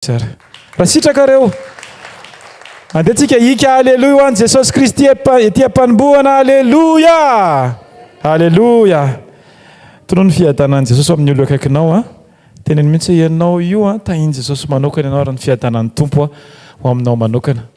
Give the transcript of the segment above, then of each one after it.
Tsara. Raha sitrakareo, andeha tsika hika Aleloia ho an'i Jesosy Kristy ety am-panombohana. Aleloia! Aleloia! Tonony ny fiadanan'i Jesosy amin'ny olona akaikinao a. Teneno mihitsy hoe ianao io a, tahin'i Jesosy manokana ianao ary ny fiadanan'ny Tompo a ho aminao manokana.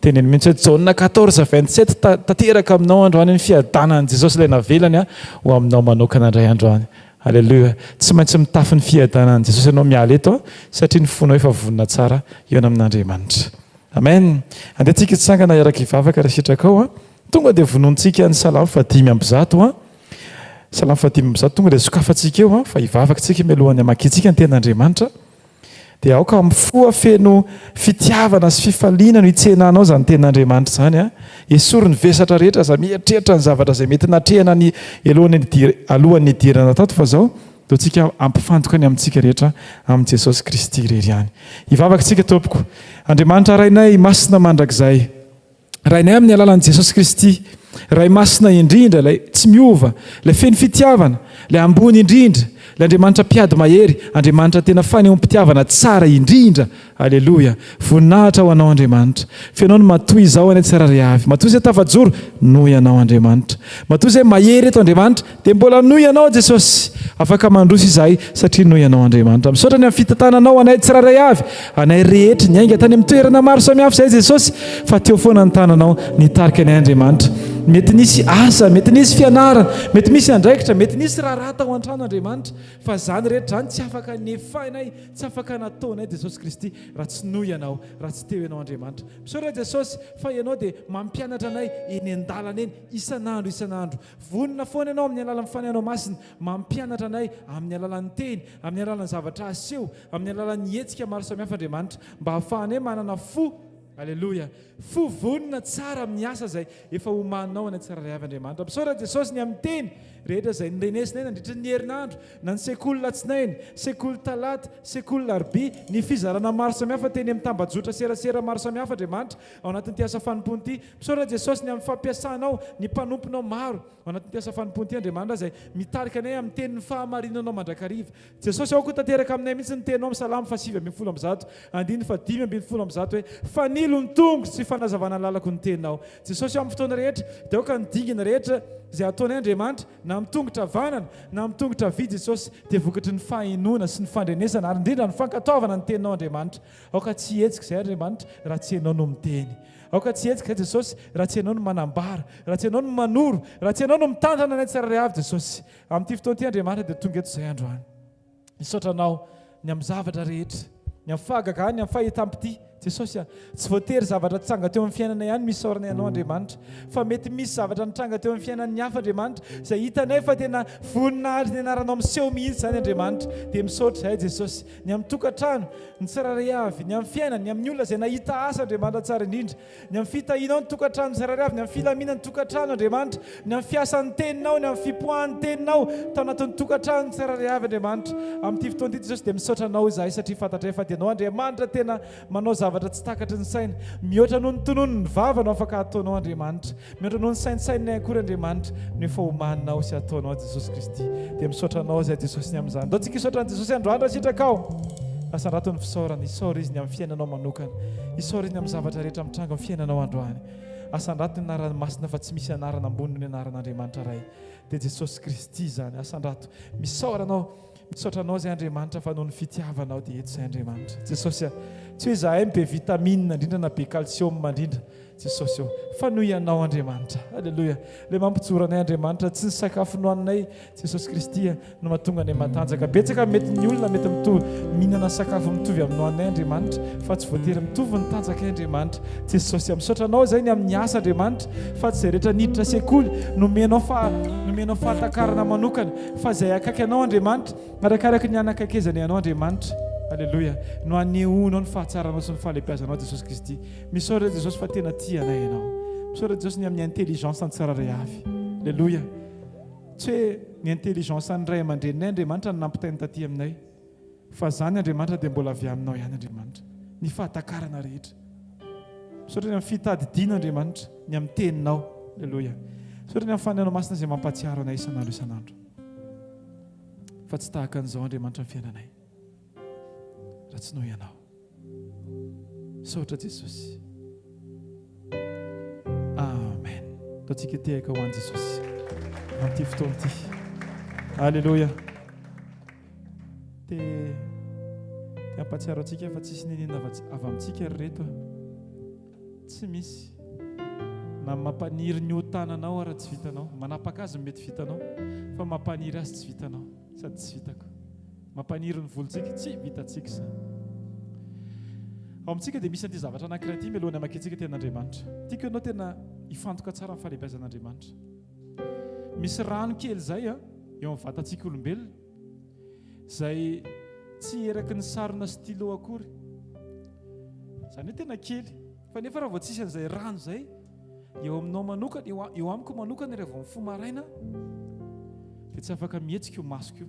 Teneno mihitsy hoe Jaona 14 27 tanteraka aminao androany ny fiadanan'i Jesosy ilay navelany ho aminao manokana indray androany. Alléluia. Tsy maintsy mitafy ny fiadanan'i Jesosy ianao miala eto satria ny fonao efa vonona tsara hihaona amin'Andriamanitra. Amen. Andeha tsika hitsangana hiaraka hivavaka raha sitrakao. Tonga dia vonointsika ny salamo faha 105. Salamo faha 105 tonga dia sokafantsika eo fa hivavaka tsika mialohan'ny hamakiantsika ny tenin'Andriamanitra. Dia aoka amin'ny fo feno fitiavana sy fifaliana no hitsenanao izany tenin'Andriamanitra izany a. Esory ny vesatra rehetra, aza mieritreritra ny zavatra izay mety natrehana ny elohan'ny nidir alohan'ny nidirana tato fa izao dia tsika hampifantoka ny amintsika rehetra amin'i Jesosy Kristy irery ihany. Hivavaka isika tompoko. Andriamanitra Rainay masina mandrakizay. Rainay amin'ny alalan'i Jesosy Kristy, Ray masina indrindra, ilay tsy miova, ilay feno fitiavana, ilay ambony indrindra, ilay Andriamanitra mpiady mahery, Andriamanitra tena fanehoam-pitiavana tsara indrindra. Aleloia! Voninahitra ho Anao Andriamanitra. F'Ianao no matoa izao any tsirairay avy. Matoa izay tafajoro, noho Ianao Andriamanitra. Matoa izay mahery eto Andriamanitra, Dia mbola noho Ianao Jesosy, afaka mandroso izahay satria noho Ianao Andriamanitra. Misaotra ny amin'ny fitantananao anay tsirairay avy, anay rehetra, niainga tany amin'ny toerana maro samihafa izahay Jesosy, fa teo foana ny tananao nitarika anay Andriamanitra. Mety nisy asa, mety nisy fianarana, mety misy andraikitra, mety nisy raharaha tao an-trano Andriamanitra, fa izany rehetra izany tsy afaka nefainay, tsy afaka nataonay Jesosy Kristy raha tsy noho Ianao, raha tsy teo Ianao Andriamanitra. Misaotra Jesosy fa Ianao dia mampianatra anay eny an-dalana eny isan'andro isan'andro. Vonona foana Ianao amin'ny alalan'ny Fanahinao Masina mampianatra anay amin'ny alalan'ny Teny, amin'ny alalan'ny zavatra aseho, amin'ny alalan'ny hetsika maro samihafa Andriamanitra, mba hahafahanay manana fo, Aleloia, fo vonona tsara amin'ny asa izay efa omaninao anay tsirairay avy Andriamanitra. Misaotra Jesosy ny amin'ny Teny rehetra izay norenesinay nandritra ny herinandro, na ny sekoly latsinainy, sekoly talata, sekoly larobia, ny fizarana maro samihafa teny amin'ny tambajotra serasera maro samihafa Andriamanitra ao anatin'ity asa fanompoana ity. Misaotra Jesosy ny amin'ny fampiasanao ny mpanomponao maro ao anatin'ity asa fanompoana ity Andriamanitra izay mitarika anay amin'ny tenin'ny fahamarinanao mandrakariva. Jesosy aoka ho tanteraka aminay mihitsy ny teninao amin'ny Salamo faha 119 andininy faha 115 hoe fanilo ny tongotro sy fanazavana ny lalako ny teninao. Jesosy ao amin'ny fotoana rehetra dia aoka ny dingana rehetra izay ataonay Andriamanitra na amin'ny tongotra havanana na amin'ny tongotra havia Jesosy dia vokatry ny fahenoana sy ny fandrenesana ary indrindra ny fankatoavana ny teninao Andriamanitra. Aoka tsy hihetsika izay Andriamanitra raha tsy ianao no miteny. Aoka tsy hihetsika Jesosy raha tsy Ianao no manambara, raha tsy Ianao no manoro, raha tsy Ianao no mitantana anay tsirairay avy Jesosy. Amin'ity fotoana ity Andriamanitra dia tonga eto izahay androany. Misaotra Anao ny amin'ny zavatra rehetra, ny amin'ny fahagagana, ny amin'ny fahitam-pitia. Jesosy a, tsy voatery zavatra tranga teo amin'ny fiainana ihany no isaoranay Anao Andriamanitra, fa mety misy zavatra nitranga teo amin'ny fiainan'ny hafa Andriamanitra, izay hitanay fa tena voninahitry ny anaranao miseho mihitsy izany Andriamanitra. Dia misaotra izahay Jesosy. Ny amin'ny tokantrano, ny tsirairay avy, ny amin'ny fiainana, ny amin'ny olona izay nahita asa, Andriamanitra tsara indrindra, ny amin'ny fitahianao ny tokantrano tsirairay avy, ny amin'ny filaminan'ny tokantrano, Andriamanitra, ny amin'ny fiasan'ny teninao, ny amin'ny fipoahan'ny teninao tao anatin'ny tokantrano tsirairay avy, Andriamanitra. Amin'ity fotoana ity, Jesosy, dia misaotra Anao izahay satria fantatray fa dia Ianao, Andriamanitra, tena manao zavatra tsy takatry ny saina. Mihoatra noho ny tonon'ny vava no afaka ataonao, Andriamanitra. Mihoatra noho ny saintsaininay akory Andriamanitra no efa omaninao sy ataonao Jesosy Kristy. Dia misaotra Anao izahay Jesosy ny amin'izany. Ndao tsika hisaotra an'i Jesosy androany raha sitrakao. Asandrato ny fisaorana. Isaory Izy ny amin'ny fiainanao manokana. Isaory Izy ny amin'ny zavatra rehetra mitranga amin'ny fiainanao androany. Asandrato ny anarany masina fa tsy misy anarana ambony noho ny anaran'Andriamanitra Ray. Dia Jesosy Kristy izany. Asandrato. Misaora Anao. Misaotra Anao izay Andriamanitra fa noho ny fitiavanao dia eto izay Andriamanitra. Jesosy a. Tsy hoe izahay no be vitamine indrindra na be calcium indrindra. Jesosy ô, fa noho Ianao Andriamanitra. Aleloia. Ilay mampijoro anay Andriamanitra, tsy ny sakafo nohaninay, Jesosy Kristy, no mahatonga anay matanjaka. Betsaka mety ny olona mety mitovy mihinana sakafo mitovy amin'ny nohaninay Andriamanitra, fa tsy voatery mitovy ny tanjakay Andriamanitra. Jesosy, misaotra Anao izay ny amin'ny asa Andriamanitra, fa tsy izay rehetra niditra sekoly nomenao fa nomenao fahatakarana manokana, fa izay akaiky Anao Andriamanitra, Arakaraky ny hanakaikezany Anao Andriamanitra, Aleloia, no hanehoanao ny fahatsaranao sy ny fahalehibiazanao Jesosy Kristy. Misaotra Jesosy fa tena tia anay Ianao. Misaotra Jesosy ny amin'ny intelligence ny tsirairay avy. Aleloia. Tsy hoe ny intelligence an'ny ray aman-dreninay Andriamanitra no nampitainy taty aminay. Fa izany Andriamanitra dia mbola avy aminao ihany Andriamanitra. Ny fahatakarana rehetra. Misaotra ny amin'ny fitadidiana Andriamanitra, ny amin'ny teninao. Aleloia. Misaotra ny amin'ny Fanahinao Masina izay mampahatsiaro anay isan'andro isan'andro. Fa tsy tahaka an'izao Andriamanitra ny fiainanay. Raha tsy noho Ianao. Misaotra Jesosy. Amen. Ataontsika tehaka ho an'i Jesosy amin'ity fotoana ity. Alléluia. Te te hampatsiaro antsika fa tsisy niniana avy amintsika ry reto. Tsy misy. Na mampaniry ny ho tananao ara tsy vitanao. Manapaka azy mety vitanao fa mampaniry azy tsy vitanao sady tsy vitako. Mampaniry ny volontsika, tsy vitantsika izany. Ao amintsika dia misy an'ity zavatra anankiray ity mialohan'ny hamakiantsika tenin'Andriamanitra. Tiako ianao tena hifantoka tsara amin'ny fahalehibeazan'Andriamanitra. Misy rano kely izay eo amin'ny vatantsika olombelona izay tsy eraky ny sarona stylo akory. Izany hoe tena kely. Fa nefa raha vao tsisy an'izay rano izay eo aminao manokana, eo amiko manokana rehefa vao mifoha maraina dia tsy afaka mihetsika io masoko io.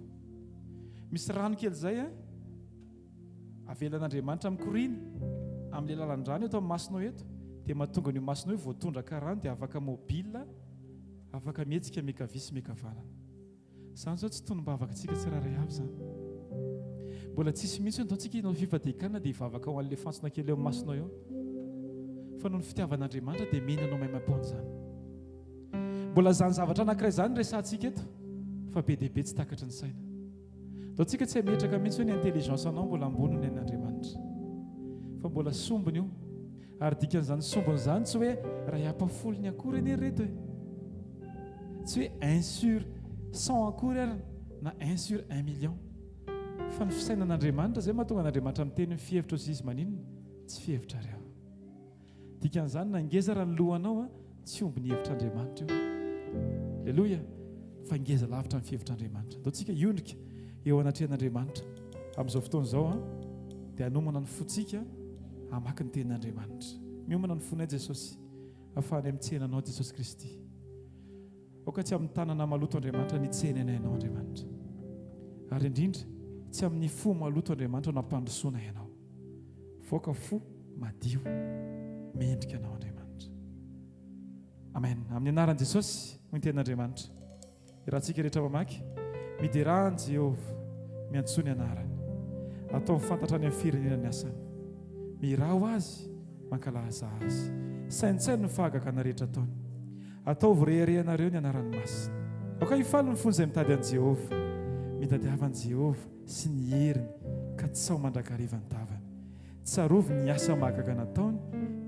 Misy rano kely izay an, avelan'Andriamanitra mikoriana amin'ilay lalan-drano eto amin'ny masonao eto, dia mahatonga an'io masonao io voatondraka rano dia afaka mobile, afaka mihetsika miankavia sy miankavanana. Izany izao tsy tonom-bavaka antsika tsirairay avy izany. Mbola tsisy mihitsy hoe ndao tsika hanao fifadian-kanina dia hivavaka ho an'ilay fantsona kely eo amin'ny masonao eo. Fa noho ny fitiavan'Andriamanitra dia mena anao maimaim-poana izany. Mbola izany zavatra anankiray izany resahantsika eto fa be dia be tsy takatry ny saina. Ndao tsika tsy hametraka mihitsy hoe ny intelligence anao mbola ambony noho ny an'Andriamanitra. Fa mbola sombiny io. Ary dikan'izany sombiny izany tsy hoe ray ampafolony akory anie ry reto e. Tsy hoe un sur 100 akory ary na un sur un million. Fa ny fisainan'Andriamanitra izay mahatonga an'Andriamanitra miteny ny fihevitro sy izy maninona? Tsy fihevitrareo. Dikan'izany na ngeza raha ny lohanao tsy omby ny hevitr'Andriamanitra io. Aleloia! Fa ngeza lavitra ny fihevitr'Andriamanitra. Andao tsika hiondrika eo anatrehan'Andriamanitra amin'izao fotoana izao dia hanomana ny fontsika hamaky ny tenin'Andriamanitra. Miomana ny fonay Jesosy ahafahanay mitsena Anao Jesosy Kristy. Aoka tsy amin'ny tanana maloto Andriamanitra ny hitsenanay Anao Andriamanitra. Ary indrindra tsy amin'ny fo maloto Andriamanitra no hampandrosoanay Anao. Voaka fo madio mendrika Anao Andriamanitra. Amen. Amin'ny anaran'i Jesosy, hoy ny tenin'Andriamanitra. Iarahantsika rehetra mamaky, Miderà an'i Jehovah, miantsoa ny anarany. Ataovy fantatra any amin'ny firenena ny asany. Mihirà ho azy, mankalazà azy. Saintsaino ny fahagagana rehetra ataony. Ataovy reharehanareo ny anarany masina. Aoka hifaly ny fon'izay mitady an'i Jehovah. Mitadiava an'i Jehovah sy ny heriny, katsaho mandrakariva ny tavany. Tsarovy ny asa mahagaga nataony,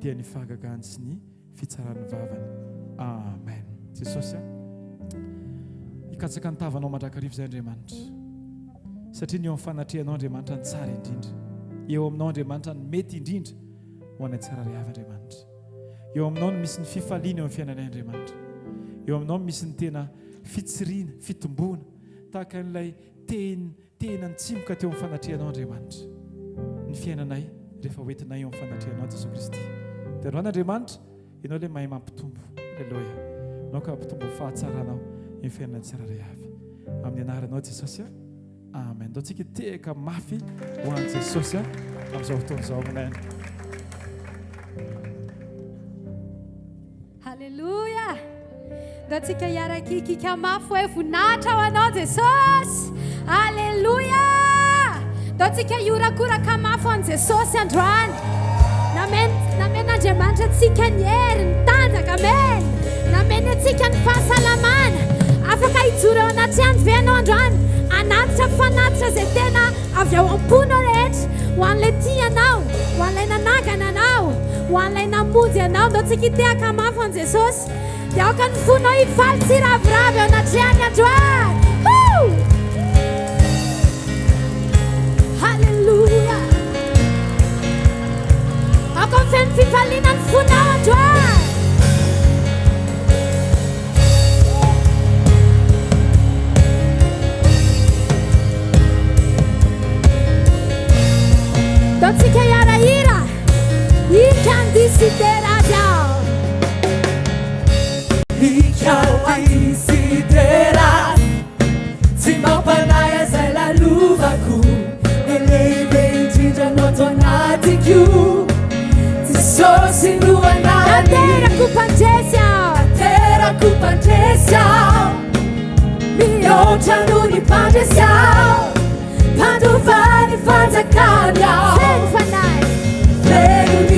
dia ny fahagagany sy ny fitsaran'ny vavany. Amen. Jesosy a, hikatsaka ny tavanao mandrakariva izay Andriamanitra. Satria ny eo amin'ny fanatrehanao Andriamanitra ny tsara indrindra. Eo aminao Andriamanitra ny mety indrindra ho anay tsirairay avy Andriamanitra. Eo aminao no misy ny fifaliana eo amin'ny fiainanay Andriamanitra. Eo aminao no misy ny tena fitsiriana, fitomboana, tahaka an'ilay teny Tena nitsimoka teo amin'ny fanatrehanao Andriamanitra ny fiainanay rehefa hoentinay eo amin'ny fanatrehanao Jesoa Kristy. Dia androany Andriamanitra, Ianao ilay mahay mampitombo. Aleloia. Ianao ka hampitombo ny fahatsaranao eo fiainana tsirairay avy. Amin'ny anaranao Jesosy a. Amen. Ndao tsika hitehaka mafy ho an'i Jesosy a amin'izao fotoana izao. Amen. Haleloia! Ndao tsika hiaraka hikika mafy hoe voninahitra ho anao Jesosy! Haleloia! Ndao tsika hiorakoraka mafy ho an'i Jesosy androany. Namen namen'Andriamanitra antsika ny hery, ny tanjaka, amen. Nameny antsika ny fahasalamana. Afaka hijoro eo anatrehany ve ianao androany? Hanatitra fanatitra izay tena avy ao am-ponao rehetra, ho an'ilay tia anao, ho an'ilay nanangana anao, ho an'ilay namonjy anao. Ndao tsika hitehaka mafy ho an'i Jesosy. Dia aoka ny fonao hifaly sy hiraviravy eo anatrehany androany. Hoo! Haleloia! Aoka ho feno fifaliana ny fonao androany. Ndao-tsika hiara-hira, Ika andihy dera azy aho. Ika andihy dera azy, tsy mampanahy ahy izay lalovako, ny lehibe indrindra no ato anatiko, Jesosy no anarany. Naterako mpandresy aho. Naterako mpandresy aho. Mihoatra noho ny mpandresy aho. Mpandova ny fanjakany aho. Feno fanahy. Feno ny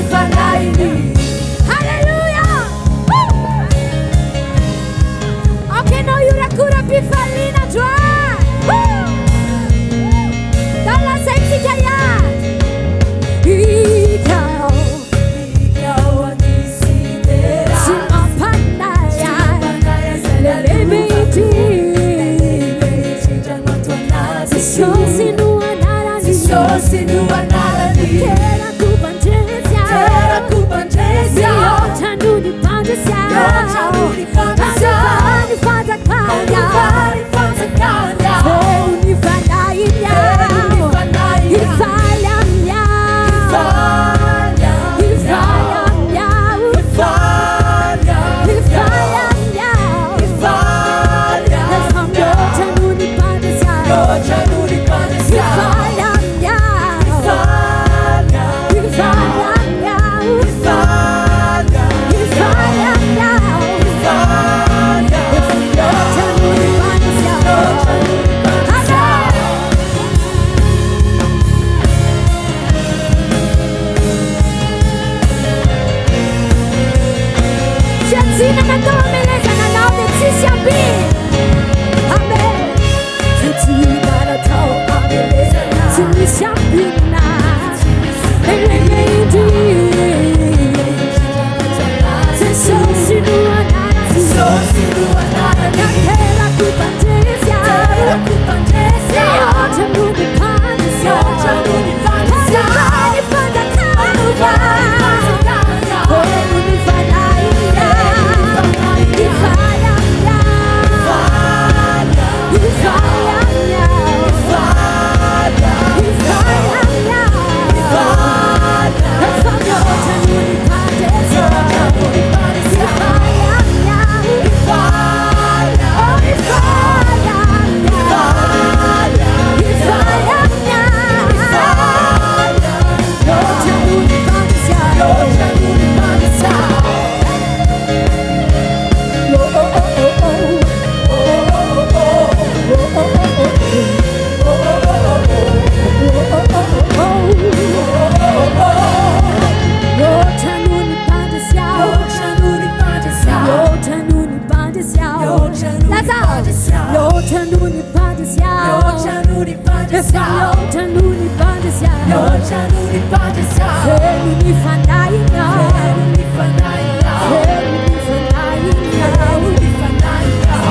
ny Fanahinao. Feno ny Fanahinao. Feno ny Fanahinao. Feno ny Fanahinao.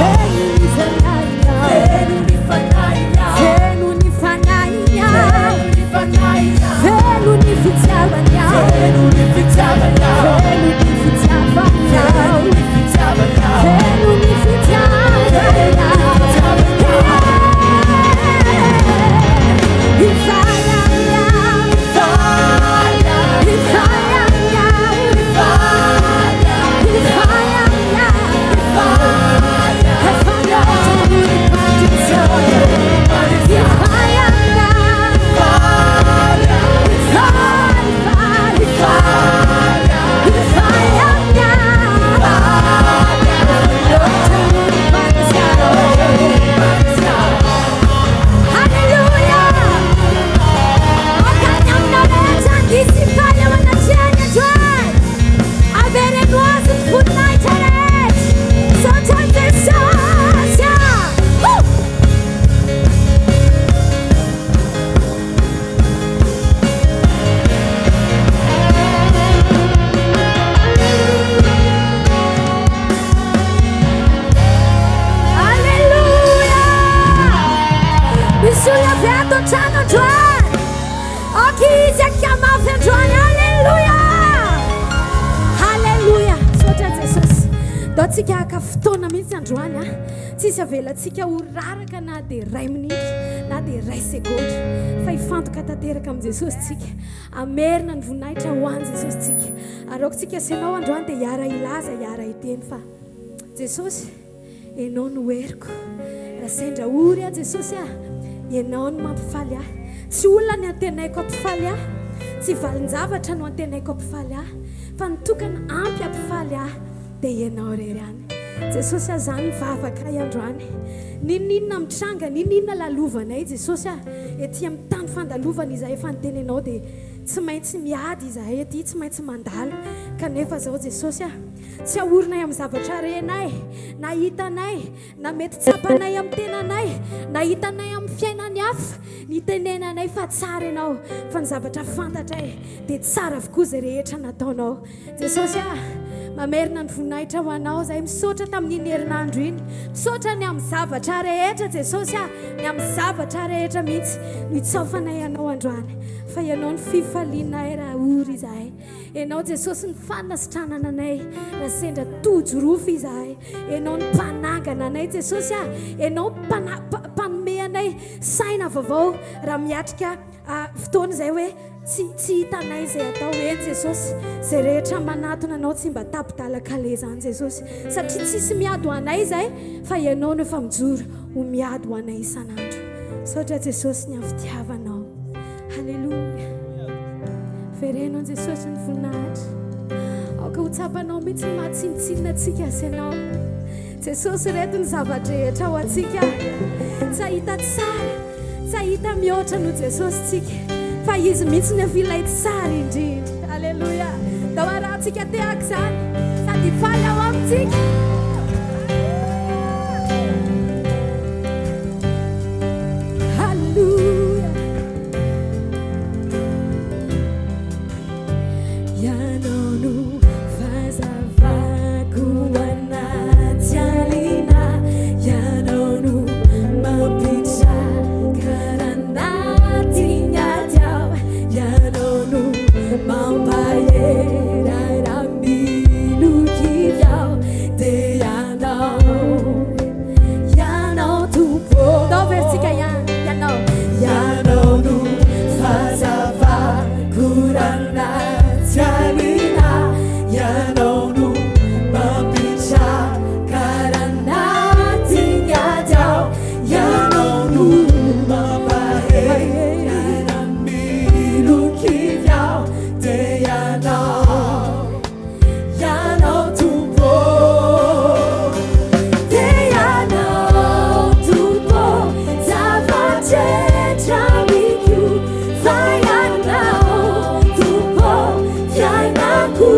Feno ny Fanahinao. Feno ny Fanahinao. Feno ny Fanahinao. Feno ny Fanahinao. Feno ny fitiavanao. Feno ny fitiavanao. Feno ny fitiavanao. Feno ny fitiavanao. Feno ny fitiavanao. Hallelujah! Aoka ny aminao rehetra andihy sy faly eo anatrehany androany. Avereno azy ny voninahitra rehetra. Misaotra an'i Jesosy ah! Woo! Alléluia! Misy olona avy ato an-trano androany. Aoka izy hiakamafy androany. Alléluia! Alléluia! Misaotra Jesosy. Ndao tsika haka fotoana mihitsy androany a. Tsisy avelantsika ho raraka na dia iray minitra na dia iray segondra. Fa hifantoka tanteraka amin'i Jesosy tsika. Hamerina ny voninahitra ho an'i Jesosy tsika. Ary aoka tsika sy ianao androany dia hiara-hilaza, hiara-hiteny fa Jesosy, Ianao no heriko. Raha sendra ory aho Jesosy ah, Ianao no mampifaly ahy. Tsy olona ny antenaiko hampifaly ahy, tsy valin-javatra no antenaiko hampifaly ahy, fa ny tokana ampy hampifaly ahy dia Ianao irery ihany. Jesosy ah, zany ny vavakay androany. N'inon'inona mitranga, n'inon'inona lalovanay Jesosy ah, ety amin'ny tany fandalovana izahay efa niteny Anao dia tsy maintsy miady izahay ety, tsy maintsy mandalo. Kanefa zao Jesosy ah, Tsy ahorinay amin'ny zavatra renay, na hitanay, na mety tsapanay amin'ny tenanay, na hitanay amin'ny fiainan'ny hafa, ny itenenanay fa tsara Ianao, fa ny zavatra fantatray dia tsara avokoa izay rehetra nataonao. Jesosy ah, mamerina ny voninahitra ho Anao izahay, misaotra tamin'iny herinandro iny, misaotra ny amin'ny zavatra rehetra Jesosy ah, ny amin'ny zavatra rehetra mihitsy no itsaofanay Anao androany, fa Ianao no fifalianay raha ory izahay. Ianao Jesosy ny fanasitranana anay raha sendra tojo rofy izahay. Ianao ny mpanangana anay Jesosy ah. Ianao mpanome anay saina vaovao raha miatrika fotoana izay hoe tsy tsy hitanay izay atao. Eny Jesosy, izay rehetra manatona anao tsy mba tapi-dalan-kaleha izany Jesosy. Satria tsisy miady ho anay izay fa Ianao no efa mijoro ho miady ho anay isan'andro. Misaotra Jesosy ny amin'ny fitiavanao. Haleloia. Vereno an'i Jesosy ny voninahitra. Aoka ho tsapanao mihitsy ny maha tsinontsinona antsika sy ianao. Jesosy ireto ny zava-drehetra ho antsika. Tsy hahita tsara, tsy hahita mihoatra noho Jesosy tsika. Fa Izy mihitsy no efa ilay tsara indrindra. Haleloia. Ndao arahantsika tehaka izany sady hifaly ao amintsika. Haleloia. Ianao no fahazavako anaty alina, Ianao no mampitraka anaty ny ady aho, Ianao no mampahery ahy raha milokivy aho, dia Ianao. Ianao Tompo ô. Ndao averintsika ihany. Ianao. Ianao no fahazavako anaty alina, Ianao no mampitraka anaty ny ady aho, Ianao no mampahery ahy raha milokivy aho, dia Ianao. Ianao Tompo ô, Dia Ianao Tompo ô, zava-drehetra amiko, fa Ianao Tompo ô, fiainako.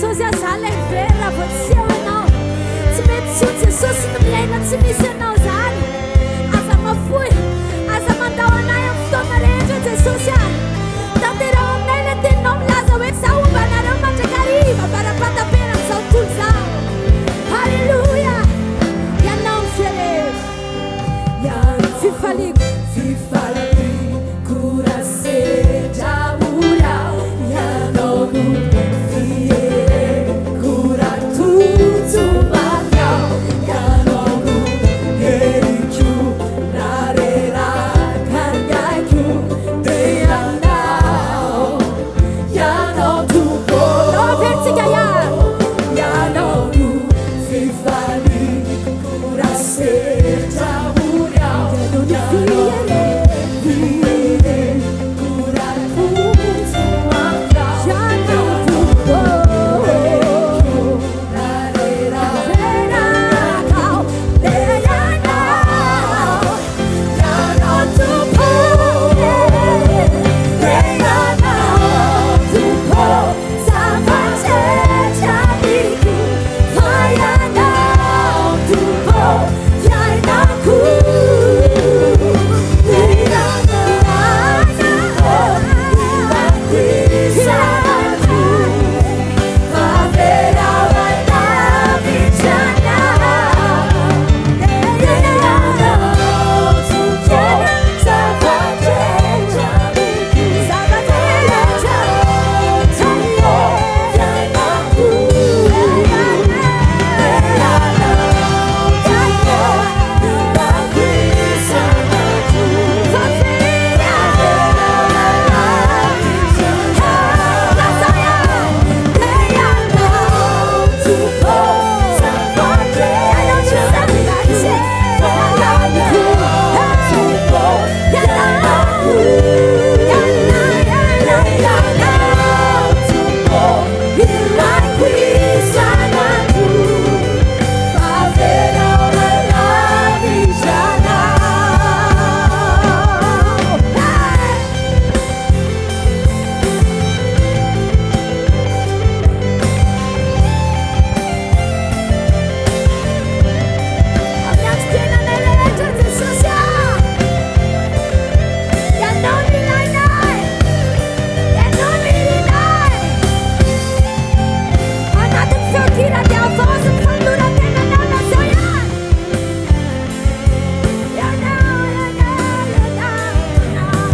Jesosy a, za lay very raha vao tsy eo ianao. Tsy mety intsony Jesosy ny miaina tsy misy anao zany. Aza mafoy, aza mandao anay amin'ny fotoana rehetra Jesosy a. Tanterao aminay ilay teninao milaza hoe izaho homba anareo mandrakariva bara-pahataperan'izao tontolo izao. Haleloia! Ianao no fiereko. Ianao fifaliako. Fifaliako raha sendra ory aho. Ianao no fiereko raha tojo mafy aho. Ianao no heriko na reraka ny aiko. Dia Ianao, Ianao Tompo. Ndao averintsika ihany. Ianao no fifaliako raha sendra ory aho. Ianao no fiereko raha tojo mafy aho. Ianao Tompo. Heriko na reraka Reraka aho. Dia Ianao, Ianao Tompo. Dia Ianao Tompo. Zava-drehetra amiko. Fa Ianao Tompo. Fiainako. Dia Ianao, ilaiko isan'andro. Fa very aho lavitra anao. Dia Ianao Tompo. Zava-drehetra amiko. Zava-drehetra Tompo, fiainako. Ianao Tompo, ilaiko isan'andro. Fa very aho Lavitra Ianao Tompo, zava-drehetra amiko. Fa Ianao Tompo, fiainako. Ianao Tompo, ilaiko isan'andro. Fa very aho lavitra anao. Amin'ny androm-piainanay rehetra Jesosy a. Ianao no ilainay. Ianao no irinay. Anatin'ny feon-kira dia havaozy ny fanoloran-tenanao lazao ihany. Ianao, Ianao, Ianao, Ianao.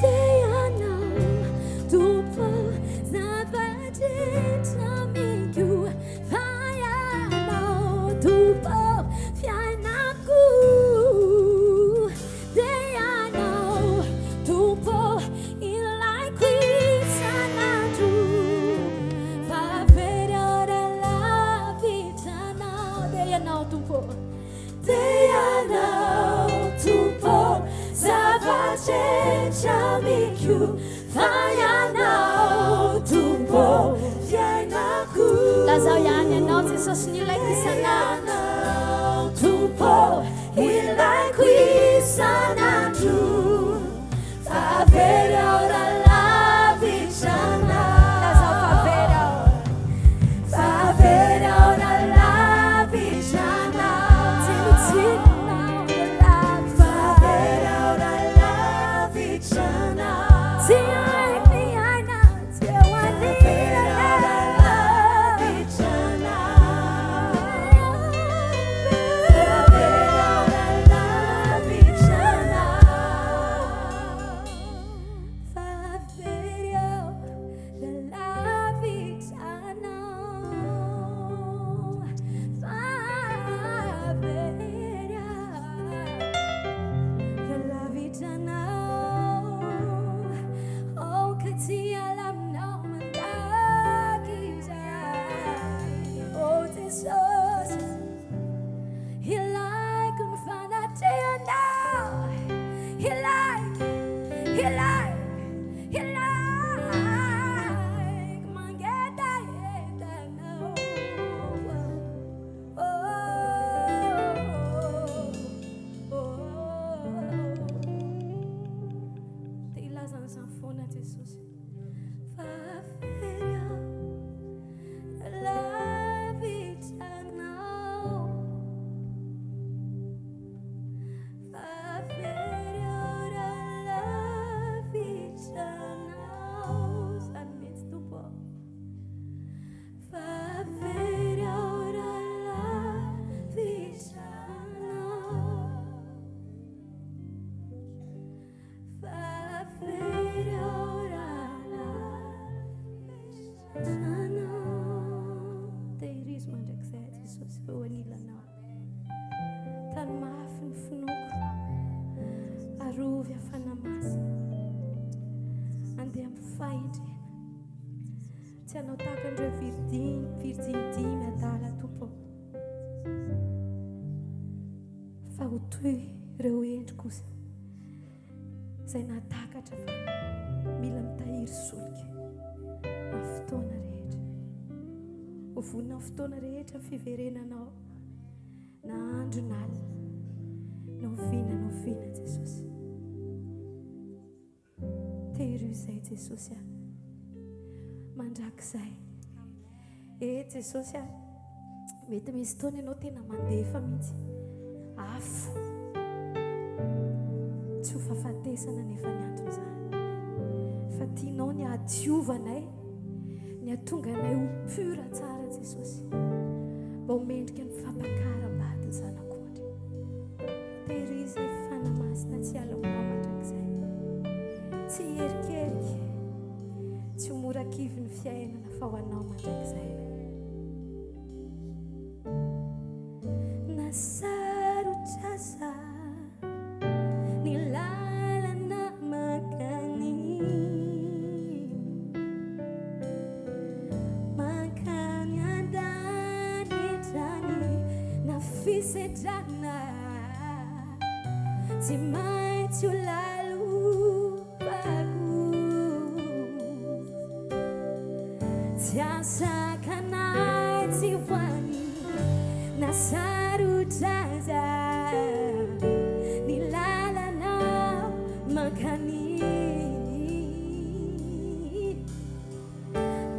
Ianao Tompo zava-drehetra amiko. Fa Ianao Tompo fiainako. Dia Ianao Tompo ilaiko isan'andro. Fa very aho raha lavitra anao. Dia Ianao Tompo. Dia Ianao Tompo zava-drehetra amiko. Fa Ianao Tompo fiainako. Lazao ihany Ianao Jesosy no ilaiko isan'andro. Ianao Tompo ilaiko isan'andro. Fa very aho raha lavitra anao. Lazao fa very aho. Fa very aho raha lavitra anao. Tsinotsinonao lavitra. Fa very aho raha lavitra anao. Tsy haiko ny aina tsy eo anilanao. Lavitra anao. Fa very aho raha Tsy hanao tahaka an'ireo virijiny, virijiny dimy adala, Tompo ô. Fa ho toy ireo hendry kosa, izay nahatakatra fa mila mitahiry solika amin'ny fotoana rehetra. Ho vonona amin'ny fotoana rehetra ny fiverenanao, na andro na alina, na oviana na oviana, Jesosy. Tehirio izay Jesosy a. Mandrakizay. Eh Jesosy a. Mety misy taona ianao tena mandefa mihitsy. Afo. Tsy ho fahafatesana nefa ny anton'izany. Fa tianao ny hahadiovanay, ny hahatonga anay ho pur tsara Jesosy. Mba ho mendrika ny fampakaram-bady ny zanak'ondry. Tehirizo ilay Fanahy Masina tsy hiala aminao mandrakizay. Tsy hiherikerika, tsy ho mora kivy ny fiainana fa ho anao mandrakizay. Na sarotra aza ny lalana mankany, mankany an-danitra any na fisedrana. Tsy maintsy ho lalovako. Tsy hahasakana ahy tsy ho any na sarotra aza ny lalana mankany.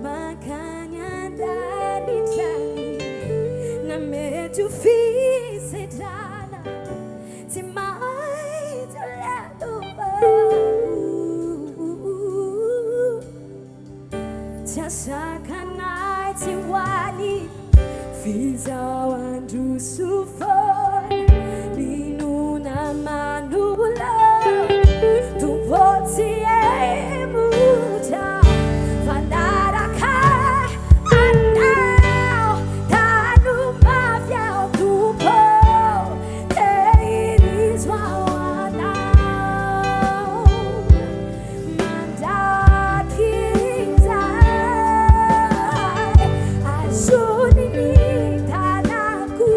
Mankany an-danitra any na mety ho fisedrana tsy maintsy ho lalovako. Tsy hahasakana ahy tsy ho any f'izaho handroso foana Minoana manoloana Tompo tsy hemotra fa hanaraka Anao Tano mafy aho Tompo Tehirizo aho Anao Mandrakizay Azony ny tanako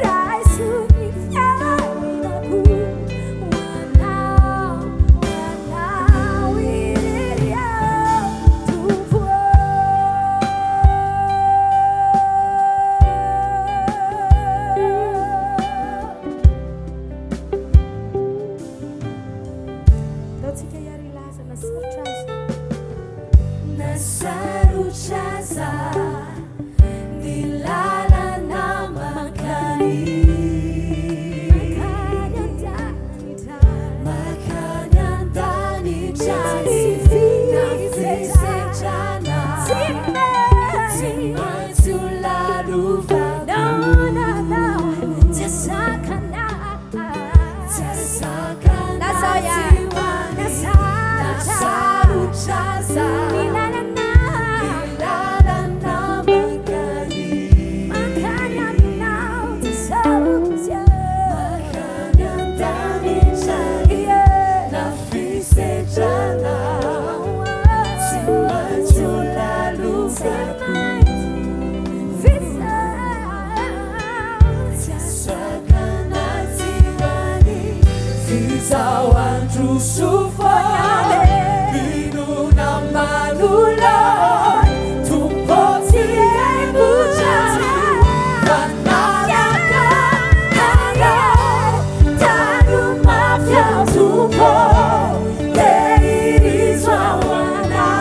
Raiso ny fiainako Ho anao, ho anao irery aho Tompo Ndao tsika hiara hilaza na sarotra aza. Na sarotra aza ny lalana mankany. Mankany an-danitra. Mankany an-danitra. Na fisedrana. Tsy maintsy ho lalovako. No, no, no. Tsy hahasakana. F'izaho handroso foana Minoana manoloana Tompo tsy hemotra Manaraka Anao Tano mafy aho Tompo Tehirizo aho Anao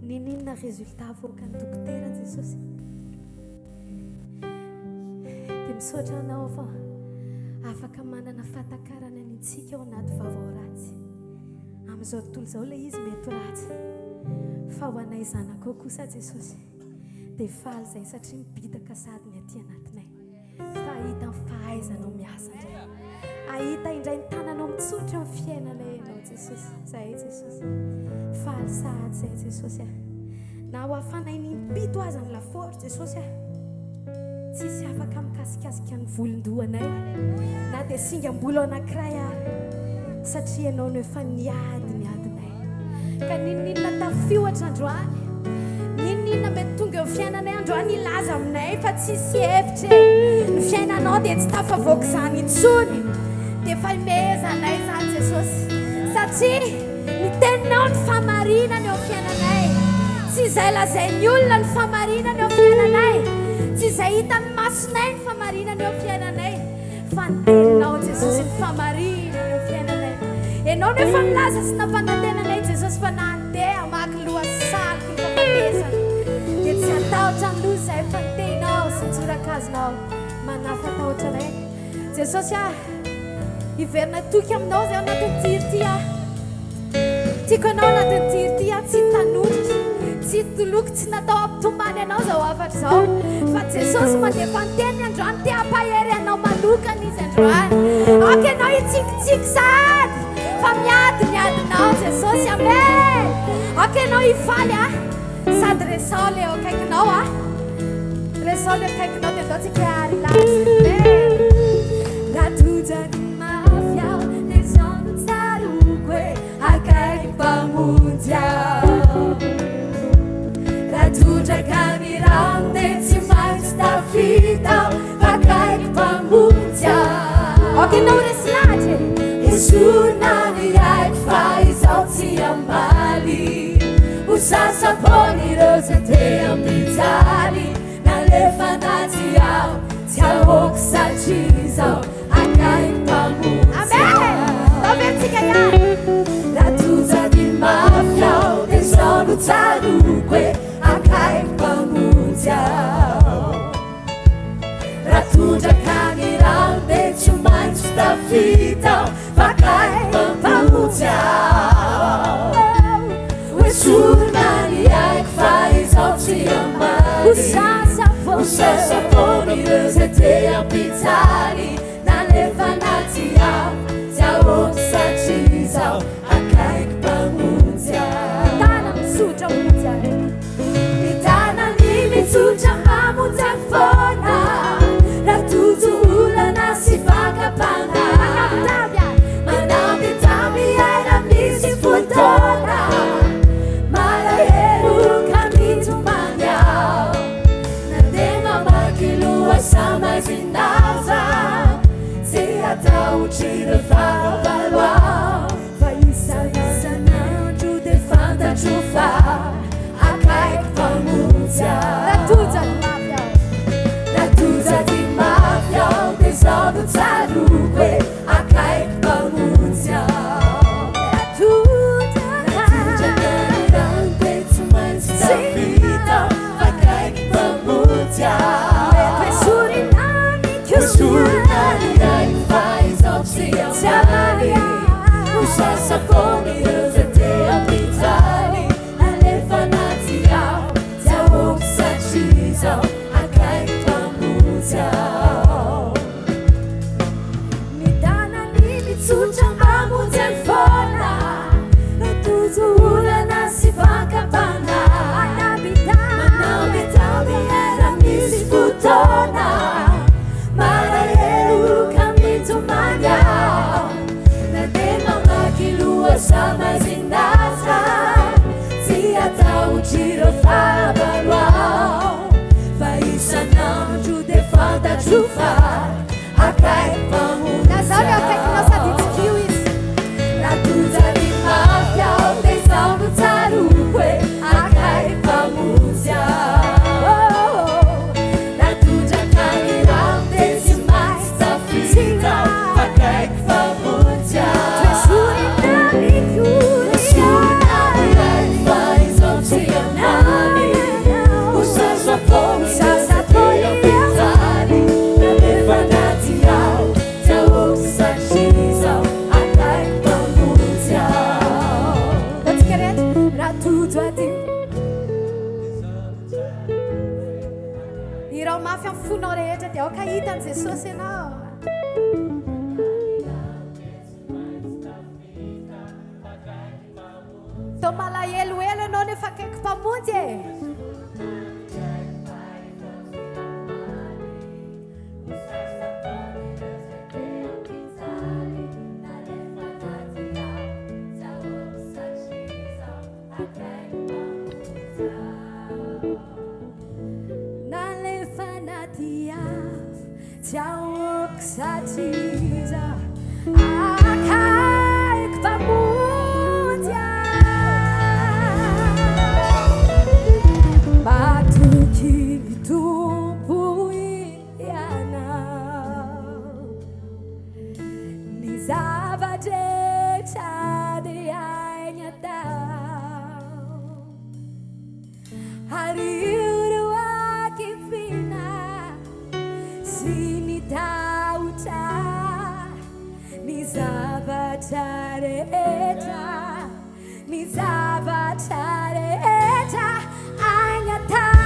Ninoninona résultat avoakan'ny dokotera Jesosy. Dia misaotra Anao fa afaka manana fahatakarana ny antsika ao anaty vaovao ratsy. Amin'izao tontolo izao ilay izy mety ho ratsy. Fa ho anay zanakao kosa Jesosy dia faly izay satria mibitaka sady ny aty anatinay. Fa hahita ny fahaizanao miasa indray. Hahita indray ny tananao mitsotra amin'ny fiainanay ianao Jesosy. Izay Jesosy. Faly sahady izay Jesosy ah. Na ho afanainy impito aza ny lafaoro Jesosy ah. Tsisy afaka mikasikasika ny volon-dohanay na dia singam-bolo anankiray ary satria ianao no efa niady ny adinay. Ka n'inon'inona tafioatra androany, n'inon'inona mety tonga eo fiainanay androany hilaza aminay fa tsisy hevitra e. Ny fiainanao dia tsy tafavoaka izany intsony. Dia efa imehezanay izany Jesosy. Satria ny teninao ny famarinana eo fiainanay. Tsy izay lazain'ny olona ny famarinana eo fiainanay. Tsy izay hitan'ny masonay ny famarinana eo fiainanay. Fa ny teninao Jesosy ny famarinana eo fiainanay. Ianao no efa nilaza sy nampanantena anay Jesosy fa na handeha hamaky loha saloky ny fahafatesana dia tsy hatahotra ny loza izahay fa ny tehinao sy ny tsorakazonao manafatahotra anay. Jesosy ah, hiverina toky aminao izay ao anatin'ity hira ity aho. Tiako ianao anatin'ity hira ity aho, tsy tanondrika, tsy toloko, tsy natao hampitomany anao izao hafatra izao. Fa Jesosy mandefa ny teniny androany, te hampahery anao manokana Izy androany. Aoka ianao hitsikitsiky sahady fa miady ny adinao Jesosy. Amen. Aoka ianao hifaly ah. Sady resaho le eo akaikinao ah. Resaho le akaikinao dia andao tsika ary hilaza. Amen. Raha tojo ny mafy aho dia izao no tsaroako hoe akaiky Mpamonjy aho. Raha tondraka ny rano dia tsy maintsy tafita aho fa akaiky Mpamonjy aho. Aoka ianao ho resy lahatra e. Esorina ny aiko fa izaho tsy hamaly. Ho sasa-poan'ireo izay te hampijaly. Nalefa anaty aho, tsy ahoako satria izaho akaiky Mpamonjy. Amen! Taoventsika ihany. Raha tojo ny mafy aho, dia izao no tsaroako hoe akaiky Mpamonjy aho. Raha tondraka ny rano dia tsy maintsy tafita aho fa akaiky Mpamonjy aho. Hoesorina ny aiko fa izaho tsy hamaly. Ho sasa-poana ireo izay te hampijaly. Nalefa anaty afo, tsy ahoako satria izaho akaiky Mpamonjy aho. Ny tanany mitsotra hamonjy ahy. Ny tanany mitsotra hamonjy ahy foana. Raha tojo olana sy fakam-panahy. Manambitamby ahy. Manambitamby ahy raha misy fotoana. Malahelo ka mitomany aho. Na dia mamaky loha samy azin'aza. Tsy hatahotr'ireo fahavalo aho. Fa isan'isan'andro dia fantatro fa akaiky Mpamonjy aho. Raha tojo ady mafy aho. Raha tojo ady mafy aho dia izao no tsaroako hoe akaiky Mpamonjy aho. Raha tondraka. Raha tondraka ny rano dia tsy maintsy tafita aho fa akaiky Mpamonjy aho. Mety hoesorina ny Hoesorina ny aiko fa izaho tsy hamaly. Ho sasa-poana ireo izay te hampijaly. Alefa anaty aho, tsy ahoako satria izaho akaiky Mpamonjy aho. Ny tanany mitsotra mamonjy ahy foana. Raha tojo olana sy fakam-panahy. Manambitamby ahy raha misy fotoana. Malahelo ka mitomany aho. Na dia mamaky loha samaizina aza. Tsy hatahotr'ireo fahavalo aho. Fa isan'andro dia fantatro fa akaiky Mpamonjy Lazao ny eo akaikinao sady itsikio izy. Raha tojo ady mafy aho dia izao no tsaroako hoe akaiky Mpamonjy aho. Raha tondraka ny rano dia tsy maintsy tafita aho fa akaiky Mpamonjy aho. Hoesorina ny aiko fa izaho tsy hamaly. Hikihao mafy amin'ny fonao rehetra dia aoka hahita an'i Jesosy ianao. Toa malahelohelo ianao nefa akaiky Mpamonjy e. Nalefa anaty afo tsy ahoako satria izaho akaiky Mpamonjy ahy. Matoky ny Tompo ianao. Ny zava-drehetra dia hainy atao. Ary ireo hakiviana sy ny tahotra, ny zavatra rehetra, ny zavatra rehetra hainy atao.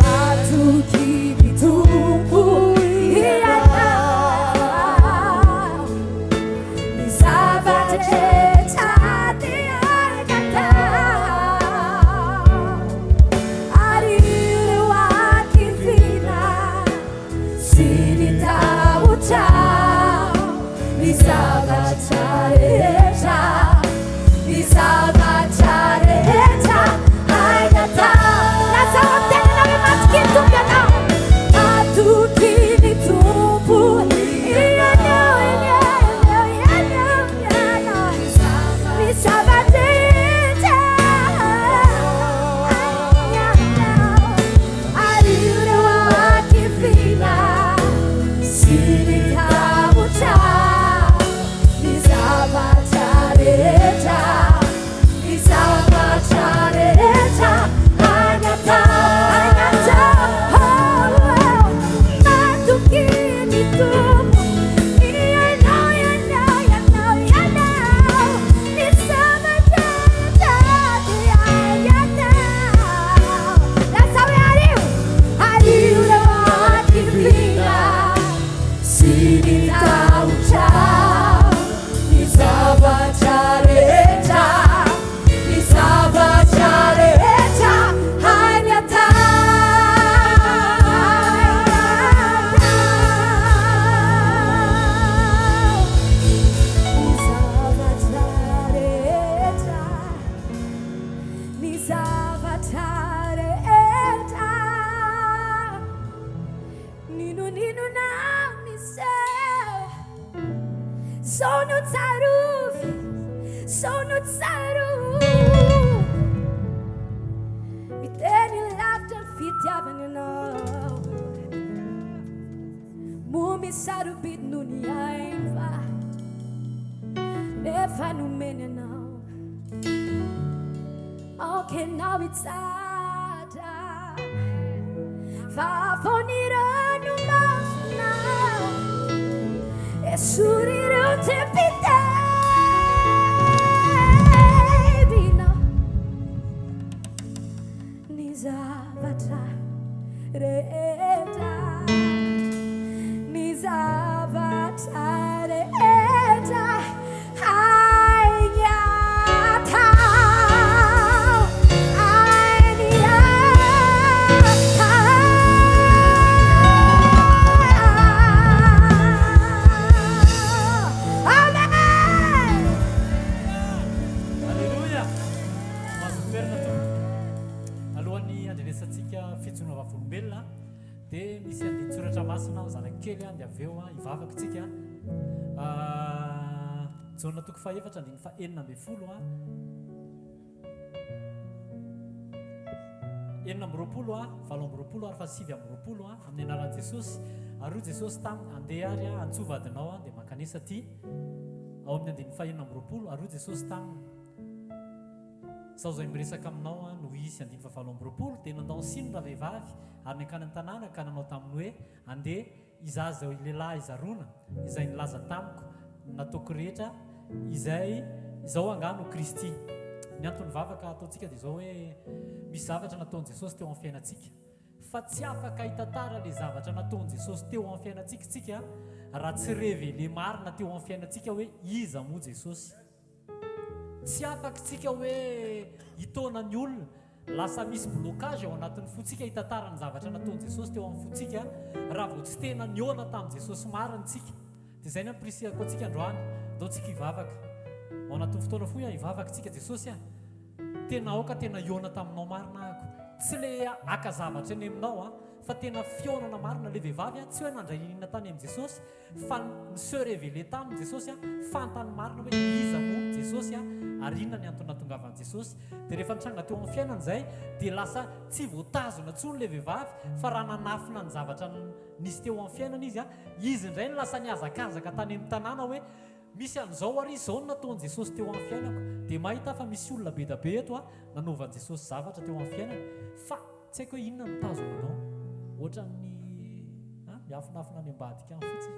Matoky ny Tompo ianao. Ny zava-drehetra dia atao, ary ireo hakiviana sy ny tahotra, ny zavatra rehetra, ny zavatra rehetra hainy atao. Lazao amin'ny tenanao hoe matoky ny Tompo ianao. Matoky ny Tompo ianao, ianao, ianao, ianao. Ny zava-drehetra hainy atao. Ary ireo hakiviana sy ny tahotra, ny zavatra rehetra, ny zavatra rehetra hainy atao, hainy atao. Oh, oh. Matoky ny Tompo ianao, ianao, ianao, ianao. Ny zavatra rehetra dia hainy atao. Lazao hoe ario, ario ireo hakiviana sy ny tahotra, ny zavatra rehetra, ny zavatra rehetra hainy atao. Ny zavatra rehetra. Ny zavatra rehetra N'inon'inona miseho Zao no tsarovy, zao no tsarovy Miteny lavitra ny fitiavany anao Moa misy sarobidy noho ny ainy va Nefa nomeny anao Aoka ianao hitsahatra Fa vao ny ranomasonao Esory ireo tebitebinao Ny zavatra rehetra Ny zavatra rehetra Hainy atao, hainy atao. Amen! Aleloia! Mahazo toerana tompoko. Alohan'ny handrenesantsika fijoroana vavolombelona dia misy andinin-tsoratra masina ho zanako kely dia avy eo hivavaka isika. Jaona toko fahefatra andininy fahenina ambin'ny folo a. 26 a, 28 ary fahasivy amby roapolo a, amin'ny anaran'i Jesosy. Ary hoy Jesosy taminy, andeha ary a, antsoa vadinao a, dia mankanesa aty. Ao amin'ny andininy fahenina amby roapolo, ary hoy Jesosy taminy, Izaho izay miresaka aminao a, no izy. Andininy fahavalo amby roapolo, dia nandao ny siny ravehivavy ary nankany an-tanàna ka nanao taminy hoe, Andeha, Izaho izao lehilahy Zarona, izay nilaza tamiko ny nataoko rehetra, izay izao angaha no Kristy? Ny anton'ny vavaka ataontsika dia izao hoe misy zavatra nataon'i Jesosy teo amin'ny fiainantsika. Fa tsy afaka hitantara ilay zavatra nataon'i Jesosy teo amin'ny fiainantsika isika raha tsy révéler marina teo amin'ny fiainantsika hoe iza moa Jesosy. Tsy afaka isika hoe hitaona ny olona. Lasa misy blocage ao anatin'ny fontsika hitantara ny zavatra nataon'i Jesosy teo amin'ny fontsika raha vao tsy tena nihaona tamin'i Jesosy marina isika. Dia izay no ampirisihako antsika androany. Ndao tsika hivavaka. Ao anatin'ny fotoana fohy hivavaka tsika. Jesosy a! Tena aoka tena hihaona taminao marina ahako. Tsy le haka zavatra eny aminao an, fa tena fihaonana marina. Le vehivavy an, tsy hoe nandray inona tany amin'i Jesosy, fa ni-se révéler taminy Jesosy an, fantany marina hoe iza moa Jesosy an, ary inona ny antony nahatongavan'i Jesosy. Dia rehefa nitranga teo amin'ny fiainany izay, dia lasa tsy voatazona intsony le vehivavy, fa raha nanafina ny zavatra nisy teo amin'ny fiainany izy an, izy indray no lasa nihazakazaka tany amin'ny tanàna hoe, Misy an'izao ary izao no nataon'i Jesosy teo amin'ny fiainako. Dia mahita aho fa misy olona be da be eto nanaovan'i Jesosy zavatra teo amin'ny fiainany. Fa tsy haiko hoe inona no mitazona anao. Ohatran'ny miafinafina any ambadika any fotsiny.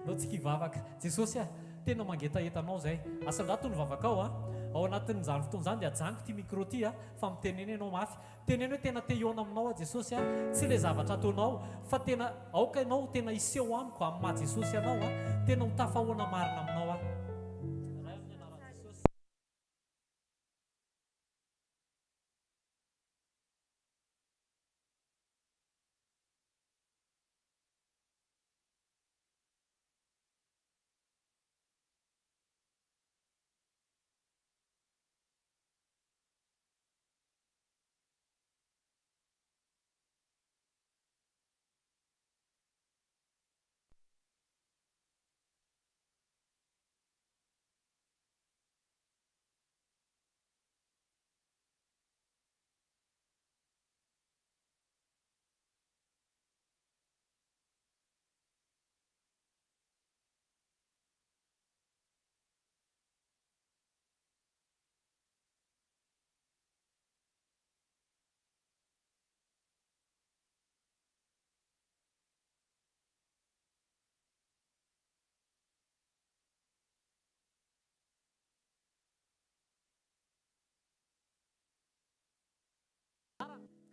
Ndao tsika hivavaka. Jesosy a, tena mangetaheta anao izay. Asandrato ny vavakao a. Ao anatin'izany fotoana izany dia ajanoko ity micro ity a, fa mitenena ianao mafy. Teneno hoe tena te hihaona aminao aho Jesosy a, tsy ilay zavatra ataonao fa tena aoka ianao tena hiseho amiko amin'ny maha Jesosy anao a, tena ho tafahoana marina aminao aho. Ray amin'ny anaran'i Jesosy.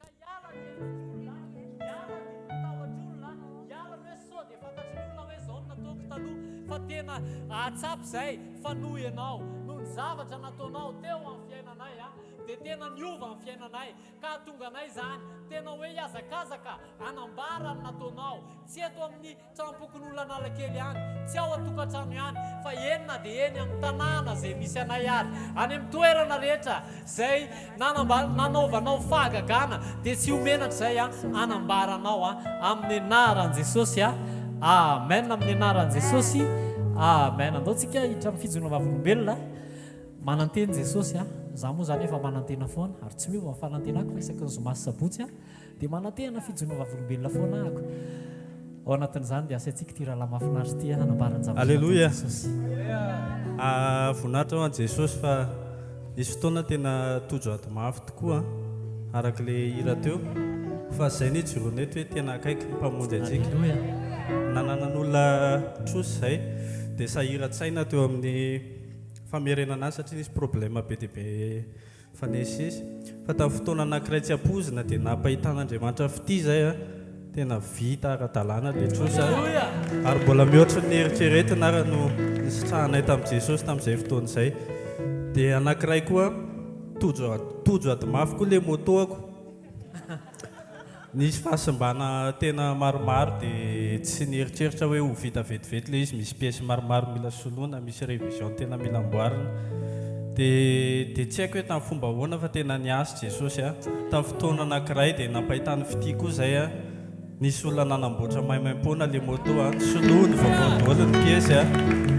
Ka hiala ny henatry olona, hiala ny tahotry olona, hiala ny hoe sao dia fantatry ny olona hoe izao no nataoko taloha, fa tena hahatsapa izay fa noho ianao, noho ny zavatra nataonao teo amin'ny fiainanay dia tena niova ny fiainanay, ka hahatonga anay izany tena hoe hihazakazaka hanambara ny nataonao, tsy eto amin'ny Tranompokonolona Analakely ihany, tsy ao an-tokantrano ihany, fa eny na dia eny amin'ny tanàna izay misy anay ary, any amin'ny toerana rehetra izay nanaovanao fahagagana, dia tsy ho menatra izay hanambara anao amin'ny anaran'i Jesosy. Amen, amin'ny anaran'i Jesosy. Amen. Andao tsika hiditra amin'ny fijoroana vavolombelona. Manantena Jesosy a. Za moa zany efa manantena foana ary tsy miova ny fanantenako fa isaky ny zoma sy sabotsy aho Dia manantena fijoroana vavolombelona foana ahako. Ao anatin'izany dia asaintsika ity rahalahy mahafinaritra ity hanambara ny zavatra nataon'i Aleloia! Jesosy. Ah, voninahitra ho an'i Jesosy fa nisy fotoana tena tojo ady mafy tokoa an, araka ilay hira teo, fa izay no ijoroana eto hoe tena akaiky ny Mpamonjy antsika. Aleloia! Nananan'olona trosa izay, dia sahiran-tsaina teo amin'ny famerenana azy satria nisy problème be dia be Mifanesisesy. Fa tamin'ny fotoana anankiray tsy ampoizina dia nampahitan'Andriamanitra fitia izay a! Tena vita ara-dalàna ilay trosa ary mbola mihoatra ny eritreretina ara no nisitrahanay tamin'i Jesosy tamin'izay fotoana izay. Dia anankiray koa tojo tojo ady mafy koa ilay moto-ako. Nisy fahasimbana tena maromaro dia tsy nieritreritra hoe ho vita vetivety ilay izy, misy pièces maromaro mila soloina, misy révision tena mila amboarina. Dia dia tsy haiko hoe tamin'ny fomba ahoana fa tena niasa Jesosy a. Tamin'ny fotoana anankiray dia nampahitany fitia koa izay a. Nisy olona nanamboatra maimaimpoana ilay moto a, nosoloiny vaovao daholo ny pièces a.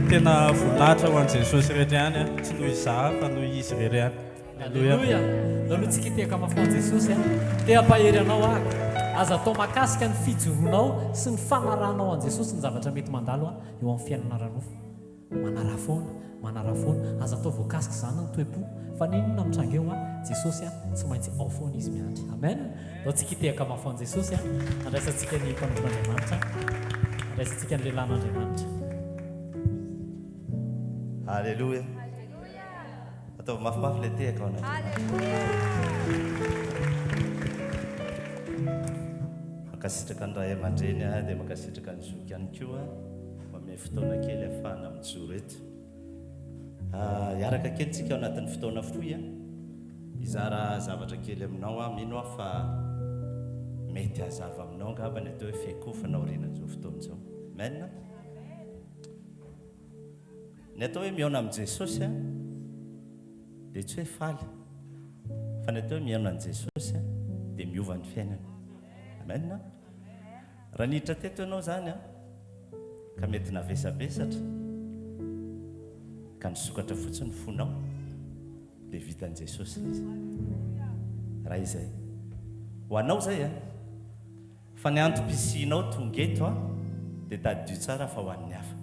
Tena voninahitra ho an'i Jesosy irery ihany a, tsy noho izaho fa noho Izy irery ihany. Aleloia! Aloha tsika hitehaka mafy ho an'i Jesosy a! Te hampahery anao aho. Aza atao mahakasika ny fijoroanao sy ny fanarahanao an'i Jesosy ny zavatra mety mandalo eo amin'ny fiainana ara-nofo. Manaraha foana, manaraha foana. Aza atao voakasika izany ny toe-po. Fa n'inon'inona mitranga eo, Jesosy tsy maintsy ao foana Izy miandry. Amen! Ndao tsika hitehaka mafy ho an'i Jesosy a! Andraisantsika ny mpanompon'Andriamanitra. Andraisantsika ny lehilahin'Andriamanitra. Aleloia. Ataovy mafimafy ilay tehaka ao an'Andriamanitra. Mankasitraka ny ray aman-dreny aho dia mankasitraka ny zoky ihany koa manome fotoana kely ahafahana mijoro eto. Ah, hiaraka kely tsika ao anatin'ny fotoana fohy a. Hizara zavatra kely aminao aho, mino aho fa mety hazava aminao angamba ny atao hoe fiankofana aorianan'izao fotoana izao. Amen. Ny atao hoe mihaona amin'i Jesosy dia tsy hoe faly, fa ny atao hoe mihaona amin'i Jesosy dia miova ny fiainana. Amen. Raha niditra teto ianao izany ka mety navesabesatra ka nisokatra fotsiny ny fonao dia vitan'i Jesosy ilay izy. Raha izay. Ho anao izay a. Fa ny antom-pisianao tonga eto a, dia tadidio tsara fa ho an'ny hafa.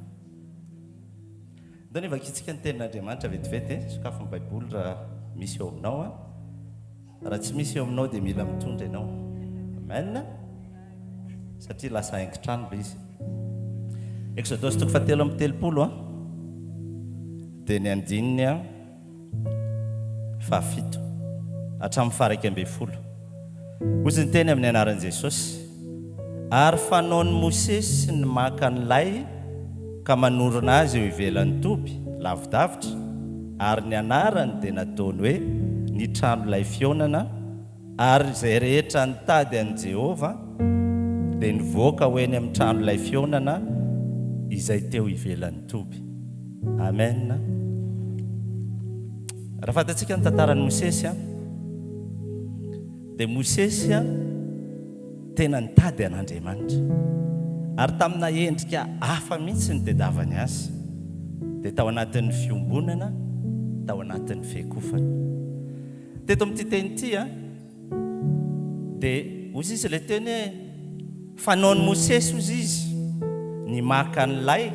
Ndao anie vakintsika ny tenin'Andriamanitra vetivety e, sokafy ny baiboly raha misy eo aminao a. Raha tsy misy eo aminao dia mila mitondra ianao. Amen. Satria lasa haingon-trano ilay izy. Eksodosy toko fahatelo amby telopolo a, dia ny andininy a. fahafito hatramin'ny faha-11. Hoy izy niteny amin'ny anaran'i Jesosy, Ary fanaon'i Mosesy ny maka ny lay ka manorina azy eo ivelan'ny toby, lavidavitra, ary ny anarany dia nataony hoe ny trano-lay fihaonana, Ary izay rehetra nitady an'i Jehovah dia nivoaka ho eny amin'ny tranolay fihaonana izay teo ivelan'ny toby. Amen. Raha fantatsika ny tantaran'i Mosesy, dia Mosesy tena nitady an'Andriamanitra. Ary tamina endrika hafa mihitsy ny tedavany azy. Dia tao anatin'ny fiombonana, tao anatin'ny fiekofana. Teto amin'ity teny ity an, dia hozy izy ilay teny hoe, fanaon'i Mosesy hozy izy ny maka ny lay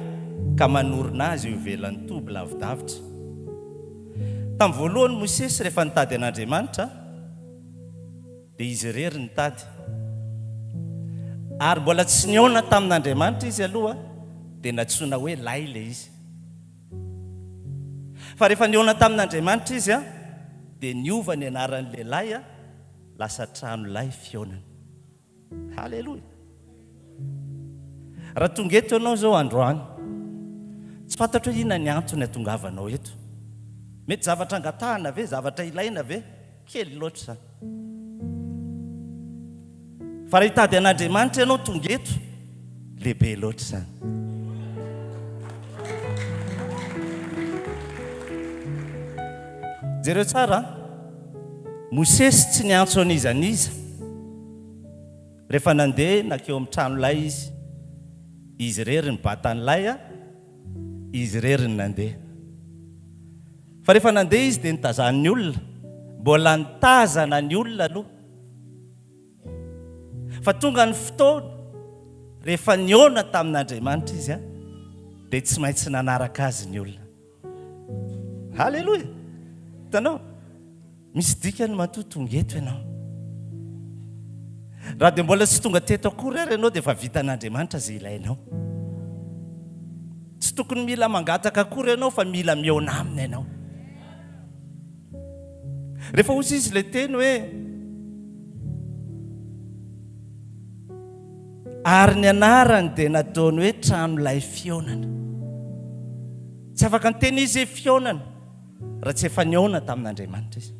ka manorina azy eo ivelan'ny toby lavidavitra. Tamin'ny voalohany Mosesy rehefa nitady an'Andriamanitra dia izy irery nitady. Ary mbola tsy nihaona tamin'Andriamanitra izy aloha dia nantsoina hoe lay ilay izy. Fa rehefa nihaona tamin'Andriamanitra izy dia niova ny anaran'ny lehilahy lasa trano lay fihaonana. Haleloia! Raha tonga eto ianao izao androany, tsy fantatro hoe inona ny antony hatongavanao eto. Mety zavatra angatahana ve, zavatra ilaina ve? Kely loatra izany. Fa raha hitady an'Andriamanitra ianao tonga eto, lehibe loatra izany. Jereo tsara, Mosesy tsy niantso an'iza n'iza. Rehefa nandeha nankeo amin'ny tranolay izy, izy irery nibata ny lay, izy irery no nandeha. Fa rehefa nandeha izy dia nitazanin'ny olona. Mbola nitazana ny olona aloha. Fa tonga ny fotoana, rehefa nihaona tamin'Andriamanitra izy, dia tsy maintsy nanaraka azy ny olona. Haleloia! Hitanao? Misy dikany matoa tonga eto ianao. Raha dia mbola tsy tonga teto akory ary ianao dia efa vitan'Andriamanitra izay ilainao. Tsy tokony mila mangataka akory ianao fa mila mihaona aminy ianao. Rehefa hozy izy ilay teny hoe ary ny anarany dia nataony hoe tranolay fihaonana. Tsy afaka niteny izy hoe fihaonana raha tsy efa nihaona tamin'Andriamanitra izy.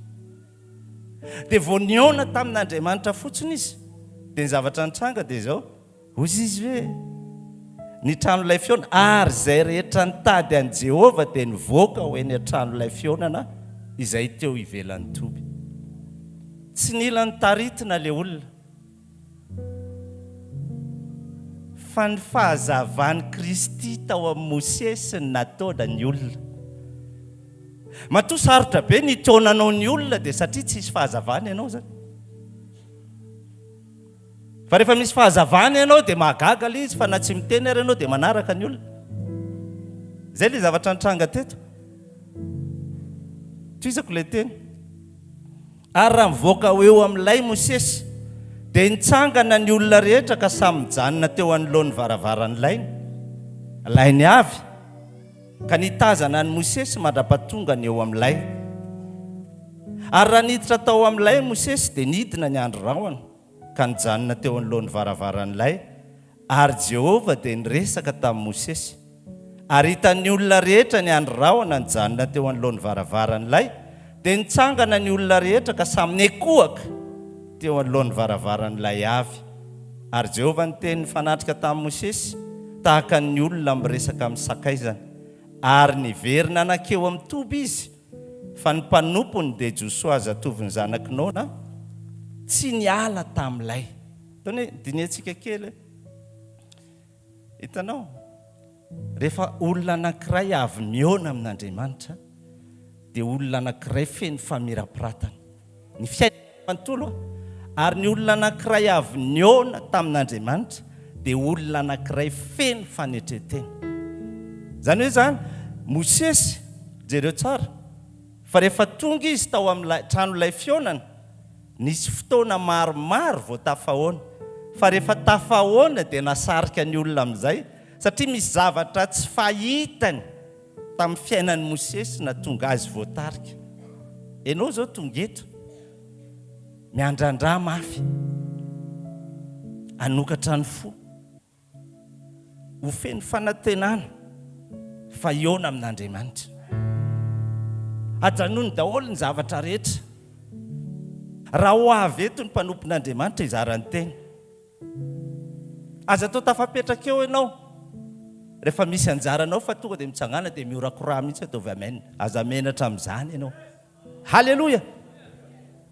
Dia vao nihaona tamin'Andriamanitra fotsiny izy, dia ny zavatra nitranga dia izao, hoy izy hoe, Ny tranolay fihaonana, ary izay rehetra nitady an'i Jehovah dia nivoaka ho eny an-tranolay fihaonana izay teo ivelan'ny toby. Tsy nila notaritina ilay olona. Fa ny fahazavan'i Kristy tao amin'i Mosesy no nataona ny olona. Matoa sarotra be ny hitaonanao ny olona dia satria tsisy fahazavana ianao zany. Fa rehefa misy fahazavana ianao dia mahagaga ilay izy fa na tsy miteny ary ianao dia manaraka ny olona. Izay ilay zavatra nitranga teto. Tohizako ilay teny. Ary raha nivoaka ho eo amin'ilay Mosesy, dia nitsangana ny olona rehetra ka samy nijanona teo anoloan'ny varavaran'ny lainy, lainy avy, ka nitazana an'i Mosesy mandra-pahatongany eo amin'ilay. Ary raha niditra tao amin'ny lay Mosesy, dia nidina ny andry rahona, ka nijanona teo anoloan'ny varavaran'ny lay, ary Jehovah dia niresaka tamin'i Mosesy. Ary hitan'ny olona rehetra ny andry rahona nijanona teo anoloan'ny varavaran'ny lay, dia nitsangana ny olona rehetra ka samy nikohaka teo anoloan'ny varavaran'ny lay avy. Ary Jehovah niteny nifanatrika tamin'i Mosesy, tahaka ny olona miresaka amin'ny sakaizany. Ary niverina nankeo amin'ny toby izy, fa ny mpanompony dia Josoa zatovon'ny zanak'i Nona, tsy niala tamin'ilay. Ataony hoe, dinihantsika kely. Hitanao? Rehefa olona anankiray avy mihaona amin'Andriamanitra, dia olona anankiray feno famirapiratana. Ny fiainana manontolo, ary ny olona anankiray avy nihaona tamin'Andriamanitra, dia olona anankiray feno fanetren-tena. Izany hoe izany, Mosesy, jereo tsara, fa rehefa tonga izy tao amin'ilay tranolay fihaonana, Nisy fotoana maromaro vao tafahoana, fa rehefa tafahoana dia nasarika ny olona amin'izay, satria misy zavatra tsy fahitany tamin'ny fiainan'i Mosesy nahatonga azy voatarika. Ianao izao tonga eto, miandrandra mafy, hanokatra ny fo. Ho feno fanantenana fa hihaona amin'Andriamanitra. Ajanony daholo ny zavatra rehetra. Raha ho avy eto ny mpanompon'Andriamanitra hizara ny teny. Aza atao tafapetraka eo ianao rehefa misy anjaranao fa tonga dia mitsangàna dia mihorakoraha mihitsy ataovy amen. Aza menatra amin'izany ianao. Haleloia!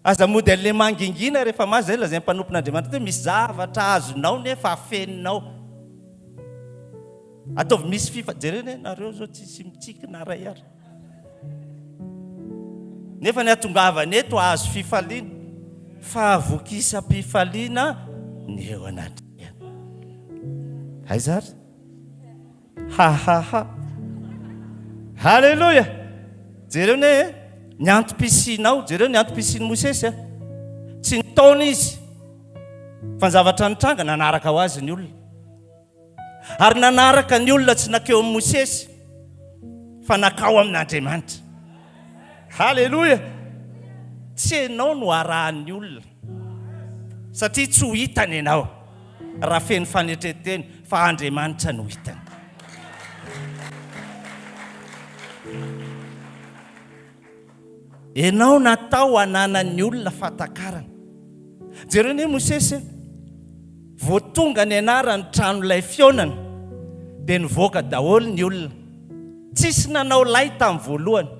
Aza mody an'ilay mangingina rehefa mazy izay lazain'ny mpanompon'Andriamanitra hoe misy zavatra azonao nefa afeninao. Ataovy misy fifa, jereo anie nareo zao tsisy mitsiky na ray ary. Nefa ny hatongavana eto hahazo fifaliana. Fahavokisam-pifaliana ny eo anatrehany. Aiza ary? Ha ha ha. Haleloia! Jereo ne e, ny antom-pisianao, jereo ny antom-pisian'i Mosesy a. Tsy nitaona izy, fa ny zavatra nitranga, nanaraka ho azy ny olona. Ary nanaraka ny olona tsy nakeo amin'i Mosesy, fa nakao amin'Andriamanitra. Haleloia! Tsy ianao no arahan'ny olona, satria tsy ho hitany ianao raha feno fanetren-tena, fa Andriamanitra no hitany. Ianao natao hananan'ny olona fahatakarana. Jereo anie Mosesy e! Vao tonga ny anaran'ny tranolay fihaonana dia nivoaka daholo ny olona. Tsisy nanao lay tamin'ny voalohany.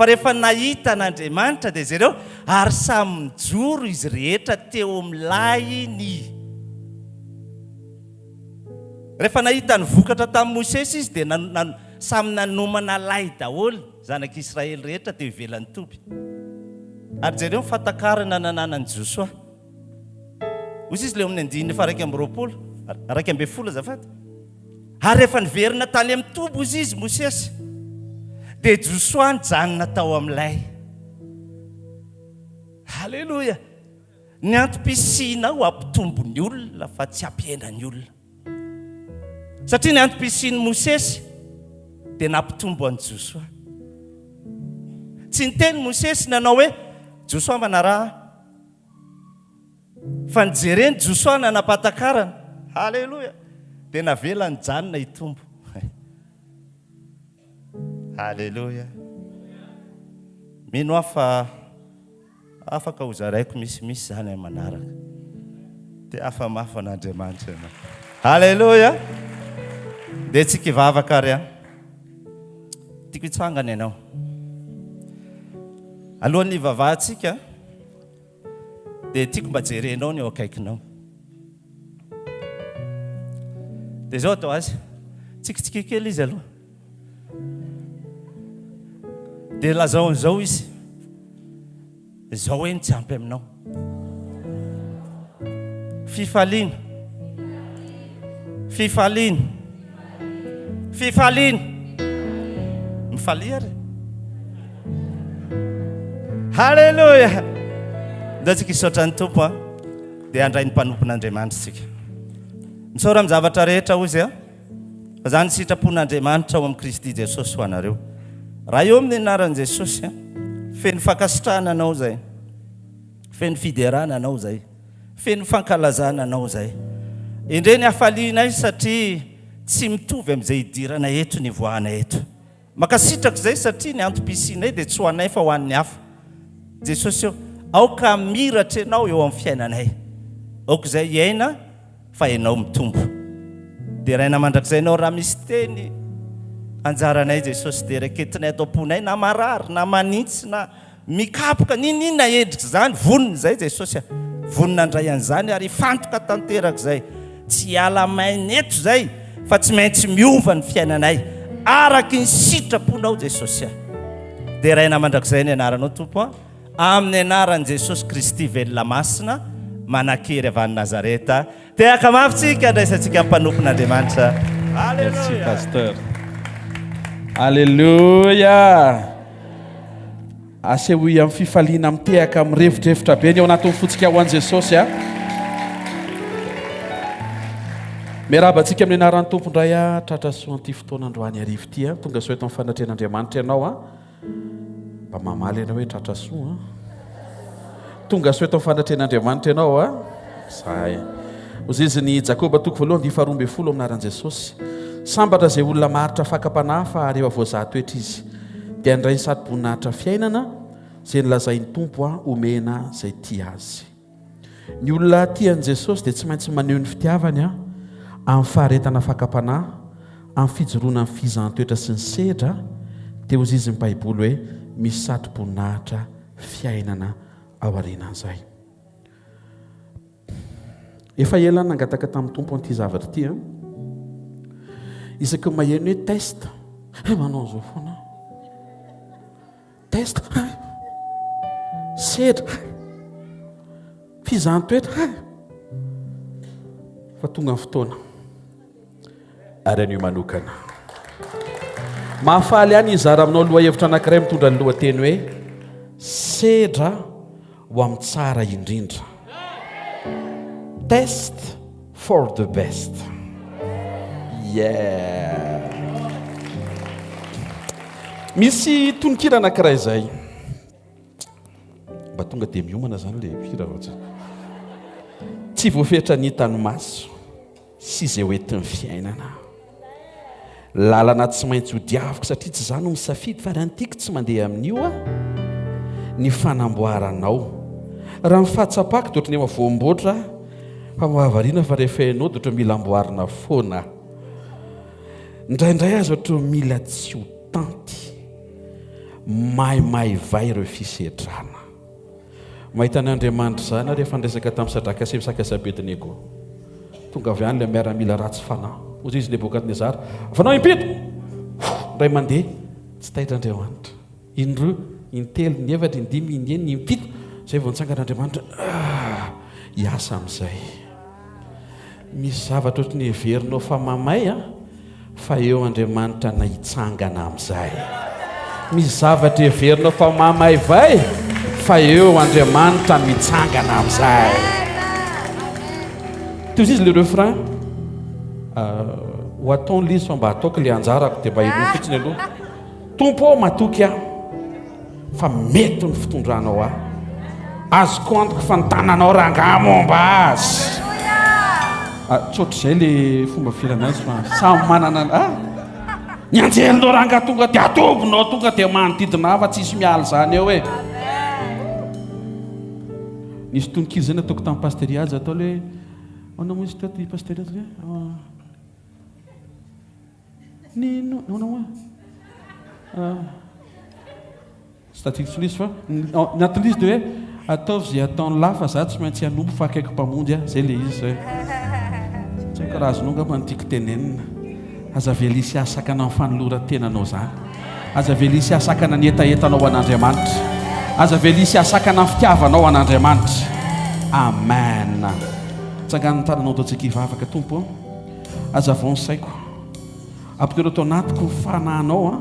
Fa rehefa nahita an'Andriamanitra dia jereo, ary samy nijoro izy rehetra teo amin'ny lahiny. Rehefa nahita ny vokatra tamin'i Mosesy izy dia samy nanomana lay daholo zanak'Israely rehetra teo ivelan'ny toby. Ary jereo ny fahatakarana nananan'i Josoa. Hoy izy ilay eo amin'ny andininy faha 21, 11 azafady. Ary rehefa niverina tany amin'ny toby hozy izy Mosesy, dia Josoa nijanona tao amin'ilay. Haleloia! Ny antom-pisianao hampitombo ny olona fa tsy hampihena ny olona. Satria ny antom-pisian'i Mosesy dia nampitombo an'i Josoa. Tsy niteny Mosesy nanao hoe, Josoa manaraha. Fa nijereny Josoa nanam-pahatakarana. Haleloia! Dia navela nijanona hitombo. Haleloia! Mino aho fa afaka hozaraiko misimisy izany amin'ny manaraka. Dia afa-mafy an'Andriamanitra ianao. Haleloia! Dia tsika hivavaka ary an. Tiako hitsangana ianao. Alohan'ny hivavahantsika, Dia tiako mba jerenao ny eo akaikinao. Dia izao atao azy. Tsikitsiky kely izy aloha. Dia lazao an'izao izy. Izao hoe ny tsy ampy aminao. Fifaliana. Fifaliana. Fifaliana. Mifalia ary. Haleloia! Ndao tsika hisaotra ny Tompo a. Dia handray ny mpanompon'Andriamanitra isika. Misaora amin'ny zavatra rehetra hozy a. Fa izany sitrapon'Andriamanitra ao amin'i Kristy Jesosy ho anareo. Raha eo amin'ny anaran'i Jesosy a. Feno fankasitrahana Anao izay. Feno fiderana Anao izay. Feno fankalazana Anao izay. Endrey ny hafalianay satria tsy mitovy amin'izay idirana eto ny ivoahana eto. Mankasitraka izay satria ny antom-pisianay dia tsy ho anay fa ho an'ny hafa. Jesosy ô, aoka hamiratra Ianao eo amin'ny fiainanay. Aoka izay hiaina fa Ianao mitombo. Deraina mandrakizay Ianao raha misy teny anjaranay Jesosy dia raiketinay ato am-ponay na marary na manintsy na Mikapoka n'inon'inona endrika izany, vonona izay Jesosy a! Vonona handray an'izany ary hifantoka tanteraka izay. Tsy hiala maina eto izay fa tsy maintsy miova ny fiainanay araky ny sitraponao Jesosy a! Deraina mandrakizay ny anaranao Tompo a! Amin'ny anaran'i Jesosy Kristy velona masina manan-kery avy any Nazareta. Tehaka mafy tsika andraisantsika ny mpanompon'Andriamanitra. Merci pasteur. Alléluia. Asehoy amin'ny fifaliana mitehaka mirefodrefotra be ny ao anatin'ny fontsika ho an'i Jesosy a. Miarahaba antsika amin'ny anaran'ny Tompo indray a, tratra soa an'ity fotoana androany hariva ity a. Tonga soa eto amin'ny fanatrehan'Andriamanitra ianao a. Mba mamaly ianao hoe tratra soa an. Tonga soa eto amin'ny fanatrehan'Andriamanitra ianao a. Zay. Hozezin'i Jakoba toko voalohany dia faharoa ambin'ny folo amin'ny anaran'i Jesosy. Sambatra izay olona maharitra fakam-panahy fa rehefa voazaha toetra izy dia handray ny satroboninahitra fiainana izay nolazain'ny Tompo a omena izay tia azy. Ny olona tia an'i Jesosy dia tsy maintsy maneho ny fitiavany amin'ny faharetana fakam-panahy, amin'ny fijoroana amin'ny fizahan-toetra sy ny sedra, dia hozizin'ny Baiboly hoe misy satroboninahitra fiainana ao aorianan'izay. Efa ela nangataka tamin'ny Tompo an'ity zavatra ity an. Isaky ny maheno hoe test, eh manao an'izao foana aho. Test hay. Sedra hay. Fizahan-toetra hay. Fa tonga ny fotoana. Ary anio manokana. Mahafaly ahy ny hizara aminao lohahevitra anankiray mitondra ny lohateny hoe Sedra ho amin'ny tsara indrindra. Test for the best. Yeah. Misy tononkira anankiray izay. Mba tonga dia miomana izany ilay mpihira fa tsy tsy voafetra ny hitan'ny maso. sy izay ho entin'ny fiainana. Lalana tsy maintsy ho diaviko satria tsy izaho no misafidy fa raha ny tiako tsy mandeha amin'io aho. Ny fanamboaranao. Raha ny fahatsapako dia ohatran'ny efa voamboatra aho fa mahavariana fa rehefa ianao dia ohatran'ny mila amboarina foana. Indraindray aza ohatran'ny mila tsy ho tanty. Maimaivay ireo fisedrana. Mahita an' Andriamanitra izany aho rehefa niresaka tamin'i Sadraka sy Mesaka sy Abednego. Tonga avy any ilay miaramila ratsy fanahy. Hoy izy Nebokadnezara, Afanao impito! Indray mandeha, tsy taitra Andriamanitra. Indroa, intelo, inefatra, indimy, inenina, impito. Izay vao nitsangana Andriamanitra. Ah, hiasa amin'izay. Misy zavatra ohatry ny heverinao fa mamay an, fa eo Andriamanitra na hitsangana amin'izay. Misy zavatra heverinao fa mamaivay, fa eo Andriamanitra mitsangana amin'izay. Toy izy le refrain, ho ataony le izy fa mba ataoko le anjarako dia mba henoy fotsiny aloha. Tompo ô matoky aho fa mety ny fitondranao ahy. Azoko antoka fa ny tananao rangaha momba azy. Ah, tsy ohatr'izay le fomba filana azy fa samy manana ah. Ny anjelinao rangaha tonga dia atobinao tonga dia manodidina ahy fa tsisy miala izany eo e. Nisy tononkira izay nataoko tamin'ny Pasteur Haja atao le ahoana moa izy teo ty Pasteur Haja le ah. Nino, non non. Ah. Tsy tadidiko intsony izy fa ny anton'izy dia hoe ataovy izay ataon'ny lahy fa za tsy maintsy hanompo fa akaiky mpamonjy aho. Zay le izy zay. Tsy haiko raha azonao angamba ny tiako tenenina. Aza avela hisy hahasakana ny fanoloran-tenanao izany. Aza avela hisy hahasakana ny hetahetanao ho an'Andriamanitra. Aza avela hisy hahasakana ny fitiavanao an'Andriamanitra. Amen. Tsangano ny tananao ataontsika hivavaka Tompo ô. Hazavao ny saiko. Ampidiro ato anatiko ny fanahinao an,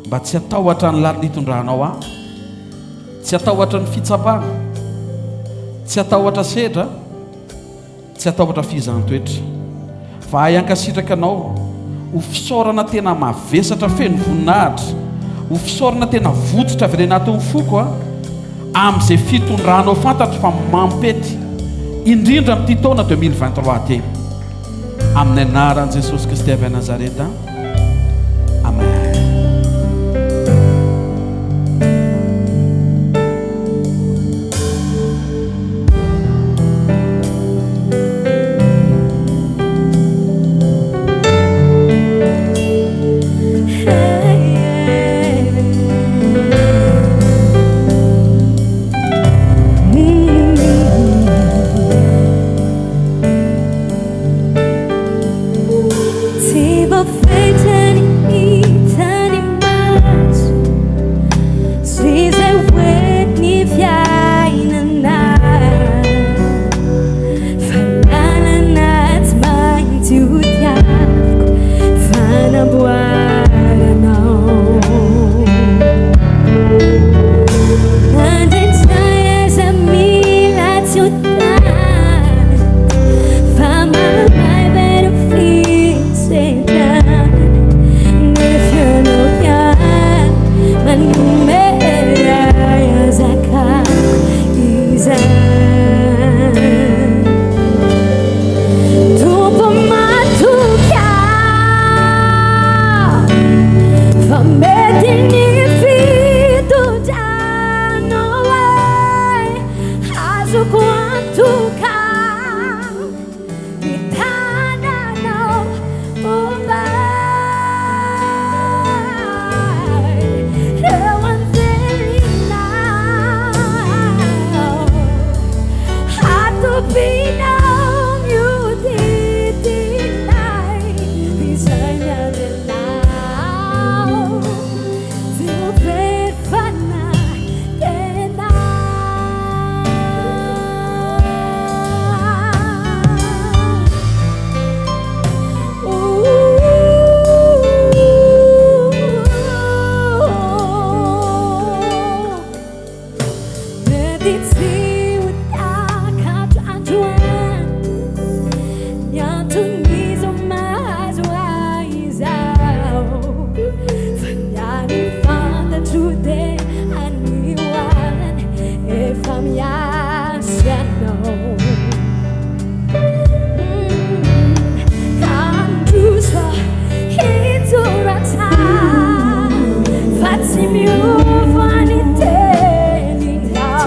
mba tsy hatahotra ny lalina itondranao ahy, tsy hatahotra ny fitsapana, tsy hatahotra sedra, tsy hatahotra fihizan-toetra, fa hahay hankasitraka Anao ho fisaorana tena mavesatra feno voninahitra. Ho fisaorana tena votsotra avy any anatin'ny foko a, amin'izay fitondranao fantatro fa mampety, indrindra amin'ity taona 2023 ity. Amin'ny anaran'i Jesosy Kristy avy any Nazareta. Amen. Tsy voafetra ny hitan'ny maso sy izay hoentin'ny fiainana fa lalana tsy maintsy ho tiaviko fanamboaranao. Nandritra aza mila tsy ho tany fa mahamay be ny fisedrana nefa ianao ihany manome ahy hazakako izany. Tompo matoky aho fa mety ny fitondranao ahy azoko antoka ny tananao momba ahy ireo anjelinao Atopinao mihodidina ahy izay miandry anao tsy ho very fanantenana. Mety tsy ho takatro androany ny anton'izao mahazo ahy izao fa ny ahy ny fantatro dia anio any efa miasa ianao ka handroso aho hijoro hatrany fa tsy miova ny teninao.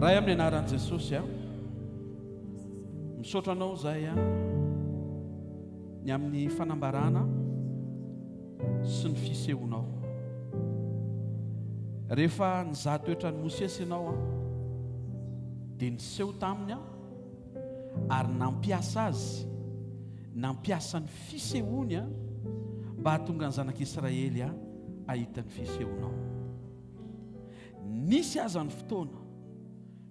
Ray amin'ny anaran'i Jesosy a. Misaotra anao izay a ny amin'ny fanambarana sy ny fisehonao. Rehefa nizaha toetra an'i Mosesy ianao a dia niseho taminy a ary nampiasa azy, nampiasa ny fisehoany a mba hahatonga ny zanak'Israely a hahita ny fisehonao. Nisy aza ny fotoana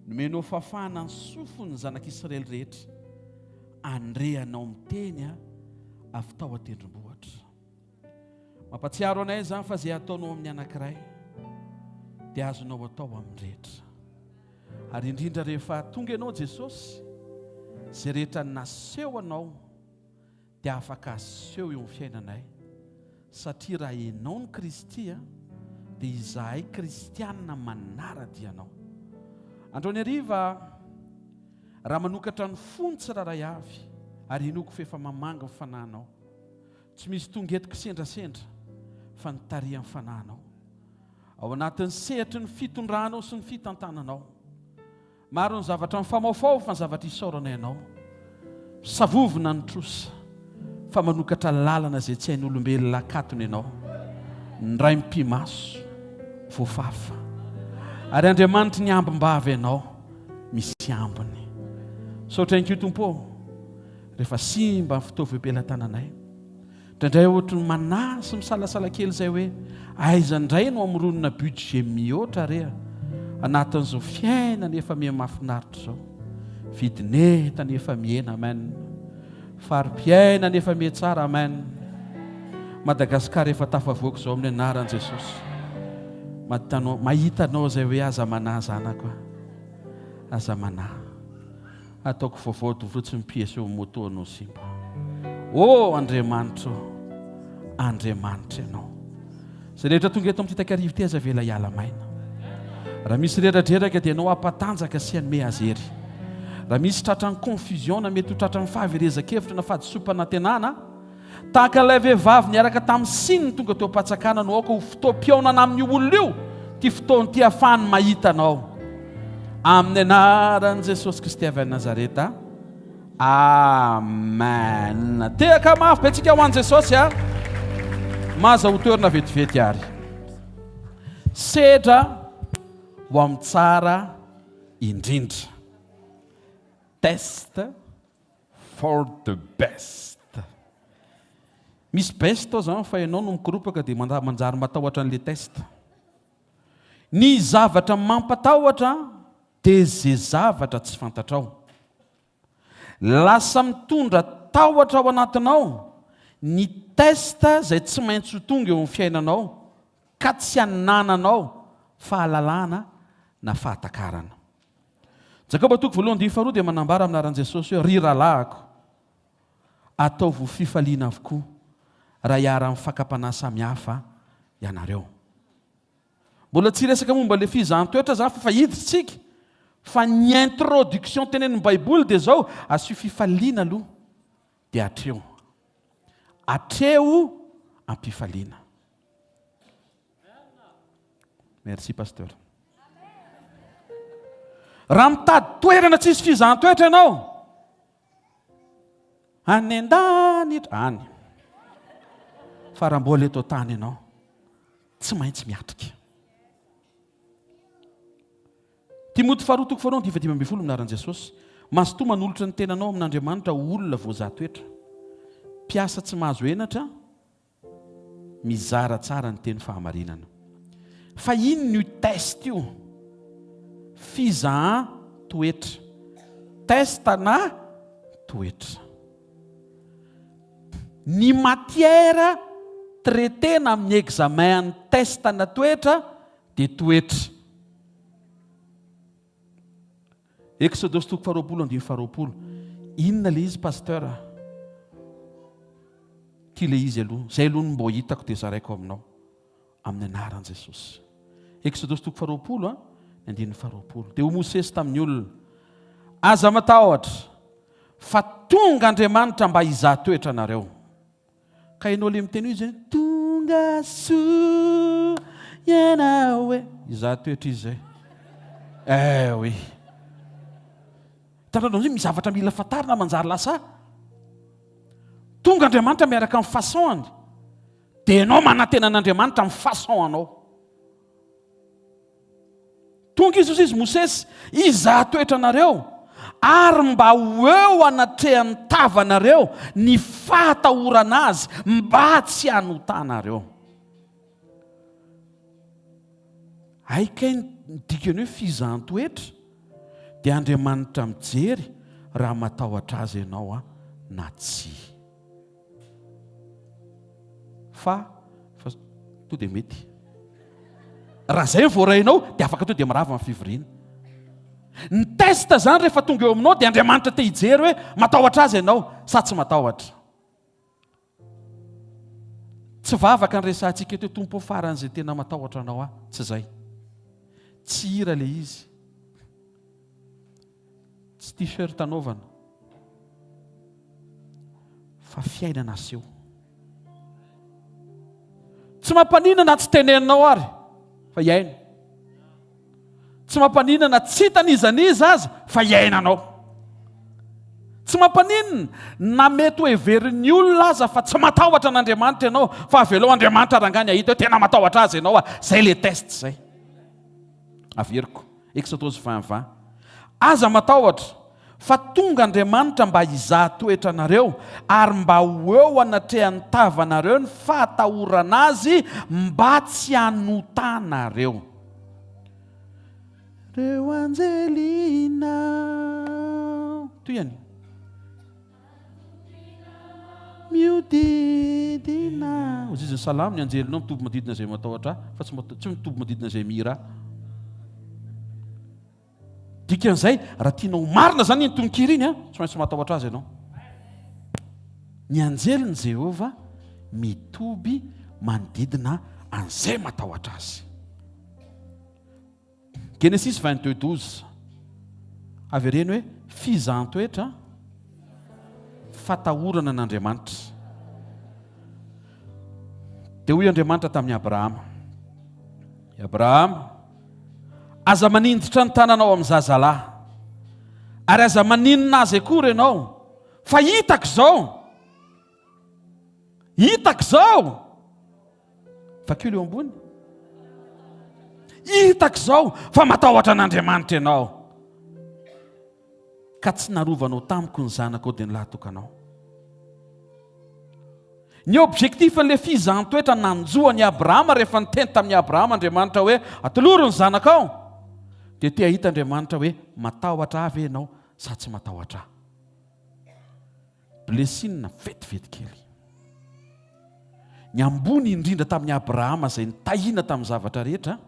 nomenao fahafahana ny sofin'ny zanak'Israely rehetra handre anao miteny avy tao an-tendrombohitra. Mampatsiaro anay izany fa izay ataonao amin'ny anankiray dia azonao atao amin'ny rehetra. Ary indrindra rehefa tonga ianao Jesosy, izay rehetra naseho anao dia afaka aseho eo amin'ny fiainanay satria raha ianao no Kristy dia izahay kristiana manara-dia anao. Androany hariva raha manokatra ny fo ny tsirairay avy ary inoako fa efa mamangy ny fanahinao. Tsy misy tonga eto kisendrasendra fa nitarihan'ny fanahinao. Ao anatin'ny sehatry ny fitondranao sy ny fitantananao. Maro ny zavatra mifamaofao fa ny zavatra isaoranay anao. Misavovona ny trosa fa manokatra lalana izay tsy hain'olombelona akatona ianao. Ny Ray mipi-maso, voafafa. Ary Andriamanitry ny ambim-bava ianao, misy ambiny. Misaotra ihany koa Tompo ô, rehefa simba ny fitaovam-pelatananay. Indraindray ohatry ny manahy sy misalasala kely izay hoe aiza indray no hamoronana budget mihoatra re a! Anatin'izao fiainana efa miha mahafinaritra izao. Vidin'entana efa mihena, amen. Fari-piainana efa miha tsara, amen. Madagasikara efa tafavoaka izao amin'ny anaran'i Jesosy. Mahitanao, mahita anao izay hoe aza manahy zanako a. Aza manahy. Ataoko vaovao dovro tsy mi-pièce eo moto anao simba. Oh Andriamanitra ô! Andriamanitra ianao. Izay rehetra tonga eto amin'ity takariva ity aza avela hiala maina. Raha misy reradreraka dia ianao hampatanjaka sy hanome azy hery. Raha misy tratran'ny confusion na mety ho tratran'ny fahaverezan-kevitra na fahadisoam-panantenana, Tahaka ilay vehivavy niaraka tamin'ny sininy tonga teo am-patsakana no aoka ho fotoam-pihaonana amin'io olona io ity fotoana ity ahafahany mahita anao. Amin'ny anaran'i Jesosy Kristy avy any Nazareta. Amen. Tehaka mafy be tsika ho an'i Jesosy a. Maza ho toerana vetivety ary. Sedra ho amin'ny tsara indrindra. Test For the best. Misy best ao zany fa ianao no mikoropaka dia manjary matahotra an'le test. Ny zavatra mampatahotra dia ze zavatra tsy fantatrao. Lasa mitondra tahotra ao anatinao ny test zay tsy maintsy ho tonga eo amin'ny fiainanao ka tsy anananao fahalalana na fahatakarana. Jakoba toko voalohany andininy faharoa dia manambara amin'ny anaran'i Jesosy hoe, Ry rahalahiko, ataovy ho fifaliana avokoa raha iharan'ny fakam-panahy samihafa ianareo. Mbola tsy hiresaka momba ilay fizahan-toetra za fa hiditra tsika fa ny introduction tenenin'ny Baiboly dia izao, asio fifaliana aloha dia atreho. Atreho am-pifaliana. Merci pasteur. Raha mitady toerana tsisy fizahan-toetra ianao, any an-danitra any. Fa raha mbola eto an-tany ianao, tsy maintsy miatrika. Timoty faharoa toko faharoa andininy 15 amin'ny anaran'i Jesosy. Mazotoa manolotra ny tenanao amin'Andriamanitra ho olona voazaha toetra. Mpiasa tsy mahazo henatra, mizara tsara ny teny fahamarinana. Fa inona io test io? Fizahan-toetra. Test na toetra. Ny matière traitena amin'ny examen an'ny test na toetra dia toetra. Eksodosy toko faharoapolo andininy faharoapolo. Inona ilay izy pasteur? Ity ilay izy aloha. Izay aloha no mbo hitako dia zaraiko aminao. Amin'ny anaran'i Jesosy. Eksodosy toko faharoapolo a, ny andininy faharoapolo. Dia ho Mosesy tamin'ny olona, Aza matahotra, fa tonga Andriamanitra mba hizaha toetra anareo. Ka ianao le miteny hoe izy hoe tonga soa ianao e. Izaho toetra izy zay. Eh oui. Hitanareo amin'izay misy zavatra mila fantarina manjary lasa tonga Andriamanitra miaraka amin'ny façon-ny dia ianao manantena an'Andriamanitra amin'ny façon anao. Tonga izy, hoy izy, Mosesy, hizaha toetra anareo, ary mba ho eo anatrehan'ny tavanareo ny fahatahorana azy, mba tsy hanotanareo. Hay kay ny dikany hoe fizahan-toetra dia Andriamanitra mijery raha matahotra azy ianao na tsia. Fa fa to dia mety. Raha zay ny voarainao dia afaka to dia mirava ny fivoriana. Ny test zany rehefa tonga eo aminao dia Andriamanitra te hijery hoe matahotra azy ianao sa tsy matahotra. Tsy vavaka ny resahantsika eto hoe Tompo faran'izay tena matahotra anao aho. Tsy zay. Tsy hira le izy. Tsy t-shirt anaovana fa fiainana aseho. Tsy mampaninona na tsy teneninao ary fa iaino. Tsy mampaninona na tsy hitan'iza n'iza aza fa iainanao. Tsy mampaninona na mety ho heverin'ny olona aza fa tsy matahotra an'Andriamanitra ianao fa avelao Andriamanitra rangahy ny hahita hoe tena matahotra azy ianao a. Zay le test zay. Averiko. Eksodosy 20 20. Aza matahotra, fa tonga Andriamanitra mba hizaha toetra anareo, ary mba ho eo anatrehan'ny tavanareo ny fahatahorana Azy, mba tsy hanotanareo. Reo anjelinao. Tohizany. Miodidina. Hoy izy ny salamo, ny anjelinao mitoby manodidina izay matahotra ahy, fa tsy tsy mitoby manodidina izay mihira ahy. Dikan'izay, raha tianao ho marina izany iny tononkira iny, tsy maintsy matahotra azy ianao. Ny anjelin'i Jehovah mitoby manodidina an'izay matahotra azy. Genesisy 22 12. Avereno hoe fizahan-toetra, fatahorana an'Andriamanitra. Dia hoy Andriamanitra tamin'i Abrahama, I Abrahama, aza manindritra ny tananao amin'ny zazalahy, ary aza maninona azy akory ianao, fa hitako izao, hitako izao. Vakio ilay eo ambony. Hitako izao fa matahotra an'Andriamanitra ianao. Ka tsy narovanao tamiko ny zanakao dia ny lahatokanao. Ny objectif an'ilay fizahan-toetra nanjo an'i Abrahama rehefa niteny tamin'i Abrahama Andriamanitra hoe atolory ny zanakao dia te hahita Andriamanitra hoe matahotra ahy ve ianao sa tsy matahotra ahy. Blessing vetivety kely. Ny ambony indrindra tamin'i Abrahama izay nitahina tamin'ny zavatra rehetra,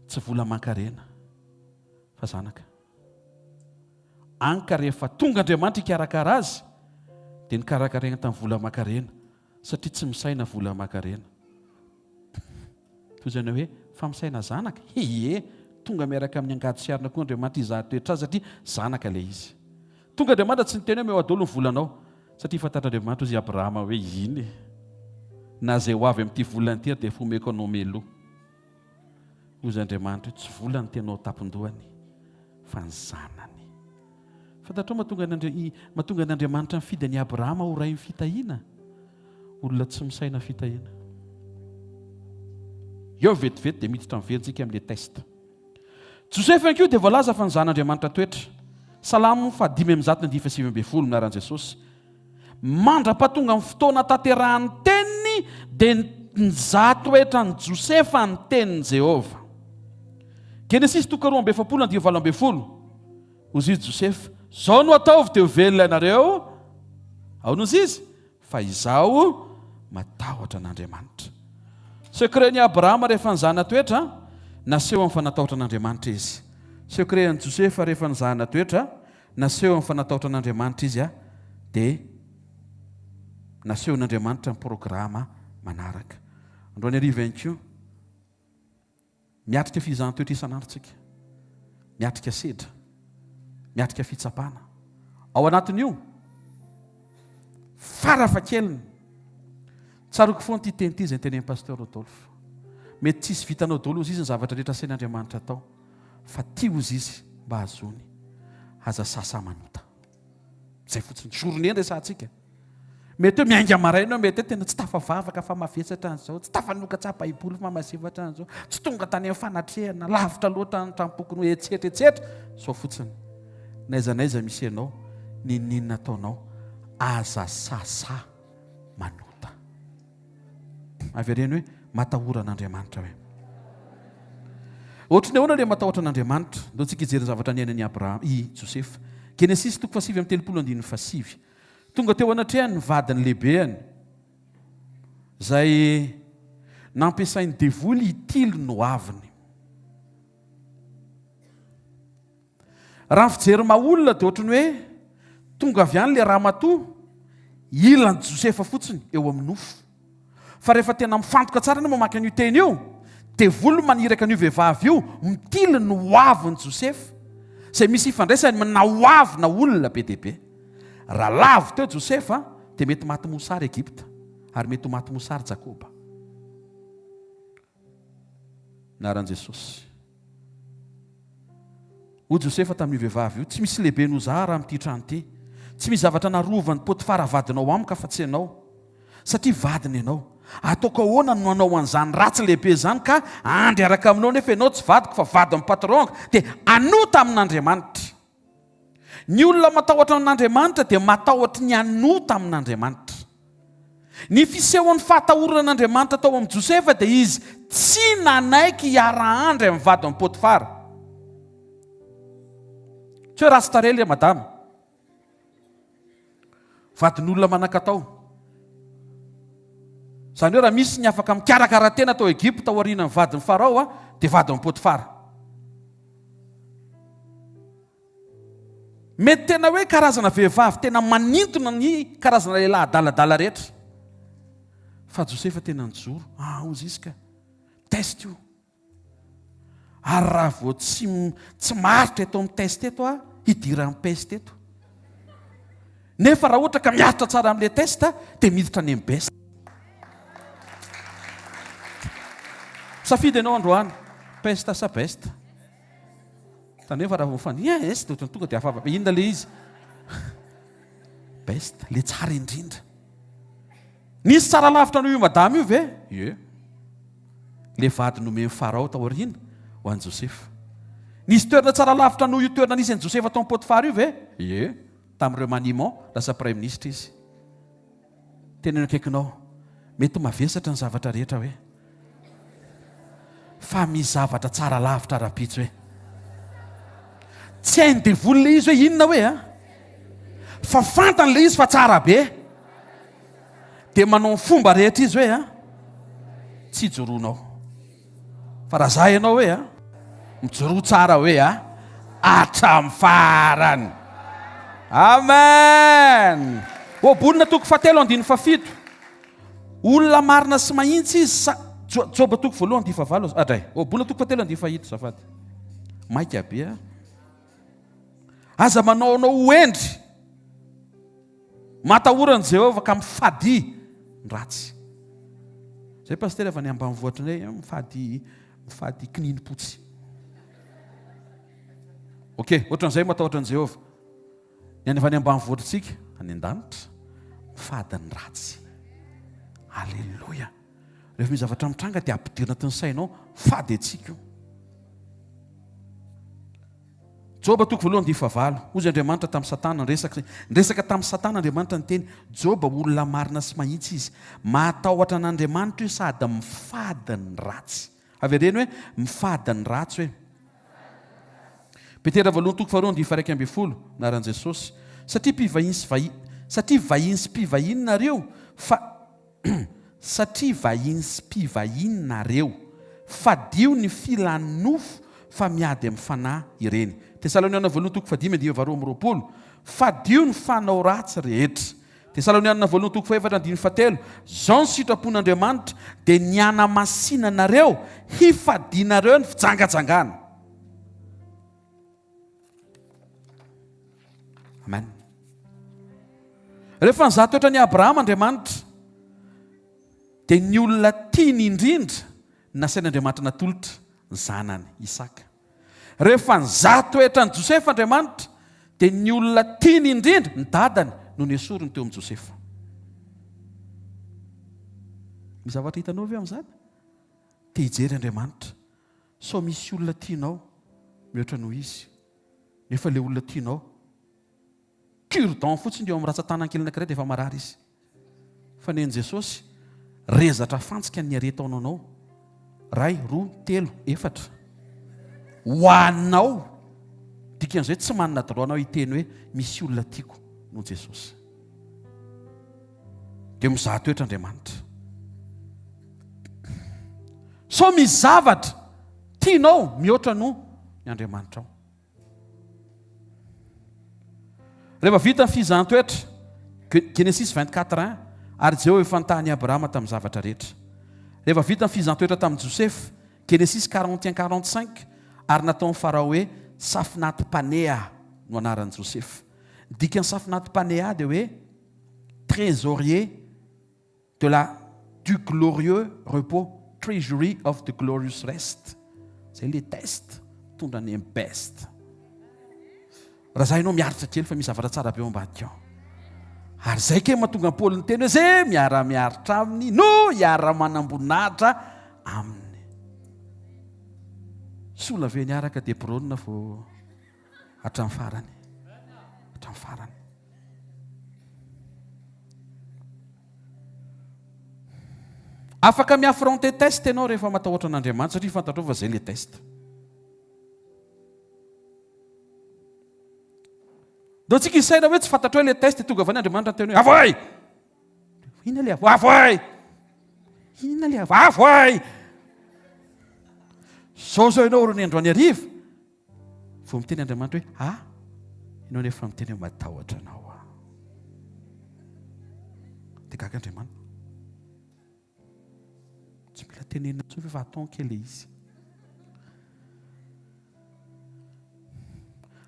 tsy vola aman-karena, fa zanaka. Any ka rehefa tonga Andriamanitra hikarakara azy, dia nikarakaraina tamin'ny vola aman-karena, satria tsy misaina vola aman-karena. Toy izany hoe, fa misaina zanaka? Ie, tonga miaraka amin'ny angady sy arina koa Andriamanitra hizaha toetra azy satria zanaka ilay izy. Tonga Andriamanitra tsy niteny hoe omeo daholo ny volanao, satria fantatr'Andriamanitra hozy i Abrahama hoe iny e, na izay ho avy amin'ity volana ity ary dia efa omeko anao mialoha. Hozy Andriamanitra hoe tsy vola no tianao tampon-dohany fa ny zanany. Fantatrao mahatonga an'Andri- mahatonga an'Andriamanitra nifidy an'i Abrahama ho rain'ny fitahiana? Olona tsy misaina fitahiana. Eo vetivety dia miditra miverina amin'ilay test. Josefa ihany koa dia voalaza fa ny zan'Andriamanitra toetra. Salamo faha 115 amin'ny anaran'i Jesosy. Mandra-pahatonga ny fotoana tanterahan'ny teniny dia nizaha toetra an'i Josefa ny tenin'i Jehovah. Genesisy toko 42 andivo 18. Hozy izy Josefa, Zao no ataovy dia ho velona ianareo. Aona hozy izy? Fa izaho matahotra an'Andriamanitra. Secret-n'i Abrahama rehefa nizahana toetra, nasehony fa natahotra an'Andriamanitra izy. Secret an'i Josefa rehefa nizahana toetra, nasehony fa natahotra an'Andriamanitra izy, dia nasehon'Andriamanitra ny programa manaraka. Androany hariva ihany koa. Miatrika fizahan-toetra isan'andro tsika. Miatrika sedra. Miatrika fitsapana. Ao anatin'io, farafahakeliny, tsaroako foana ity teny ity izay notenenin'i Pasteur Rodolphe. Mety tsisy vitanao daholo hozy izy ny zavatra rehetra asain'Andriamanitra atao, fa tia hozy izy mba hahazoany. Aza sasa manota. Izay fotsiny. Journée no resahantsika. Mety hoe miainga maraina eo, mety hoe tena tsy tafavavaka fa mavesatra an'izao, tsy tafanokatsa baiboly fa mazevatra an'izao, tsy tonga tany amin'ny fanatrehana, lavitra loatra ny trampokony, etsetra etsetra. Izao fotsiny. N'aiza n'aiza misy ianao, n'inon'inona ataonao, aza sasa manota. Avereno hoe matahora an'Andriamanitra hoe. Ohatry ny ahoana ilay matahotra an'Andriamanitra? Ndao tsika hijery ny zavatra niainan'i Abrahama, i Josefa. Genesisy toko fahasivy amby 30 andininy fahasivy. Tonga teo anatrehany ny vadiny lehibehany, izay nampiasain'ny devoly hitily ny hoaviny. Raha ny fijery maha olona dia ohatry ny hoe tonga avy any ilay ramatoa hila an'i Josefa fotsiny eo amin'ny nofo. Fa rehefa tena mifantoka tsara ianao mamaky an'io teny io, devoly no maniraka an'io vehivavy io mitily ny hoavin'i Josefa, izay misy ifandraisany amina hoavina olona be dia be. Raha lavo teo Josefa dia mety maty mosary Egypta ary mety ho maty mosary Jakoba. Anaran'i Jesosy. Hoy Josefa tamin'io vehivavy io, Tsy misy lehibe noho izaho raha amin'ity trano ity. Tsy misy zavatra narovan'i Potifara vadinao amiko afa-tsy ianao, satria vadiny ianao. Ataoko ahoana no hanao an'izany ratsy lehibe izany ka handry araka aminao nefa ianao tsy vadiko fa vadin'ny patron-ko? Dia hanota amin'Andriamanitra. Ny olona matahotra an'Andriamanitra dia matahotra ny hanota amin'Andriamanitra. Ny fisehon'ny fahatahorana an'Andriamanitra tao amin'i Josefa dia izy tsy nanaiky hiara-handry amin'ny vadin'i Potifara. Tsy hoe ratsy tarehy ilay madama. Vadin'olona manan-katao. Izany hoe raha misy ny afaka mikarakara tena tao Egypta aorianan'ny vadin'i Farao dia vadin'i Potifara. Mety tena hoe karazana vehivavy tena manintona ny karazana lehilahy adaladala rehetra. Fa Josefa tena nijoro. Ah, hozy izy ka. Test io. Ary raha vao tsy tsy maharitra eto amin'ny test eto aho, hidiran'ny peste eto. Nefa raha ohatra ka miaritra tsara amin'ilay test dia miditra any amin'ny best. Safidy ianao androany, peste sa best? Tandremo fa raha vao mifandihy eh, est dia tonga dia hafahafa be. Inona ilay izy? Best, ilay tsara indrindra. Nisy tsara lavitra noho io madama io ve? Ie. Ilay vady nomen'i Farao taoriana ho an'i Josefa. Nisy toerana tsara lavitra noho io toerana nisy an'i Josefa tao Potifara io ve? Ie. Tamin'ny remaniement, lasa praiminisitra izy. Teneno akaikinao, mety mavesatra ny zavatra rehetra hoe. Fa misy zavatra tsara lavitra rahampitso hoe. Tsy hain'ny devoly ilay izy hoe inona hoe a. Fa fantany ilay izy fa tsara be. Dia manao ny fomba rehetra izy hoe a. Tsy ijoroanao. Fa raha za ianao hoe a. Mijoroa tsara hoe a. Hatramin'ny farany. Amen. Ohabolana toko fahatelo andininy fahafito. Olona marina sy mahintsy izy sa Joba toko voalohany andininy fahavalo adray. Ohabolana toko fahatelo andininy fahito azafady. Maika be a. Aza manao anao ho hendry. Matahora an'i Jehovah ka mifadia ny ratsy. Zay pasitera avy any ambanivohitra indray mifady mifady kininim-potsy. Ok, ohatran'izay matahotra an'i Jehovah. Ny any avy any ambanivohitritsika, any an-danitra, mifady ny ratsy. Aleloia. Rehefa misy zavatra mitranga dia ampidirina anatin'ny sainao, fady antsika io. Joba toko voalohany andininy fahavalo. Hozy Andriamanitra tamin'i Satana, niresaka, niresaka tamin'i Satana Andriamanitra niteny, Joba olona marina sy mahitsy izy. Mahatahotra an'Andriamanitra io sady mifady ny ratsy. Avereno hoe, mifady ny ratsy hoe. Petera voalohany toko faharoa andininy faha-11, anaran'i Jesosy. Satria mpivahiny sy vahi, satria vahiny sy mpivahiny nareo, fa satria vahiny sy mpivahiny nareo. Fadio ny filan'ny nofo fa miady amin'ny fanahy ireny. Tesaloniana voalohany toko fahadimy andininy faharoa amby 20, Fadio ny fanao ratsy rehetra. Tesalonianina voalohany toko fahefatra andininy fahatelo, Izao ny sitrapon'Andriamanitra, dia ny hanamasinanareo, hifadianareo ny fijangajangana. Amen. Rehefa nizaha toetra an'i Abrahama Andriamanitra, dia ny olona tiany indrindra nasain'Andriamanitra natolotra, ny zanany Isaka. Rehefa nizaha toetra an'i Josefa Andriamanitra, Dia ny olona tiany indrindra, ny dadany, no nesoriny teo amin'i Josefa. Misy zavatra hitanao ve amin'izany? Te hijery Andriamanitra. Sao misy olona tianao mihoatra noho izy. Nefa ilay olona tianao, cure-dent fotsiny eo amin'ny ratsan-tanany kely anankiray dia efa marary izy. Fa nen'i Jesosy, rezatra fantsika ny niaretaonao anao. Ray, roa, telo, efatra. Ho anao. Dikan'izay tsy manana droit anao hiteny hoe misy olona tiako noho Jesosy. Dia mizaha toetra Andriamanitra. Sao misy zavatra tianao mihoatra noho ny Andriamanitrao. Rehefa vita ny fizahan-toetra, Genesisy 24 1, ary Jehovah efa nitaha an'i Abrahama tamin'ny zavatra rehetra. Rehefa vita ny fizahan-toetra tamin'i Josefa, Genesisy 41 45, ary nataon'i Farao hoe Safnaty-Panea no anaran'i Josefa. Ny dikan'ny Safnaty-Panea dia hoe trésorier de la du glorieux repos, treasury of the glorious rest. Zay le test mitondra any amin'ny best. Raha za ianao miaritra kely fa misy zavatra tsara be ao ambadika ao. Ary zay kay mahatonga an'i Paoly niteny hoe ze miara-miaritra aminy no hiara-manamboninahitra aminy. Sola ve niaraka dia Brona vao hatramin'ny farany. Hatramin'ny farany. Afaka mi-affronter test ianao rehefa matahotra an'Andriamanitra satria fantatrao fa zay le test. Ndao tsika hisaina hoe tsy fantatrao le test tonga avy any Andriamanitra niteny hoe avoay! Inona le avo? Avoay! Inona le avo? Avoay! Zao zao ianao ry androany hariva Vao miteny Andriamanitra hoe, Ah, ianao nefa miteny hoe matahotra anao aho. Dia gaga Andriamanitra. Tsy mila tenenina intsony fa atao kely ilay izy.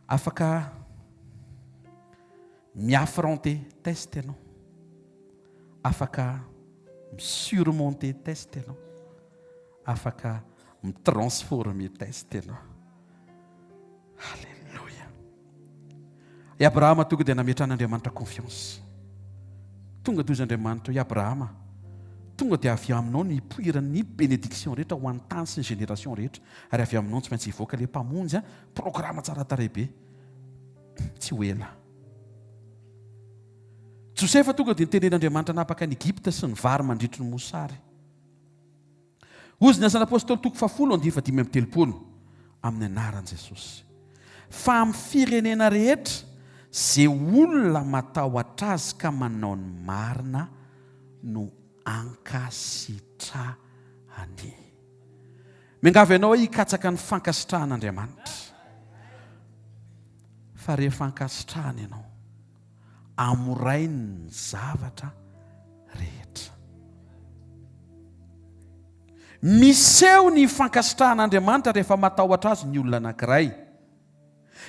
Afaka mi-affronter test ianao. Afaka mi-surmonter test ianao. Afaka mi-transformer test ianao. Alléluia. I Abrahama tonga dia nametran'Andriamanitra confiance. Tonga dia hoy Andriamanitra hoe Abrahama, tonga dia avy aminao ny hipoiran'ny bénédiction rehetra ho an'ny tany sy ny génération rehetra, ary avy aminao tsy maintsy hivoaka ilay mpamonjy, programme tsara tarehy be. Tsy ho ela. Josefa tonga dia nitenen'Andriamanitra hanapaka an'i Egypta sy ny vary mandritry ny mosary. Hozy ny Asan'ny Apostoly toko fahafolo andiany fahadimy amby telopolo, amin'ny anaran'i Jesosy. Fa amin'ny firenena rehetra, ze olona matahotra Azy ka manao ny marina no ankasitrahany. Miangavy anao aho hikatsaka ny fankasitrahan'Andriamanitra. Fa rehefa ankasitrahany ianao, amorainy ny zavatra rehetra. Miseho ny fankasitrahan'Andriamanitra rehefa matahotra Azy ny olona anankiray.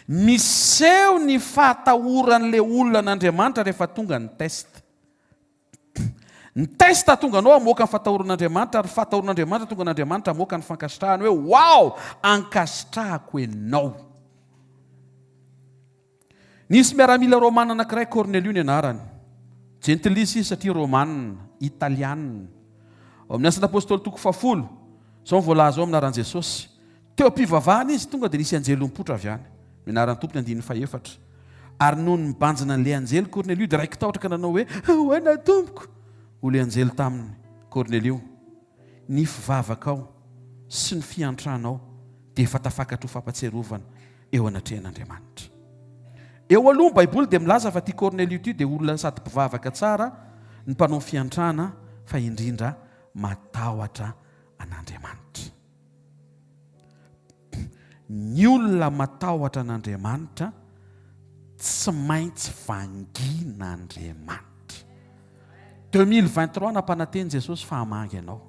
Miseho ny fahatahoran'ilay olona an'Andriamanitra rehefa tonga ny test. Ny test tonga anao hamoaka ny fatahoran'Andriamanitra ary ny fahatahoran'Andriamanitra tonga an'Andriamanitra hamoaka ny fankasitrahany hoe wow! Ankasitrahako enao. Nisy miaramila romana anankiray, Kornelio ny anarany. Jentilisa izy satria romana, italiana. Ao amin'ny Asan'ny Apostoly toko fahafolo, izao no voalaza ao amin'ny anaran'i Jesosy. Teo am-pivavahana izy, tonga dia nisy anjely nipoitra avy any. Ny anaran'ny Tompo ny andininy fahefatra. Ary nony nibanjina an'ilay anjely Kornelio dia raiki-tahotra ka nanao hoe, Ahoana Tompoko? Hoy ilay anjely taminy, Kornelio, ny fivavakao sy ny fiantranao dia efa tafakatra ho fampatsiarovana eo anatrehan'Andriamanitra. Eo aloha ny Baiboly dia milaza fa ity Kornelio ity dia olona sady mpivavaka tsara, ny mpanao fiantrana, fa indrindra matahotra an'Andriamanitra. Ny olona matahotra an'Andriamanitra tsy maintsy vangian'Andriamanitra. 2023 nampanantena Jesosy fa hamangy anao.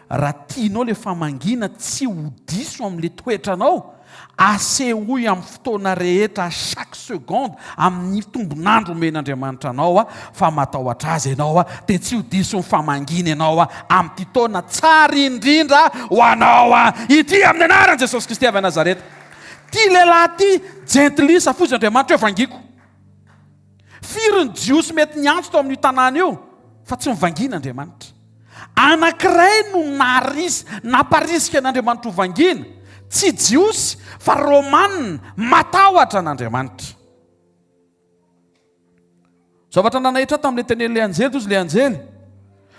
Raha tianao le famangiana tsy ho diso amin'le toetranao, asehoy amin'ny fotoana rehetra à chaque seconde amin'ny tombon'andro omen'Andriamanitra anao fa matahotra Azy ianao dia tsy ho diso ny famangiana ianao amin'ity taona tsara indrindra ho anao ity amin'ny anaran'i Jesosy Kristy avy any Nazareta. Ity lehilahy ity, jentilisa, foza Andriamanitra hoe vangiko. Firy ny Jiosy mety niantso tao amin'io tanàna io fa tsy nivangina Andriamanitra. Anankiray no naharisy, namparisika an'Andriamanitra ho vangina, tsy Jiosy fa Romana matahotra an'Andriamanitra. Zavatra nanaitra ahy tamin'ilay tenenin'ilay anjely, toa izy ilay anjely,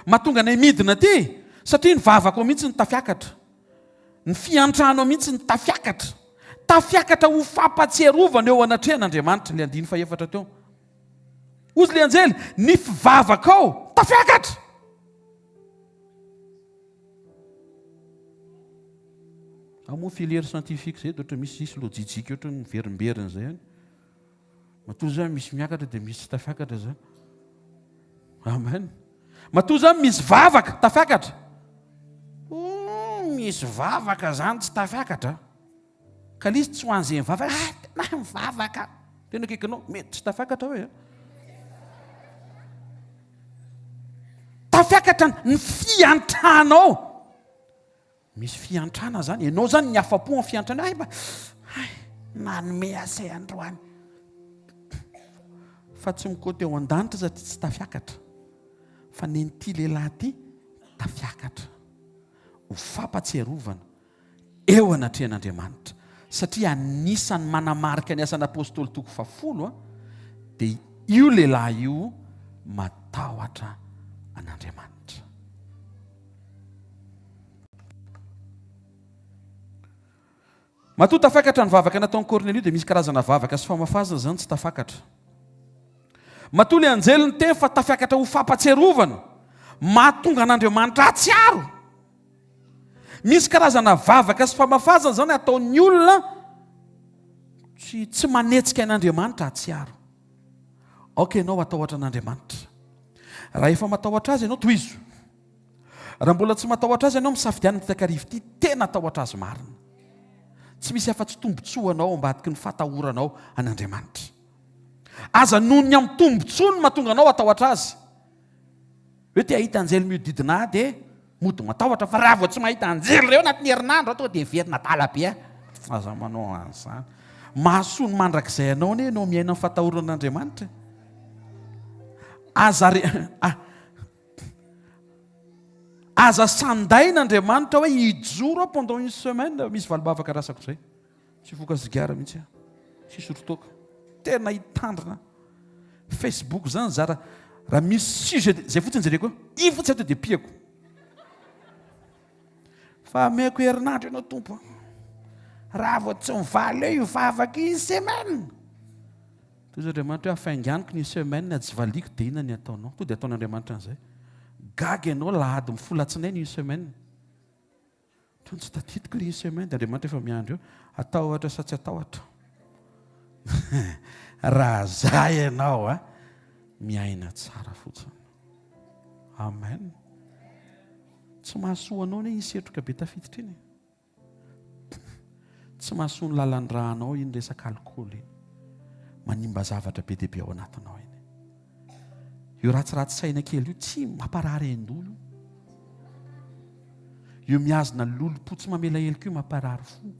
mahatonga anay midina aty satria ny vavako mihitsy no tafiakatra. Ny fiantranao mihitsy no tafiakatra. Tafiakatra ho fampatsiarovana eo anatrehan'Andriamanitra, ilay andininy fahefatra teo. Hozy ilay anjely, ny fivavakao tafiakatra. Ao moa filière scientifique izay dia ohatra misy isy lojijika ohatra ny miverimberina izay any. Matoa zany misy miakatra dia misy tsy tafiakatra zany. Amen. Matoa zany misy vavaka tafiakatra. Oh, misy vavaka zany tsy tafiakatra. Ka le izy tsy ho an'izay mivavaka, ah, tena mivavaka. Tena akaikinao, mety tsy tafiakatra hoe. Tafiakatra ny fiantranao. Misy fiantrana zany, ianao zany ny afa-po amin'ny fiantrana, hay mba, hay, nanome ahy androany. Fa tsy mikoty eo an-danitra satria tsy tafiakatra. Fa nen'ity lehilahy ity tafiakatra. Ho fampatsiarovana eo anatrehan'Andriamanitra. Satria anisan'ny manamarika ny asan'ny apostoly toko fahafolo dia io lehilahy io matahotra an'Andriamanitra. Matoa tafakatra ny vavaka nataon'i Kornelio dia misy karazana vavaka sy famafazana izany tsy tafakatra. Matoa ilay anjely niteny fa tafiakatra ho fampatsiarovana, mahatonga an'Andriamanitra hahatsiaro. Misy karazana vavaka sy famafazana izany ataon'ny olona tsy tsy manetsika an'Andriamanitra hahatsiaro. Aoka ianao hatahotra an'Andriamanitra. Raha efa matahotra azy ianao, tohizo. Raha mbola tsy matahotra azy ianao, misafidiana ity takariva ity, tena tahotra azy marina. Tsy misy afa-tsy tombontsoa anao ao ambadiky ny fatahoranao an'Andriamanitra. Aza noho ny amin'ny tombontsoa no mahatonga anao hatahotra azy. Hoe te hahita anjely mihodidina ahy dia mody matahotra fa raha vao tsy mahita anjely ireo anatin'ny herinandro aho tonga dia heverina adala be aho. Aza manao an'izany. Mahasoa ny mandrakizay anao anie ianao miaina ny fatahorana an'Andriamanitra. Aza re ah. Aza sandaina Andriamanitra hoe hijoro aho pendant une semaine, misy valim-bavaka rasako izay. Tsy hifoka sigara mihitsy aho. Tsy hisotro toaka. Tena hitandrina. Facebook zany zara raha misy sujet zay fotsiny jereko eo. Iny fotsiny ato dia pihako. Fa ameko herinandro ianao Tompo a. Raha vao tsy mivaly eo io vavaka io une semaine. Toy izao Andriamanitra hoe afainganiko ny semaine tsy valiako dia inona ny ataonao? Tonga dia ataon'Andriamanitra an'izay. Gaga ianao lahady mifoha latsinainy une semaine. Toa tsy tadidiko ilay une semaine dia Andriamanitra efa miandry eo. Atahotra sa tsy atahotra? Raha za ianao a, miaina tsara fotsiny. Amen. Tsy mahasoa anao anie iny setroka be tafiditra iny e. Tsy mahasoa ny lalan-dranao iny resaka alikaola iny. Manimba zavatra be dia be ao anatinao iny. Io ratsiratsy saina kely io tsy mamparary an-doha io. Io mihazona lolompo tsy mamela heloka io mamparary fo.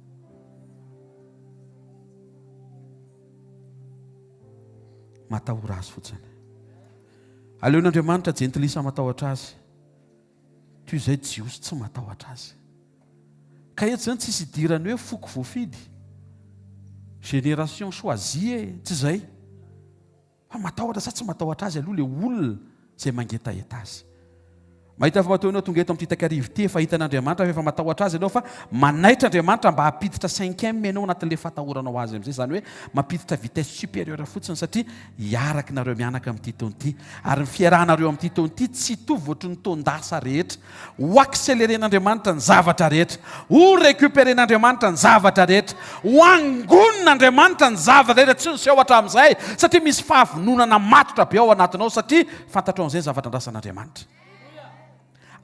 Matahora azy fotsiny. Aleon'Andriamanitra jentilisa matahotra azy. Toy izay Jiosy tsy matahotra azy. Ka eto izany tsisy idirany hoe foko voafidy, génération choisie e, tsy izay. Fa matahotra sa tsy matahotra azy aloha ilay olona izay mangetaheta azy. Mahita fa matoa ianao tonga eto amin'ity takariva ity, efa hitan'Andriamanitra fa efa matahotra azy ianao fa manaitra Andriamanitra mba hampiditra cinquième ianao anatin'ilay fatahoranao azy amin'izay. Izany hoe mampiditra vitesse supérieure fotsiny satria hiaraka nareo mianaka amin'ity taona ity. Ary ny fiarahanareo amin'ity taona ity tsy hitovy ohatry ny taon-dasa rehetra. Ho accélérer-n'Andriamanitra ny zavatra rehetra. Ho récupérer-n'Andriamanitra ny zavatra rehetra. Ho angonin'Andriamanitra ny zavatra rehetra tsy niseho hatramin'izay satria misy fahavononana matotra be ao anatinao satria fantatrao amin'izay ny zavatra andrasan'Andriamanitra.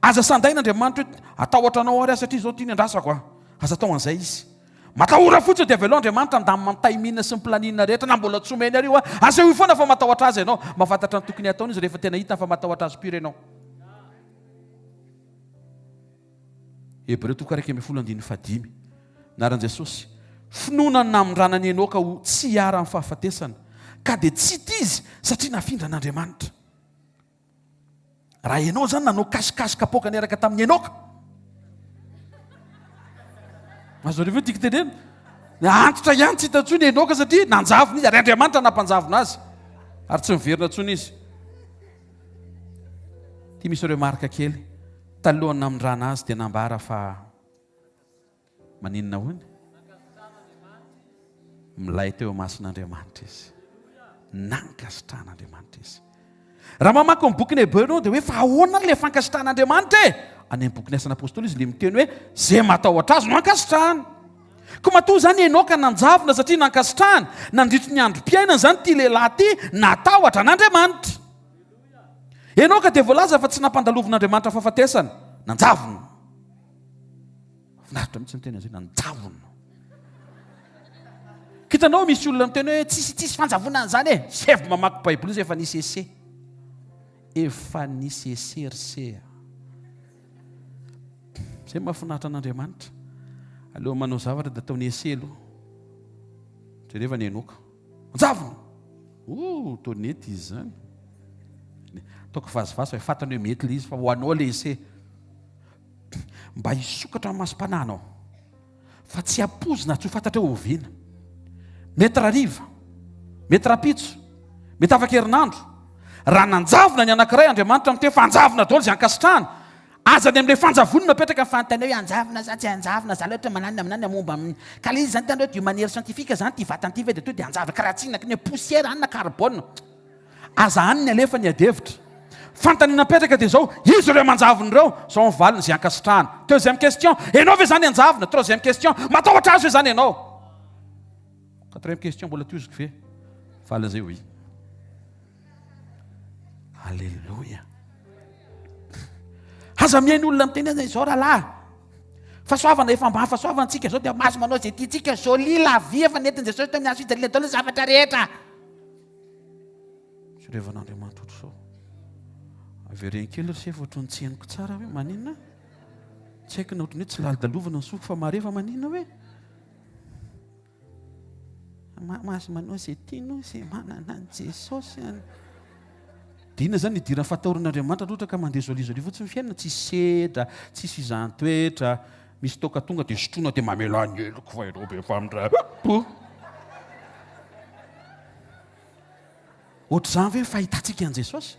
Aza sandaina Andriamanitra hoe atahotra anao ary aho satria izao ity ny andrasako a. Aza atao an'izay izy. Matahora fotsiny dia avelao Andriamanitra handamina ny timing sy ny planning rehetra na mbola tsy omeny ary io a. Asehoy foana fa matahotra azy ianao. Mahafantatra ny tokony hataony izy rehefa tena hitany fa matahotra azy pur ianao. Hebreo toko 11 andininy fahadimy. Anaran'i Jesosy. Finoana no namindrana an'i Enoka ho tsy hiharan'ny fahafatesana, ka dia tsy hita izy satria nafindran'Andriamanitra. Raha ianao izany nanao cache-cache kapoaka niaraka tamin'i Enoka. Azonareo ve tiako tenena? Antitra ihany tsy hita intsony Enoka satria nanjavona izy ary Andriamanitra nampanjavona azy ary tsy niverina intsony izy. Ity misy remarque kely. Talohan'ny namindrana azy dia nambara fa Maninona hono? Milay teo imason'Andriamanitra izy. Nankasitrahan'Andriamanitra izy. Raha mamaky ny bokin'ny Hebreo ianao dia hoe fa ahoana ilay fankasitrahan'Andriamanitra e? Any amin'ny bokin'ny Asan'ny Apôstôly izy ilay miteny hoe izay matahotra azy no ankasitrahany. Koa matoa izany Enoka nanjavona satria nankasitrahany, nandritry ny androm-piainany izany ity lehilahy ity natahotra an'Andriamanitra. Enoka dia voalaza fa tsy nampandalovin'Andriamanitra fahafatesana, nanjavona. Mahafinaritra mihitsy ny teny an'izay, nanjavona. Hitanao misy olona miteny hoe tsisy tsisy fanjavonana an'izany e. Sefo mamaky baiboly izy efa nisy essai. Efa nisy essai ry se a. Izay mahafinaritra an'Andriamanitra. Aleo manao zavatra dia ataony essai aloha. Jereva ny Enoka. Manjavona. Oh, toa nety izy izany. Ataoko vazivazy fa fantany hoe mety ilay izy fa ho anao ilay essai. Mba hisokatra ny masom-panahinao, fa tsy hampoizina tsy ho fantatra hoe oviana. Mety rahariva, mety rahampitso, mety afaka herinandro. Raha nanjavona ny anankiray, Andriamanitra miteny fa hanjavona daholo izay ankasitrahany. Aza any amin'ilay fanjavonana apetraka ny fanontaniana hoe hanjavona sa tsy hanjavona, za loatra mananona mananona momba amin'ny. Ka ilay izy izany hitanareo d'une manière scientifique izany ity vatana ity ve dia tonga dia hanjavona karaha tsy inona, ny poussière any na carbone. Aza any ny alefa ny adihevitra. Fanontaniana mipetraka dia izao, iza ireo manjavona ireo? Izao ny valiny izay ankasitrahana. Deuxième question, ianao ve izany hanjavona? Troisième question, matahotra azy ve izany ianao? Quatrième question, mbola tohiziko ve? Valiny izay oui. Alléluia. Aza mihaino olona miteny aza izao rahalahy. Fahasoavana efa ambany fahasoavana tsika izao dia mahazo manao izay tiantsika. Jolie la vie efa nentin'i Jesosy teo amin'ny hazo fijaliana daholo ny zavatra rehetra. Jerevan'Andriamanitra ohatr'izao. Avereno kely ry sefo ohatran'ny tsy henoko tsara hoe maninona? Tsy haiko na ohatran'ny hoe tsy lalodalovana ny sofiko fa mahare fa maninona hoe? Mahazo manao izay tiany izay manana an'i Jesosy any. Dia inona izany idiran'ny fatahoran'Andriamanitra raha ohatra ka mandeha jolie jolie fotsiny ny fiainana, tsisy sedra, tsisy fizahan-toetra, misy toaka tonga dia sotroina dia mamelà ny heloko fa ianao be famindram-po. Ohatr'izany ve ny fahitantsika an'i Jesosy?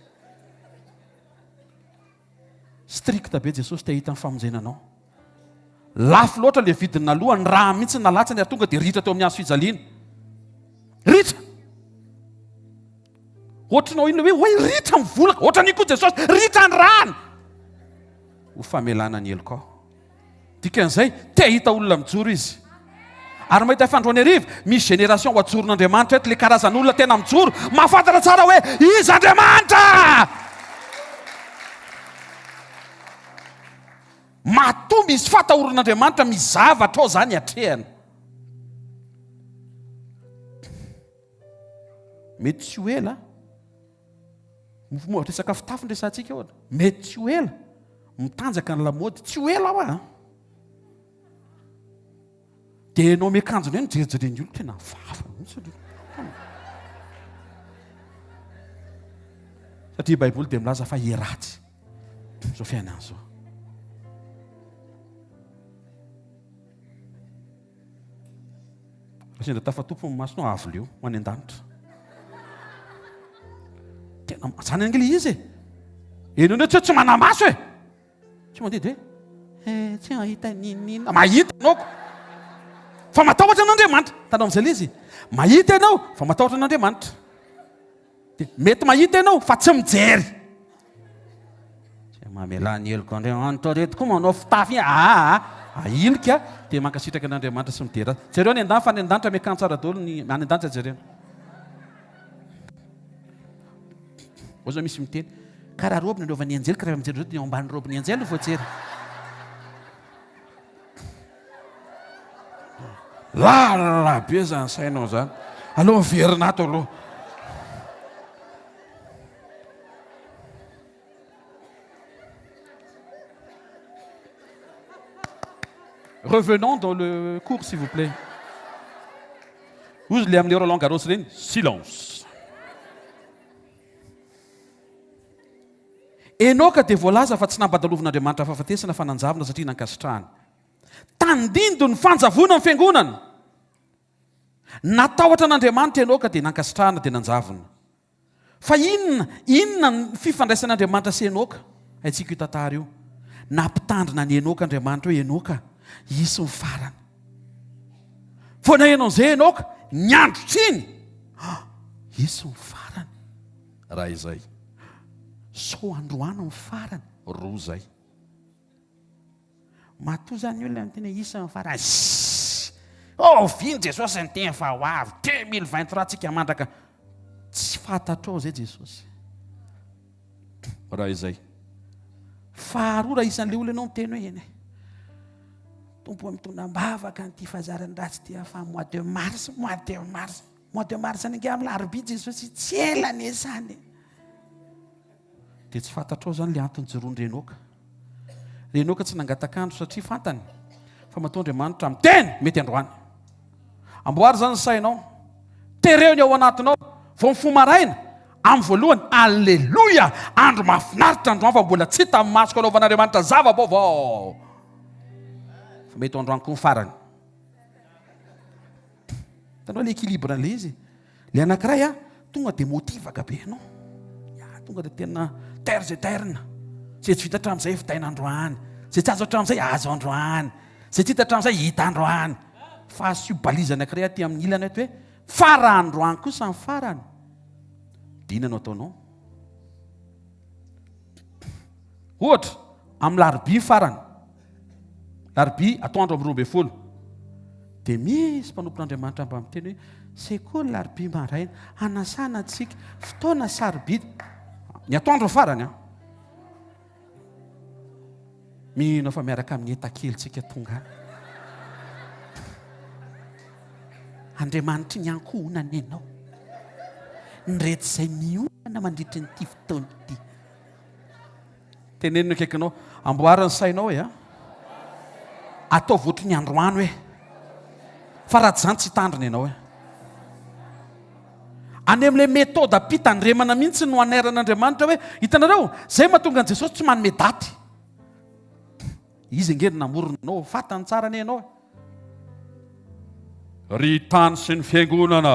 Strict be Jesosy te hahita ny famonjena anao. Lafo loatra le vidiny naloha, ny rà mihitsy nalatsany ary tonga dia ritra teo amin'ny hazo fijaliana. Ritra! Ohatranao inona hoe hoe ritra ny vola, ohatran'io koa Jesosy, ritra ny ràny! Ho famelana ny helokao. Dikan'izay, te hahita olona mijoro izy. Ary mahita fandroany hariva, misy génération ho ajoron'Andriamanitra eto, le karazan'olona tena mijoro, mahafantatra tsara hoe iza Andriamanitra! Matoa misy fatahoran'Andriamanitra, misy zavatra ao zany atrehana. Mety tsy ho ela. Resaka fitafy ny resahantsika ohatra. Mety tsy ho ela. Mitanjaka ny lamaody. Tsy ho ela hoa. Dia ianao miakanjo indray mijerijeren'ny olona tena hafahafa mihitsy aloha. Satria Baiboly dia milaza fa hiratsy izao fiainana izao. Raha sendra tafatopy ny masonao, avoleo ho any an-danitra. Tena zany ange le izy e. Enao ndray tsy hoe tsy manamaso e. Tsy mandeha de eh, tsy hahita niniana. Mahita ianao ko. Fa matahotra an'Andriamanitra. Hitanao amin'izay le izy? Mahita ianao fa matahotra an'Andriamanitra. Dia mety mahita ianao fa tsy mijery. Tsy mamelà ny heloko Andriamanitra reto koa manao fitafy aa ahilika dia mankasitraka an'Andriamanitra sy midera azy. Jereo any an-danitra fa any an-danitra miakanjo tsara daholo ny any an-danitra jerena. Oa zao misy miteny karaha robe nanaovan'ny anjely ka rehefa mijery zao dia eo ambany robe-n'ny anjely no voajery. Lalina be zany sainao zany. Aleo miverina ato aloha. Revenons dans le cours s'il vous plaît. Hozy le amin'ny Roland Garros ireny, silence. Enoka dia voalaza fa tsy nampandalovin'Andriamanitra fahafatesana fa nanjavona satria nankasitrahany. Tandindon'ny fanjavona ny fiangonana. Natahotra an'Andriamanitra Enoka dia nankasitrahana dia nanjavona. Fa inona, inona ny fifandraisan'Andriamanitra sy Enoka? Haintsika io tantara io. Nampitandrina an'i Enoka Andriamanitra hoe, Enoka, hisy ny farany. Vao naheno an'izay Enoka, ny androtr'iny, ah, hisy ny farany. Raha izay. Sao androany ny farany, roa izay. Matoa zany olona miteny hoe isan'ny farany. Sss! Oviana Jesosy niteny fa ho avy 2023 tsika mandraka tsy fantatrao zay Jesosy. Raha izay. Faharoa raha isan'le olona ianao miteny hoe eny e. Tompo mitondra am-bavaka an'ity fahazarany ratsy ity aho fa mois de mars, mois de mars. Mois de mars any ange amin'ny larobia Jesosy tsy ela anie zany e. Dia tsy fantatrao izany ilay antony joroan-dry Enoka. Ry Enoka tsy nangataka andro satria fantany fa matoa Andriamanitra miteny mety androany. Amboary izany ny sainao. Tereo ny ao anatinao. Vao mifoha maraina, amin'ny voalohany, Aleloia! Andro mahafinaritra androany fa mbola tsy hita amin'ny masoko anaovan'Andriamanitra zava-baovao. Fa mety ho androany koa ny farany. Hitanao ilay équilibre an'ilay izy? Ilay anankiray a, tonga dia motivaka be ianao. Ya, tonga dia tena terres eterne. Izay tsy vita hatramin'izay vitaina androany. Izay tsy azo hatramin'izay azo androany. Izay tsy hita hatramin'izay hita androany. Fa asio balise anankiray aty amin'ny ilany eto hoe fa raha androany kosa ny farany. Dina no ataonao. Ohatra, amin'ny larobia farany. Larobia atoandro amin'ny 12. Dia misy mpanompon'Andriamanitra mba miteny hoe sekoly larobia maraina, hanasana antsika, fotoana sarobidy. Ny atoandro farany an. Mino fa miaraka amin'ny entakelintsika tonga any. Andriamanitry ny ankohonana ianao. Ny rehetra izay miomana mandritra ny ity fotoana ity. Teneno ny akaikinao, amboary ny sainao e a. Ataovy ohatry ny androany hoe. Fa raha tsy izany tsy hitandrina ianao e. Any amin'ilay méthode am-pitandremana mihitsy no anairan'Andriamanitra hoe, hitanareo, izay mahatonga an'i Jesosy tsy manome daty. Izy ange no namorona anao, fantany tsara anie ianao e. Ry tany sy ny fiangonana.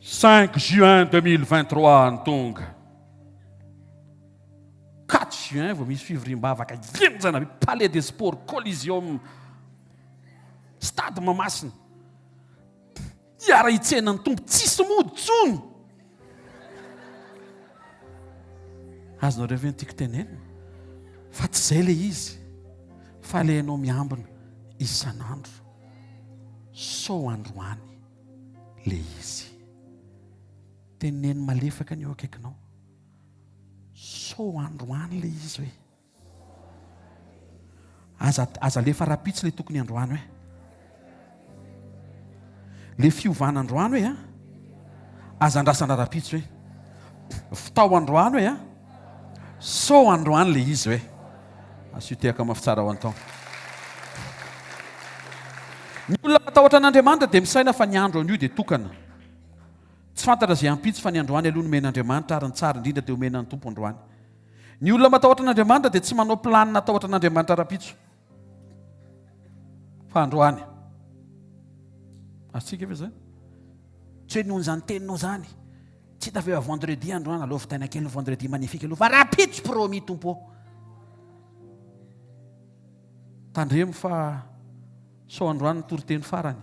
Cinq juin 2023 ny tonga. Quatre juin vao misy fivoriam-bavaka henjana be, Palais des Sports, Coliseum, Stade Mahamasina. Hiara-hitsena ny Tompo, tsisy mody tsony. Azonareo ve ny tiako tenenina? Fa tsy izay ilay izy, fa ilay ianao miambina isan'andro, sao androany. le izy. Teneno malefaka ny eo akaikinao. Sao androany le izy hoe. Aza aza alefa rapitsy le tokony androany hoe. Le fiovana androany hoe a. Aza andrasana rapitsy hoe. Vitao androany hoe a. Sao androany le izy hoe. Asio tehaka mafy tsara ho an'i Ny olona matahotra an'Andriamanitra dia misaina fa ny andro anio dia tokana. Tsy fantatra izay ampitso fa ny androany aloha nomen'Andriamanitra ary ny tsara indrindra dia omena ny Tompo androany. Ny olona matahotra an'Andriamanitra dia tsy manao planina hatahotra an'Andriamanitra rahampitso fa androany. Azontsika ve izany? Tsy hoe noho izany teninao izany. Tsy hita fa eo vendredi androany, aleo vitaina kely ny vendredi magnifique aloha fa rahampitso promis Tompo ô. Tandremo fa sao androany ny toriteny farany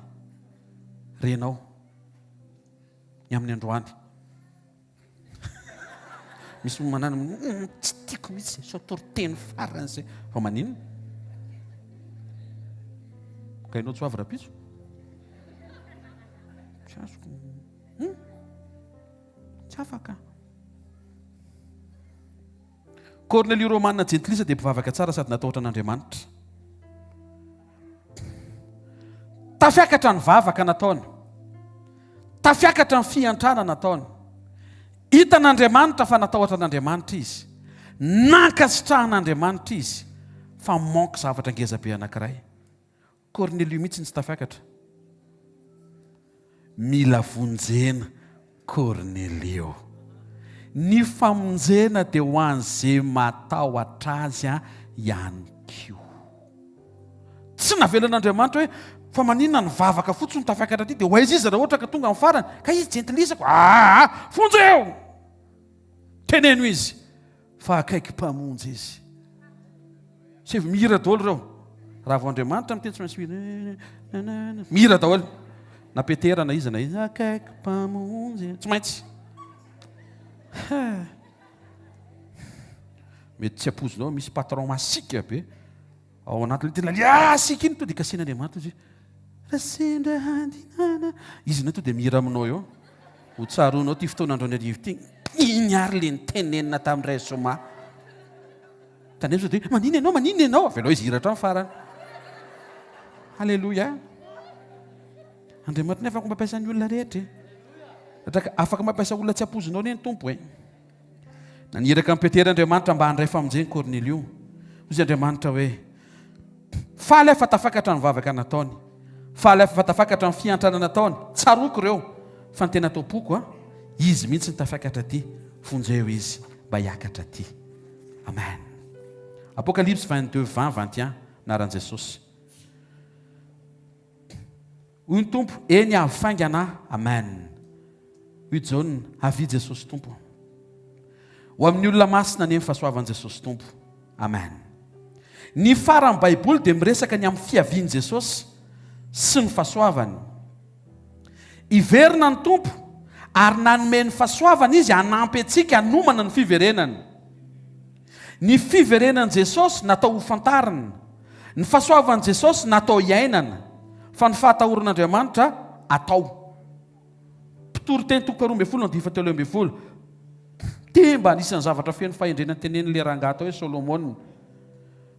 renao ny amin'ny androany. Misy manana hmm, tsy tiako mihitsy sao toriteny farany zay. Fa maninona? Ka ianao tsy ho avy rahampitso? Tsy azoko. Hum? Tsy afaka. Kornelio Romana jentilisa dia mpivavaka tsara sady natahotra an'Andriamanitra. Tafiakatra ny vavaka nataony. Tafiakatra ny fiantrana nataony. Hitan'Andriamanitra fa natahotra an'Andriamanitra izy. Nankasitrahan'Andriamanitra izy fa manque zavatra ngeza be anankiray. Kornelio mihitsy no tsy tafiakatra. Mila vonjena Kornelio. Ny famonjena dia ho an'izay matahotra Azy ihany koa. Tsy navelan'Andriamanitra hoe fa maninona ny vavaka fotsiny no tafakatra aty dia ho aiza izy raha ohatra ka tonga amin'ny farany ka izy jentilisa ko aa vonjeo! Teneno izy fa akaiky mpamonjy izy. Sivy mihira daholo ireo. Raha vao Andriamanitra miteny tsy maintsy mihira. Mihira daholo. Na Petera na iza na iza akaiky mpamonjy. Tsy maintsy. Mety tsy ampoizinao misy patron masiaka be ao anatin'ilay tena liasika iny to dia kasian'Andriamanitra izy. Raha sendra handinana. Izy indray to dia mihira aminao eo. Ho tsaroanao ity fotoana androany hariva ity. Iny ary le nitenenina tamin'ny ray zoma. Tandremo sao dia hoe maninona ianao, maninona ianao? Avelao izy hihira hatramin'ny farany. Haleloia. Andriamanitra ny afaka mampiasa ny olona rehetra e. Afaka mampiasa olona tsy ampoizinao anie ny Tompo e. Naniraka an'i Petera Andriamanitra mba handray famonjena Kornelio. Hoy Andriamanitra hoe, Faly aho fa tafakatra ny vavaka nataony. Faly aho fa tafakatra ny fiantrana nataony. Tsaroako ireo, fa ny tena ato am-poko, a, izy mihitsy no tafakatra aty. Vonjeo izy mba hiakatra aty. Amen. Apokalypsy 22, 20, 21, anaran'i Jesosy. Hoy ny Tompo, Eny, avy faingana Aho. Amen. Hoy Jaona, Avia Jesosy Tompo. Ho amin'ny olona masina anie ny fahasoavan'i Jesosy Tompo. Amen. Ny faran'ny Baiboly dia miresaka ny amin'ny fiavian'i Jesosy sy ny fahasoavany. Hiverina ny Tompo ary nanome ny fahasoavany Izy hanampy antsika hanomana ny fiverenany. Ny fiverenan'i Jesosy natao ho fantarina. Ny fahasoavan'i Jesosy natao hiainana, fa ny fahatahoran'Andriamanitra atao. Mpitoriteny toko faharoa ambin'ny folo andiany fahatelo ambin'ny folo. Ity mba anisan'ny zavatra feno fahendrena tenenin'ilay rangahy atao hoe Solomona.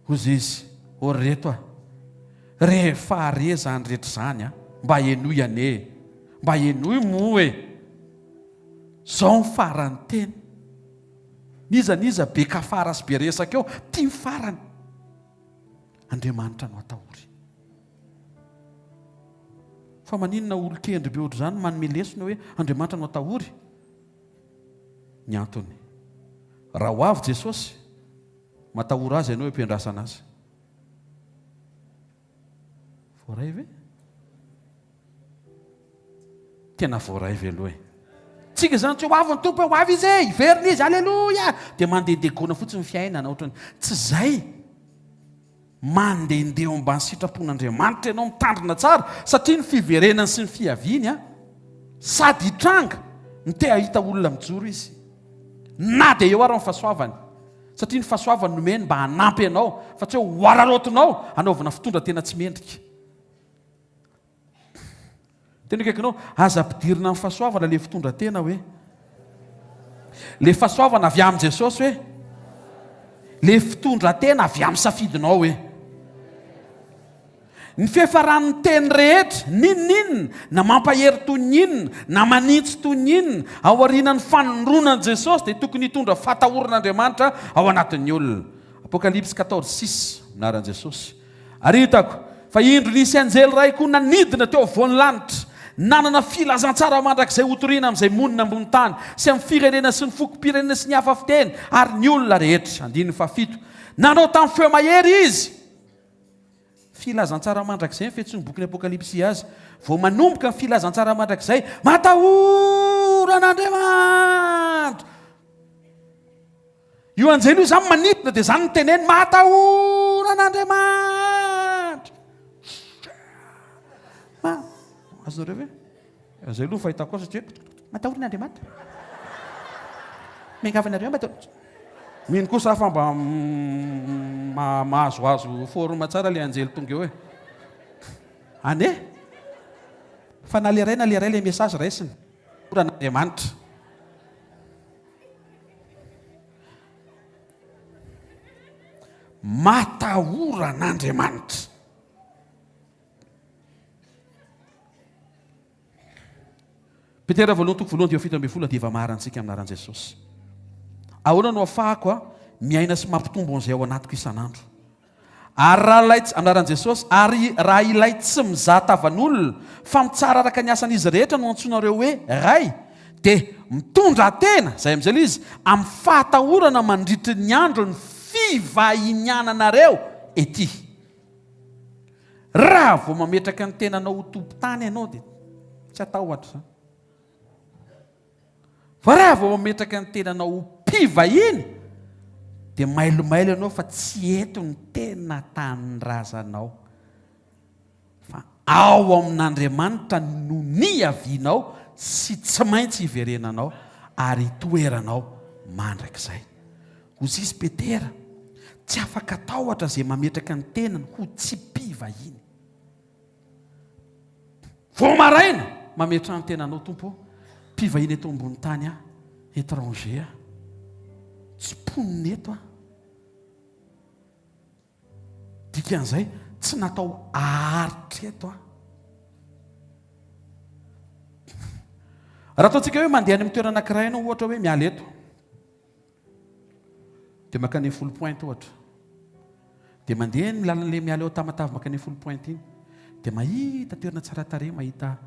Hozy izy, Ô ry reto a! Rehefa re izany rehetra izany a, mba henoy anie e! Mba henoy moa e! Izao ny faran'ny teny. N'iza n'iza be kafara sy be resaka eo, ity ny farany. Andriamanitra no atahory. Fa maninona olon-kendry be ohatr'izany manome lesona hoe Andriamanitra no atahory? Ny antony. Raha ho avy Jesosy, matahora azy ianao eo am-piandrasana azy. Voaray ve? Tena voaray ve aloha e? Tsika izany tsy ho avy ny Tompo hoe ho avy izy e, hiverina izy, aleloia! Dia mandehandeha gona fotsiny ny fiainana ohatrany. Tsy izay. Mandehandeha eo ambany sitrapon'Andriamanitra ianao, mitandrina tsara, satria ny fiverenany sy ny fiaviany a, sady hitranga no te hahita olona mijoro izy. Na dia eo ary ny fahasoavany. Satria ny fahasoavany nomeny mba hanampy anao, fa tsy hoe ho araraotinao hanaovana fitondran-tena tsy mendrika. Tena akaikinao, aza ampidirina amin'ny fahasoavana ilay fitondran-tena hoe. Ilay fahasoavana avy amin'i Jesosy hoe. Ilay fitondran-tena avy amin'ny safidinao hoe. Ny fiafaran'ny teny rehetra, n'inon'inona, na mampahery toy ny inona, na manintsy toy ny inona, aorianan'ny fanondroana an'i Jesosy dia tokony hitondra fatahoran'Andriamanitra ao anatin'ny olona. Apokalypsy 14, 6, Anaran'i Jesosy. Ary hitako, fa indro nisy anjely iray koa nanidina teo afovoan'ny lanitra, nanana filazantsara mandrakizay hotorina amin'izay monina ambony tany, sy amin'ny firenena sy ny fokom-pirenena sy ny hafa fiteny ary ny olona rehetra. Andininy fahafito. Nanao tamin'ny feo mahery izy. Filazantsara mandrakizay ny fiantsoan'ny bokin'ny Apokalypsy azy. Vao manomboka ny filazantsara mandrakizay, matahora an'Andriamanitra! Io anjely io izany manidina dia izany ny teneny, matahora an'Andriamanitra! Azonareo ve? Izay aloha fahitako azy satria matahora an'Andriamanitra. Miangavy anareo mba atao. Mino kosa aho fa mba mahazoazo forme tsara ilay anjely tonga eo e. Ane? Fa na le iray na le iray ilay message raisiny. Matahora an'Andriamanitra. Matahora an'Andriamanitra. Petera voalohany toko voalohany dia 17 dia efa maharantsika amin'ny anaran'i Jesosy. Ahoana no afahako a miaina sy mampitombo an'izay ao anatiko isan'andro? Ary raha ilay, amin'ny anaran'i Jesosy, ary raha ilay tsy mizaha tavan'olona, fa mitsara araka ny asan'izy rehetra no antsoinareo hoe Ray, dia mitondrà tena, izay amin'izay ilay izy, amin'ny fahatahorana mandritry ny andron'ny fivahiniananareo ety. Raha vao mametraka ny tenanao ho tompon-tany ianao dia tsy hatahotra izany. Fa raha vao mametraka ny tenanao ho mpivahiny dia mailomailo ianao fa tsy eto ny tena tanindrazanao fa ao amin'Andriamanitra no niavianao sy tsy maintsy hiverenanao ary hitoeranao mandrakizay. Hoy izy Petera, tsy afaka tahotra izay mametraka ny tenany ho tsy mpivahiny. Vao maraina, mametraha ny tenanao, Tompo ô, mpivahiny eto ambony tany aho, étranger aho, tsy mponina eto aho. Dikan'izay, tsy natao haharitra eto aho. Raha ataontsika hoe mandeha any amin'ny toerana anankiray ianao, ohatra hoe miala eto, Dia mankany amin'ny Foulpointe ohatra. Dia mandeha ny lalan'ilay miala eo Tamatave mankany amin'ny Foulpointe iny. Dia mahita toerana tsara tarehy, mahita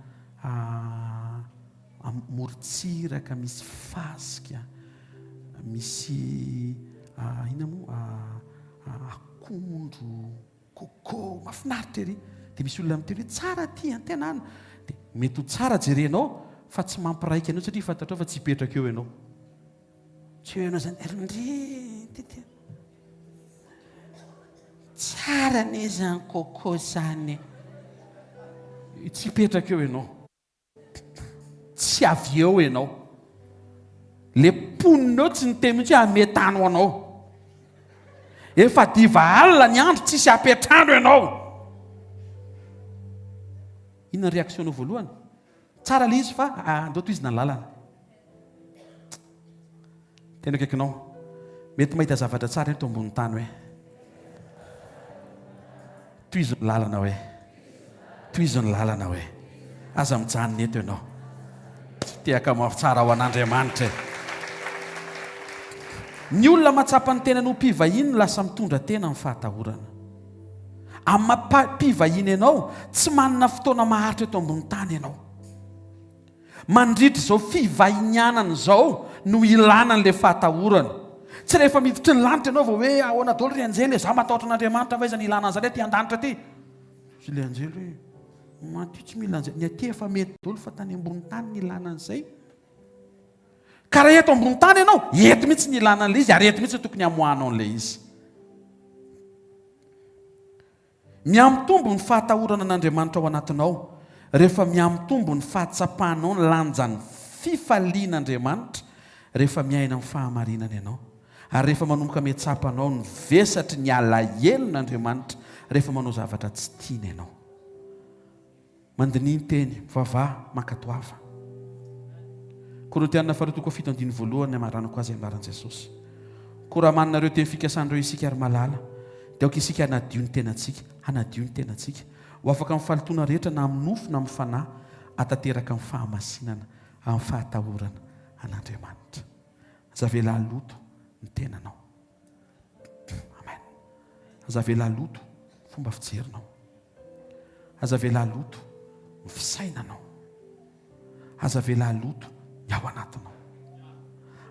morontsiraka misy fasika, misy inona moa akondro, coco, mahafinaritra ery. Dia misy olona miteny hoe tsara aty an, tena an. Dia mety ho tsara jerenao fa tsy mampiraika anao satria fantatrao fa tsy hipetraka eo ianao. Tsy eo ianao zany ndry ty ty. Tsara anie zany coco zany e. Tsy hipetraka eo ianao. Tsy avy eo ianao. Le mponina eo tsy niteny mihitsy hoe hametano anao. Efa diva alina ny andro tsisy hapetrano ianao. Inona réaction-nao voalohany? Tsara le izy fa andao tohizina ny lalana. Tena akaikinao. Mety mahita zavatra tsara eto ambony tany hoe. Tohizo ny lalana hoe. Tohizo ny lalana hoe. Aza mijanona eto ianao. Tehaka mafy tsara ho an'Andriamanitra e. Ny olona mahatsapa ny tenany ho mpivahiny no lasa mitondra tena amin'ny fahatahorana. Amin'ny maha mpivahiny anao, tsy manana fotoana maharitra eto ambony tany ianao. Mandritra izao fivahinianana izao no ilana an'ilay fahatahorana. Tsy rehefa miditry ny lanitra ianao vao hoe ahoana daholo ry anjely e, za matahotra an'Andriamanitra fa aiza ny ilana an'izany aty an-danitra aty? Hoy ilay anjely hoe, ny aty tsy mila an'izay, ny aty efa mety daholo fa tany ambony tany ny ilana an'izay. Ka raha eto ambony tany ianao, eto mihitsy ny ilana an'ilay izy ary eto mihitsy no tokony hamoahanao an'ilay izy. Mihamitombo ny fahatahorana an'Andriamanitra ao anatinao rehefa mihamitombo ny fahatsapanao ny lanjan'ny fifalian'Andriamanitra rehefa miaina amin'ny fahamarinana ianao, ary rehefa manomboka mihatsapa anao ny vesatry ny alahelon'Andriamanitra rehefa manao zavatra tsy tiany ianao. Mandiniha ny teny, mivavaha, mankatoava. Korintiana faharoa toko fito andininy voalohany hamaranako azy amin'ny anaran'i Jesosy. Koa raha manana ireo teny fikasana ireo isika ry malala, dia aoka isika hanadio ny tenantsika, hanadio ny tenantsika, ho afaka amin'ny fahalotoana rehetra na amin'ny nofo na amin'ny fanahy, hatanteraka amin'ny fahamasinana, amin'ny fahatahorana an'Andriamanitra. Aza avela haloto ny tenanao. Amen. Aza avela haloto ny fomba fijerinao. Aza avela haloto ny fisainanao. Aza avela haloto ny ao anatinao.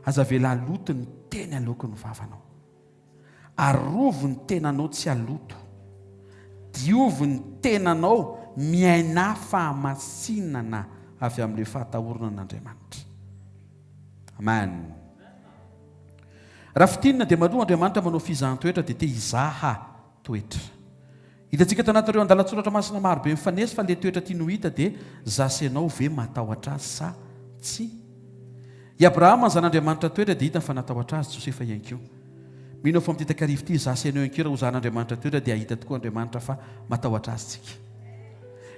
Aza avela haloto ny teny aloaky ny vavanao. Arovy ny tenanao tsy haloto. Diovy ny tenanao miainà fahamasinana avy amin'ilay fahatahorana an'Andriamanitra. Amen. Raha fintinina dia maloha Andriamanitra manao fizahan-toetra dia te hizaha toetra. Hitantsika tao anatin'ireo andalan-tsoratra masina maro be mifanesy fa ilay toetra tiany ho hita dia za sy ianao ve matahotra azy sa tsia? I Abrahama zan'Andriamanitra toetra dia hitany fa natahotra azy, Josefa ihany koa. Mino aho fa amin'ity takariva ity za sy ianao ihany koa raha ho zahan'Andriamanitra toetra dia hahita tokoa Andriamanitra fa matahotra azy tsika.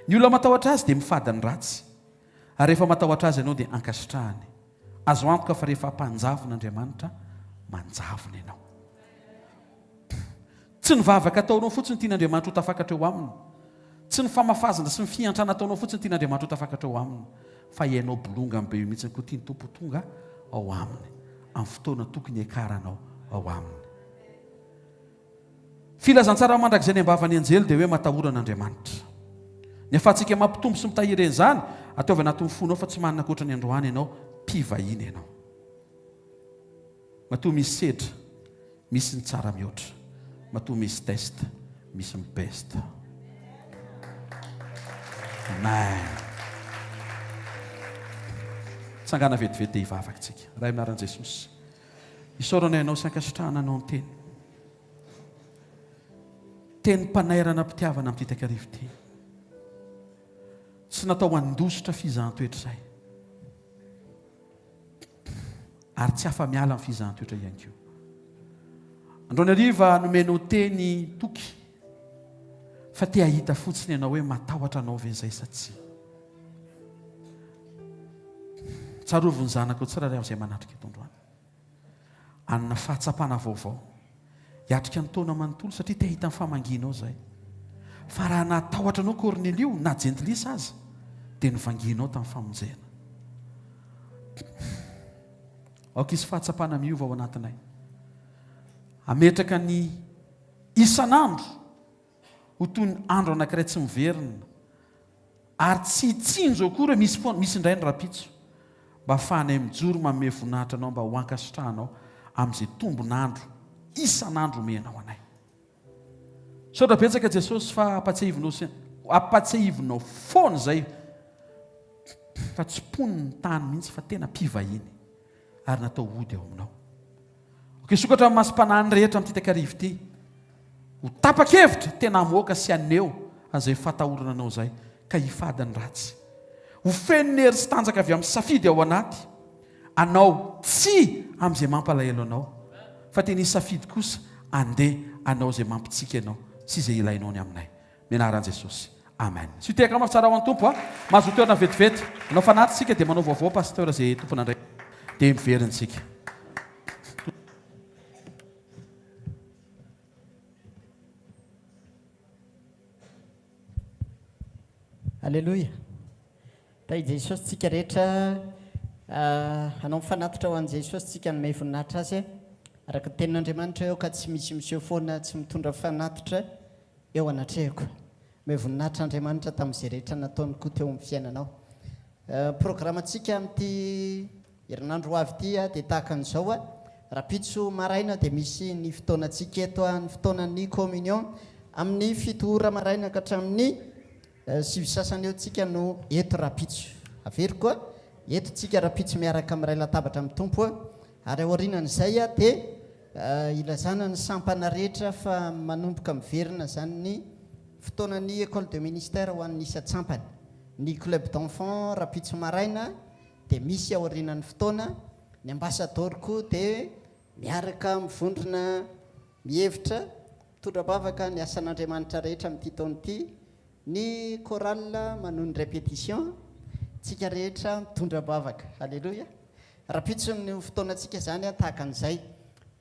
Ny olona matahotra azy dia mifady ny ratsy. Ary rehefa matahotra azy ianao dia ankasitrahany. Azo antoka fa rehefa mpanjavona Andriamanitra, manjavona ianao. Tsy ny vavaka ataonao fotsiny tian'Andriamanitra ho tafakatra eo aminy. Tsy ny famafazana sy ny fiantrana ataonao fotsiny tian'Andriamanitra ho tafakatra eo aminy. Fa ianao bolongany be io mihitsy koa tian'ny Tompo ho tonga ao aminy, amin'ny fotoana tokony hiakaranao ao aminy. Filazantsara mandrakizay ny am-bavan'ny anjely dia hoe matahora an'Andriamanitra. Ny ahafahantsika mampitombo sy mitahiry an'izany, ataovy anatin'ny fonao fa tsy manana ankoatra ny androany ianao, mpivahiny ianao. Matoa misy sedra, misy ny tsara mihoatra. Matoa misy test, misy ny best. Amen. Tsangana vetivety dia hivavaka tsika. Ray amin'ny anaran'i Jesosy. Isaorana ianao sy ankasitrahana anao ny teny. Tenim-panairana am-pitiavana amin'ity takariva ity. Tsy natao handositra fizahan-toetra izay. Ary tsy afa-miala amin'ny fizahan-toetra ihany koa. Androany hariva nomenao teny toky fa te hahita fotsiny ianao hoe matahotra anao ve izay sa tsia. Tsarovy ny zanakao tsirairay avy izay manatrika eto androany. Hanana fahatsapana vaovao. Hiatrika ny taona manontolo satria te hahita ny famangianao izahay. Fa raha nahatahotra anao Kornelio na jentilisa aza dia novangianao tamin'ny famonjena. Aoka hisy fahatsapana miova ao anatinay. Hametraka ny isan'andro ho toy ny andro anankiray tsy miverina ary tsy hitsinjo akory hoe misy foana, misy indray ny rahampitso, mba hahafahanay mijoro manome voninahitra Anao mba ho ankasitrahanao amin'izay tombon'andro isan'andro omenao anay. Misaotra betsaka Jesosy fa ampatsiahivinao sy ampatsiahivinao foana izay fa tsy mponin'ny tany mihitsy fa tena mpivahiny ary natao hody ao aminao. Ok, hisokatra ny masom-panahin'ny rehetra amin'ity takariva ity. Ho tapa-kevitra tena hamoaka sy haneho an'izay fahatahorana anao izay ka hifady ny ratsy. Ho feno ny hery sy tanjaka avy amin'ny safidy ao anaty anao tsy amin'izay mampalahelo anao fa tena hisafidy kosa andeha hanao izay mampitsiky anao sy izay ilainao ny aminay. Mianara an'i Jesosy. Amen. Tsy hitehaka mafy tsara ho an'ny Tompo a. Mahazo toerana vetivety. Manao fanatitra isika dia manao vaovao Pasteur izay tompon'andraikitra. Dia miverina isika. Aleloia. Tahi Jesosy tsika rehetra hanao ny fanatitra ho an'i Jesosy tsika hanome voninahitra Azy araka ny tenin'Andriamanitra eo ka tsy misy miseho foana tsy mitondra fanatitra eo anatrehako. Omeo voninahitra Andriamanitra tamin'izay rehetra nataony koa teo amin'ny fiainanao. Programantsika amin'ity herinandro ho avy ity dia tahaka an'izao, rahampitso maraina dia misy ny fotoanantsika eto, ny fotoanan'ny communion amin'ny 7 ora maraina ka hatramin'ny 9 sasany eo tsika no eto rahampitso. Averiko, eto tsika rahampitso miaraka miray latabatra amin'ny Tompo ary aorianan'izay dia Ilazana ny sampana rehetra fa manomboka miverina izany ny fotoanan'ny Ecole de Ministère ho an'ny isan-tsampana. Ny Club d'enfants rahampitso maraina dia misy aorianan'ny fotoana, ny Ambassador koa dia miaraka mivondrona mihevitra, mitondra am-bavaka ny asan'Andriamanitra rehetra amin'ity taona ity, ny chorale manohy ny répétition, tsika rehetra mitondra am-bavaka. Aleloia. Rahampitso ny fotoanantsika izany tahaka an'izay.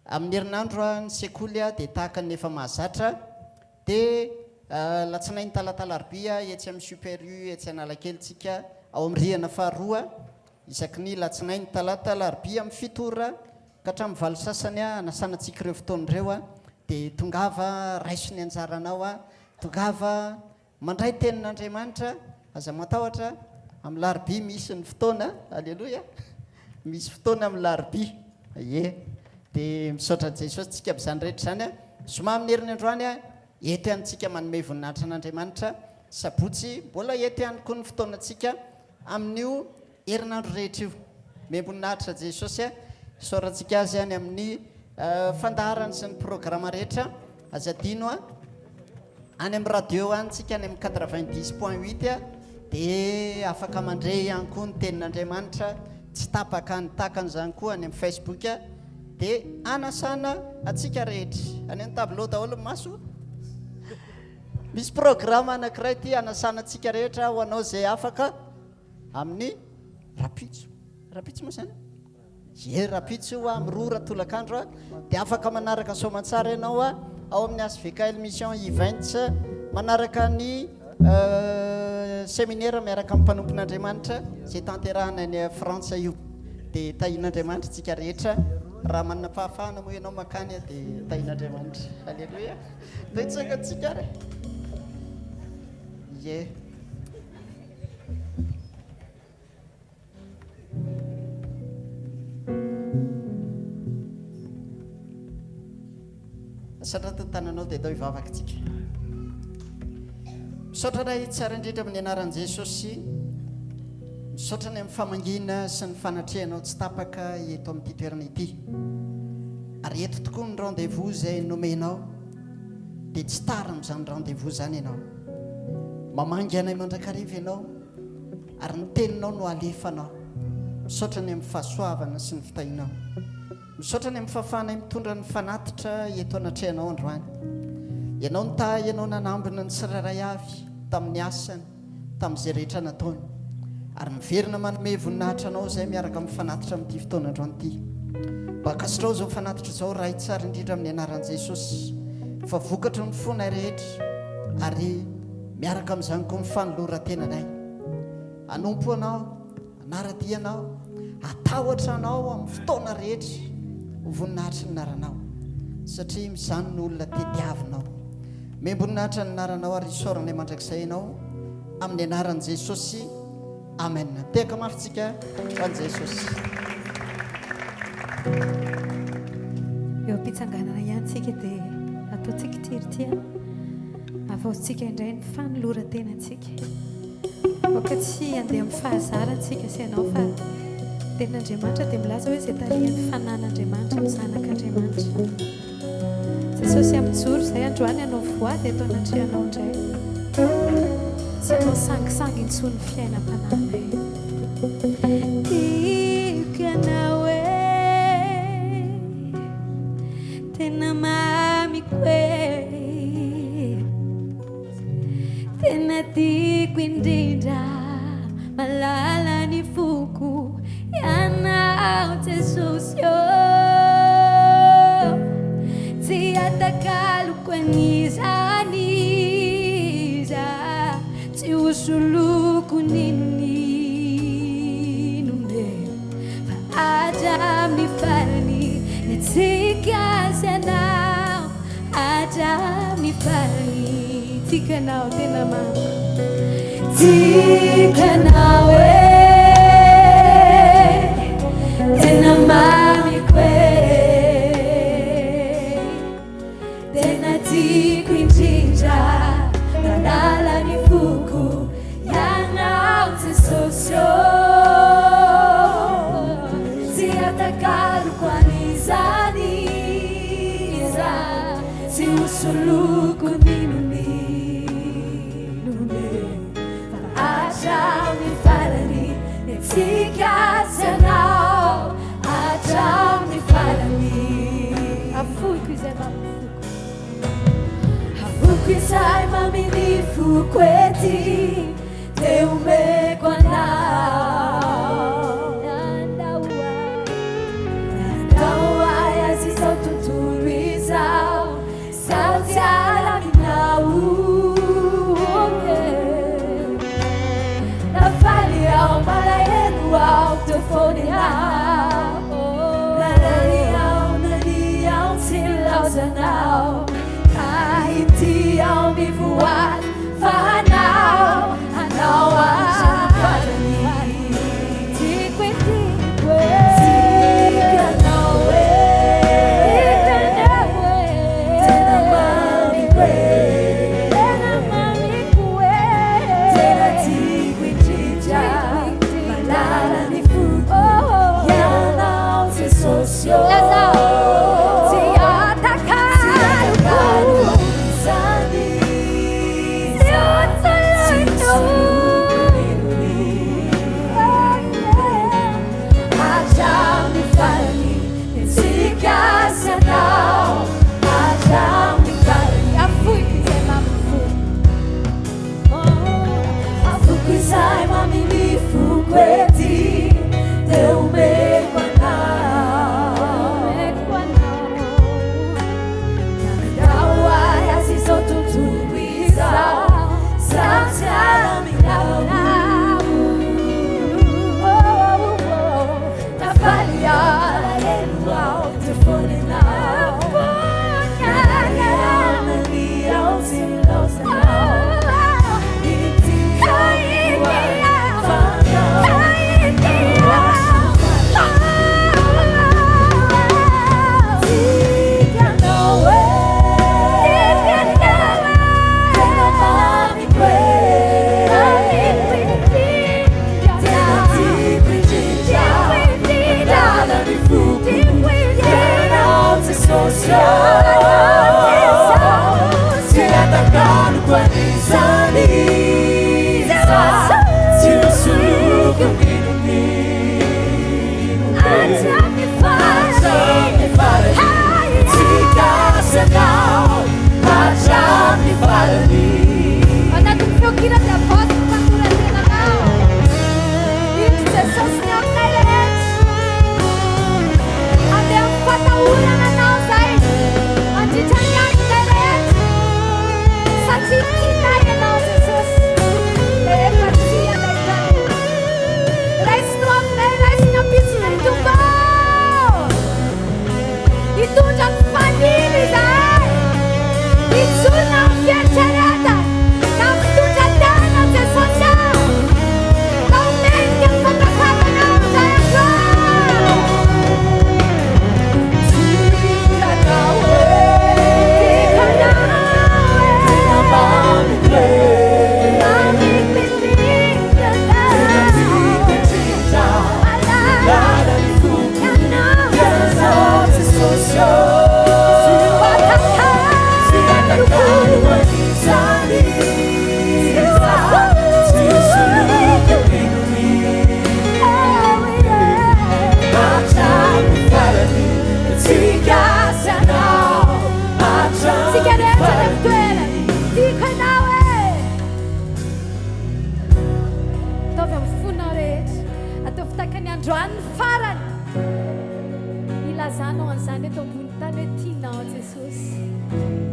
Amin'ny herinandro ny sekoly dia tahaka ny efa mahazatra dia alatsinainy talata alarobia etsy amin'ny Super U etsy Analakely tsika ao amin'ny rihana faharoa isaky ny latsinainy talata alarobia amin'ny 7 ora ka hatramin'ny valo sasany hanasana antsika ireo fotoana ireo dia tongava raiso ny anjaranao tongava Mandray tenin'Andriamanitra, aza matahotra, amin'ny larobia misy ny fotoana, aleloia, misy fotoana amin'ny larobia, ie, dia misaotra an'i Jesosy tsika amin'izany rehetra izany a, zoma amin'ny heriny androany a, eto ihany tsika manome voninahitra an'Andriamanitra, sabotsy mbola eto ihany koa ny fotoanantsika amin'io herinandro rehetra io. Omem-boninahitra Jesosy a, isaorantsika Azy any amin'ny fandaharany sy ny programa rehetra. Aza adino a, any amin'ny radio any tsika any amin'ny 90.8 a, dia afaka mandre ihany koa ny tenin'Andriamanitra tsy tapaka any tahaka an'izany koa any amin'ny Facebook a, dia anasana antsika rehetra. Any amin'ny tableau daholo ny maso. Misy programa anankiray ity anasana antsika rehetra ho anao izay afaka Amin'ny rapitso. Rapitso moa izany? Ie, rapitso io amin'ny 2 ora tolakandro dia afaka manaraka soamantsara ianao ao amin'ny HVKL Mission Events manaraka ny seminera miaraka amin'ny mpanompon'Andriamanitra izay tanterahana any Frantsa io. Dia tahian'Andriamanitra isika rehetra. Raha manana fahafahana moa ianao mankany dia tahin'Andriamanitra. Aleloia. Ndao hitsangantsika ary. Ie. Asandrato ny tananao dia atao hivavaka tsika. Misaotra Ray tsara indrindra amin'ny anaran'i Jesosy. Misaotra ny amin'ny famangiana sy ny fanatrehanao tsy tapaka eto amin'ity toerana ity. Ary eto tokoa ny rendez-vous izay nomenao dia tsy tara amin'izany rendez-vous izany ianao. Mamangy anay mandrakariva ianao. Ary ny teninao no alefanao. Misaotra ny amin'ny fahasoavana sy ny fitahianao. Misaotra ny amin'ny fahafahanay mitondra ny fanatitra eto anatrehanao androany. Ianao nitahy, Ianao nanambina ny tsirairay avy tamin'ny asany, tamin'izay rehetra nataony. Ary miverina manome voninahitra Anao izay miaraka amin'ny fanatitra amin'ity fotoana androany ity. Mba ankasitrao izao fanatitra izao Ray tsara indrindra amin'ny anaran'i Jesosy fa vokatry ny fonay rehetra ary Miaraka amin'izany koa ny fanoloran-tenanay hanompo Anao, hanara-dia Anao, hatahotra Anao amin'ny fotoana rehetra ho voninahitry ny anaranao, satria izany no olona tediavinao. Omem-boninahitra ny anaranao ary isaoranay mandrakizay Ianao amin'ny anaran'i Jesosy. Amen. Tehaka mafy tsika ho an'i Jesosy. Eo am-pitsanganana ihany tsika dia ataontsika ity ry ity an. Havaozintsika indray ny fanoloran-tenantsika. Aoka tsy handeha amin'ny fahazarana tsika sy ianao fa ny tenin'Andriamanitra dia milaza hoe izay tarihan'ny fanan'Andriamanitra no zanak'Andriamanitra. Jesosy mijoro izay androany hanao voady eto anatrehanao indray. Tsy hanao sangisangy intsony ny fiainam-panahinay. Tiako ianao e, tena mamiko e, tena tiako indrindra, malala ny foko. Ianao Jesosy ô Tsy atakaloko an'iza n'iza Tsy ho soloko n'inon'inona e Fa hatramin'ny farany ny antsika sy ianao Hatramin'ny farany Tiako ianao tena mamiko Tiako ianao e Tena mamiko e Tena tiako indrindra Manala ny foko Ianao Jesosy ô Tsy atakaloko an'iza n'iza Tsy ho soloko n'inon'inona e Fa hatramin'ny farany ny antsika sy ianao Hatramin'ny farany Afoiko izay mamin'ny foko Afoiko izay mamin'ny foko ety Dia omeko anao Nandao ahy Nandao ahy azy izao tontolo izao Zaho tsy alaminao Na faly aho malahelo aho teo foana ianao Narary aho nania aho tsy nilaozanao Ka ity aho mivoady fa hanao Hanao hatramin'ny farany Tiako e tiako e Tiako ianao e Tiako ianao e Tena mamiko e Tena mamiko e Tena tiako indrindra Malala ny foko Ianao Jesosy ô Tsy atakaloko izany Tsy hotoloiko Hatramin'ny farany ny antsika sy anao Hatramin'ny farany Afoiko izay mamin'ny foko Afoiko izay mamin'ny foko ety Dia omeko anao Omeko anao Nandao ahy azy izao tontolo izao Zaho tsy alaminao Na faly aho alahelo aho. Androany ny farany ilazanao an'izany eto ambony tany hoe tianao Jesosy.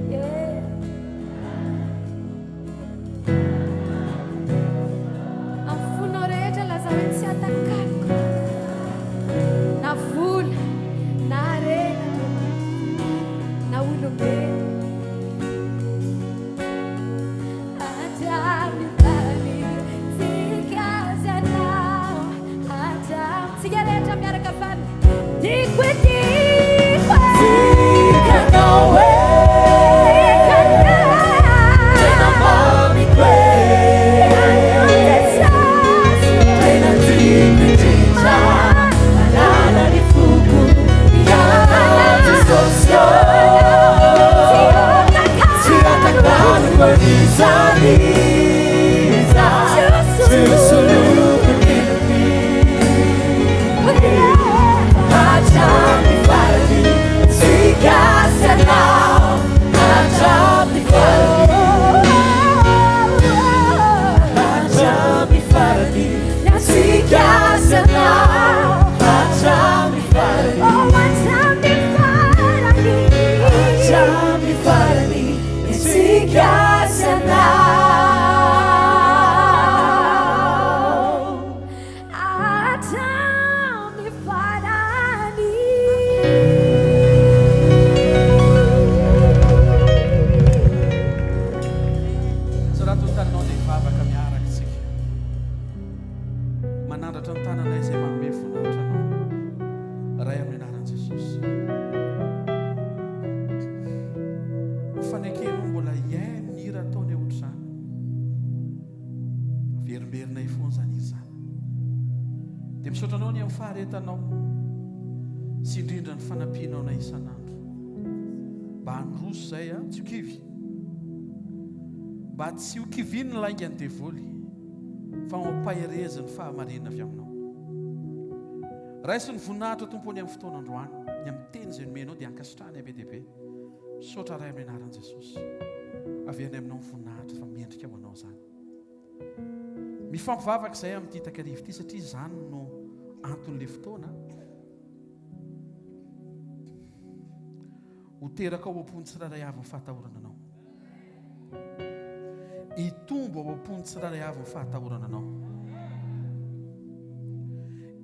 Yeah. Amin'ny fonao rehetra lazao hoe tsy atakaloko na vola na harena Andriamanitra na olombelona. Hatramin'ny farany tsika sy anao hatramin'ny tsika rehetra miaraka farany tiako e tiako e Tiako anao e Tiako anao Tena mamiko e Tiako Jesosy Tena tiako indrindra Malala ny foko Ianao Jesosy ô Tsy atakaloko an'iza n'iza Tsy ho soloko Hatramin'ny farany Tsy gasy anao Hatramin'ny farany Hatramin'ny farany Tsy gasy anao Hatramin'ny farany Oh, hatramin'ny farany Hatramin'ny farany Tsy gasy anao Hatramin'ny farany. Soraty ny taninao dia hivavaka miaraka isika. Manandratra ny tananay izay manome voninahitra anao. Ray amin'ny anaran'i Jesosy. Ho fanekenao mbola hihaino ny hira ataonay ohatr'izany. Averimberinay foana izany hira izany. Dia misaotra anao ny amin'ny faharetanao sy indrindra ny fanampianao anay isan'andro. Mba handroso izay a, tsy ho kivy. Mba tsy ho kivian'ny laingan'ny devoly fa ho ampaherezin'ny fahamarinana avy aminao. Raiso ny voninahitra Tompo ny amin'ny fotoana androany, ny amin'ny teny izay nomenao dia ankasitrahana be dia be. Misaotra Ray amin'ny anaran'i Jesosy. Averina aminao ny voninahitra fa mendrika ho anao izany. Mifampivavaka izay amin'ity takariva ity satria izany no anton'ilay fotoana. Ho teraka ao am-pon'ny tsirairay avy ny fahatahorana anao. Hitombo ao am-pon'ny tsirairay avy ny fahatahorana anao.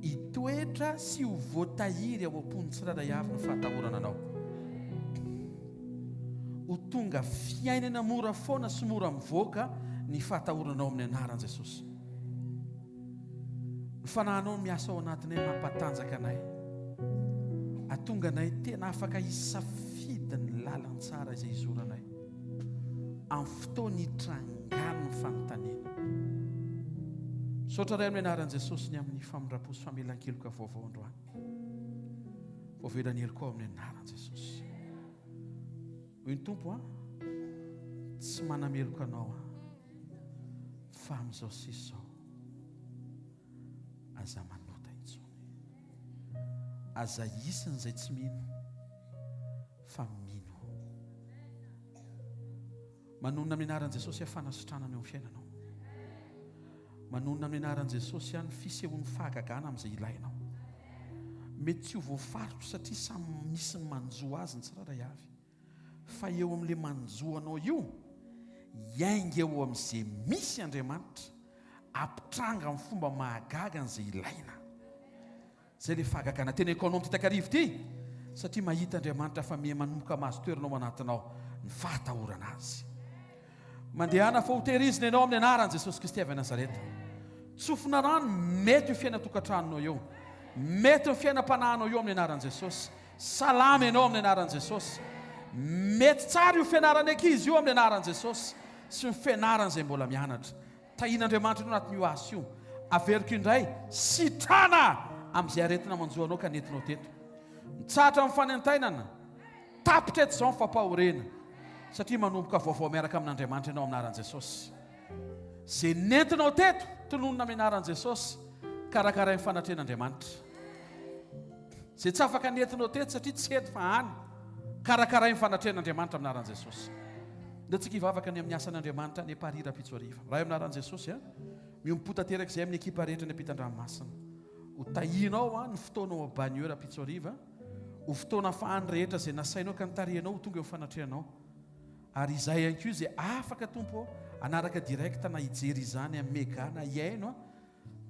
Hitoetra sy ho voatahiry ao am-pon'ny tsirairay avy ny fahatahorana anao. Ho tonga fiainana mora foana sy mora mivoaka ny fahatahorana anao amin'ny anaran'i Jesosy. Ny fanahinao miasa ao anatinay mampatanjaka anay. Atonga anay tena afaka hisafidy ny lalantsara izay hizoranay amin'ny fotoana hitrangan'ny fanontaniana. Misaotra Ray amin'ny anaran'i Jesosy ny amin'ny famindram-po sy famelan-keloka vaovao androany. Voavela ny helokao amin'ny anaran'i Jesosy. Hoy ny Tompo a, tsy manameloka anao aho. Fa amin'izao sisa izao, aza manota intsony. Aza isan'izay tsy mino, fa mino. Manonona amin'ny anaran'i Jesosy aho fanasitranana eo amin'ny fiainanao. Manonona amin'ny anaran'i Jesosy aho ny fisehoan'ny fahagagana amin'izay ilainao. Mety tsy ho voafaritra satria samy misy ny manjo azy ny tsirairay avy. Fa eo amin'ilay manjo anao io, hiainga eo amin'izay misy Andriamanitra, hampitranga amin'ny fomba mahagaga an'izay ilaina. Izay ilay fahagagana teneniko anao amin'ity takariva ity, satria mahita Andriamanitra fa miha manomboka mahazo toerana ao anatinao ny fahatahorana Azy. Mandehana fa hotehirizina ianao amin'ny anaran'i Jesosy Kristy avy any Nazareta. Tsofina rano, mety io fiainan-tokantranonao io. Mety ny fiainam-panahinao io amin'ny anaran'i Jesosy. Salama ianao amin'ny anaran'i Jesosy. Mety tsara io fianaran'ny ankizy io amin'ny anaran'i Jesosy sy ny fianaran'izay mbola mianatra. Tahian'Andriamanitra ianao anatin'io asa io. Averiko indray, sitrana amin'izay aretina manjo anao ka nentinao teto. Mitsahatra amin'ny fanaintainana. Tapitra eto izao ny fampahoriana satria manomboka vaovao miaraka amin'Andriamanitra ianao amin'ny anaran'i Jesosy. Izay nentinao teto, tononina amin'ny anaran'i Jesosy, karakarain'ny fanatrehan'Andriamanitra. Izay tsy afaka nentinao teto satria tsy eto fa any, karakarain'ny fanatrehan'Andriamanitra amin'ny anaran'i Jesosy. Ndao tsika hivavaka ny amin'ny asan'Andriamanitra any Paris rahampitso hariva. Ray amin'ny anaran'i Jesosy a, miombom-po tanteraka izay amin'ny ekipa rehetra any ampitan-dranomasina. Ho tahianao ny fotoana ao Bagneux rahampitso hariva, ho fotoana afahan'ny rehetra izay nasainao ka nitarihanao ho tonga eo fanatrehanao. Ary izahay ihany koa izay afaka Tompo ô, hanaraka direct na hijery izany amin'ny mega na hihaino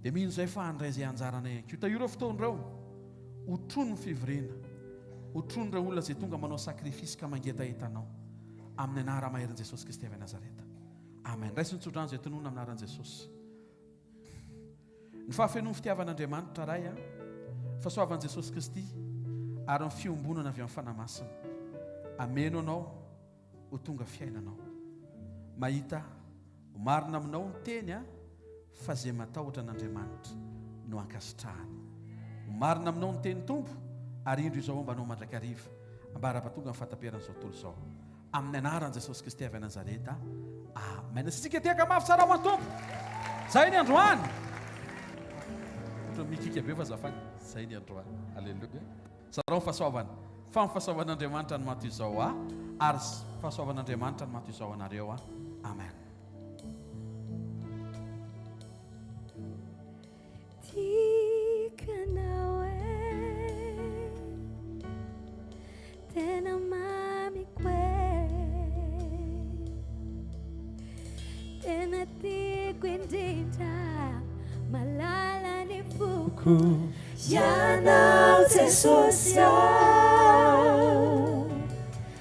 dia mino izahay fa handray izay anjaranay ihany koa. Tahio ireo fotoana ireo, hotrono ny fivoriana, hotrono ireo olona izay tonga manao sacrifice ka mangetaheta Anao. Amin'ny anara-maherin'i Jesosy Kristy avy Nazareta. Amen. Raiso ny tsodrano izay tononina amin'ny anaran'i Jesosy. Ny fahafenoan'ny fitiavan'Andriamanitra Ray, ny fahasoavan'i Jesosy Kristy ary ny fiombonana avy amin'ny Fanahy Masina. Ameno anao ho tonga fiainanao. Mahita ho marina aminao ny teny fa izay matahotra an'Andriamanitra no ankasitrahany. Ho marina aminao ny teny Tompo ary indro izao homba anao mandrakariva ambara-pahatonga ny fahataperan'izao tontolo izao. Amin'ny anaran'i Jesosy Kristy avy any Nazareta. Amen. Isika tehaka mafy tsara ho an'ny Tompo. Zay ny androany. Ohatra mikika be fa azafady. Zay ny androany. Alléluia. Zarao ny fahasoavana. Fa ny fahasoavan'Andriamanitra no maha toy izao ahy ary fahasoavan'Andriamanitra no maha toy izao anareo aho. Amen. Tiako ianao e, tena mamiko e, tena tiako indrindra, malala ny foko. Ianao Jesosy ô.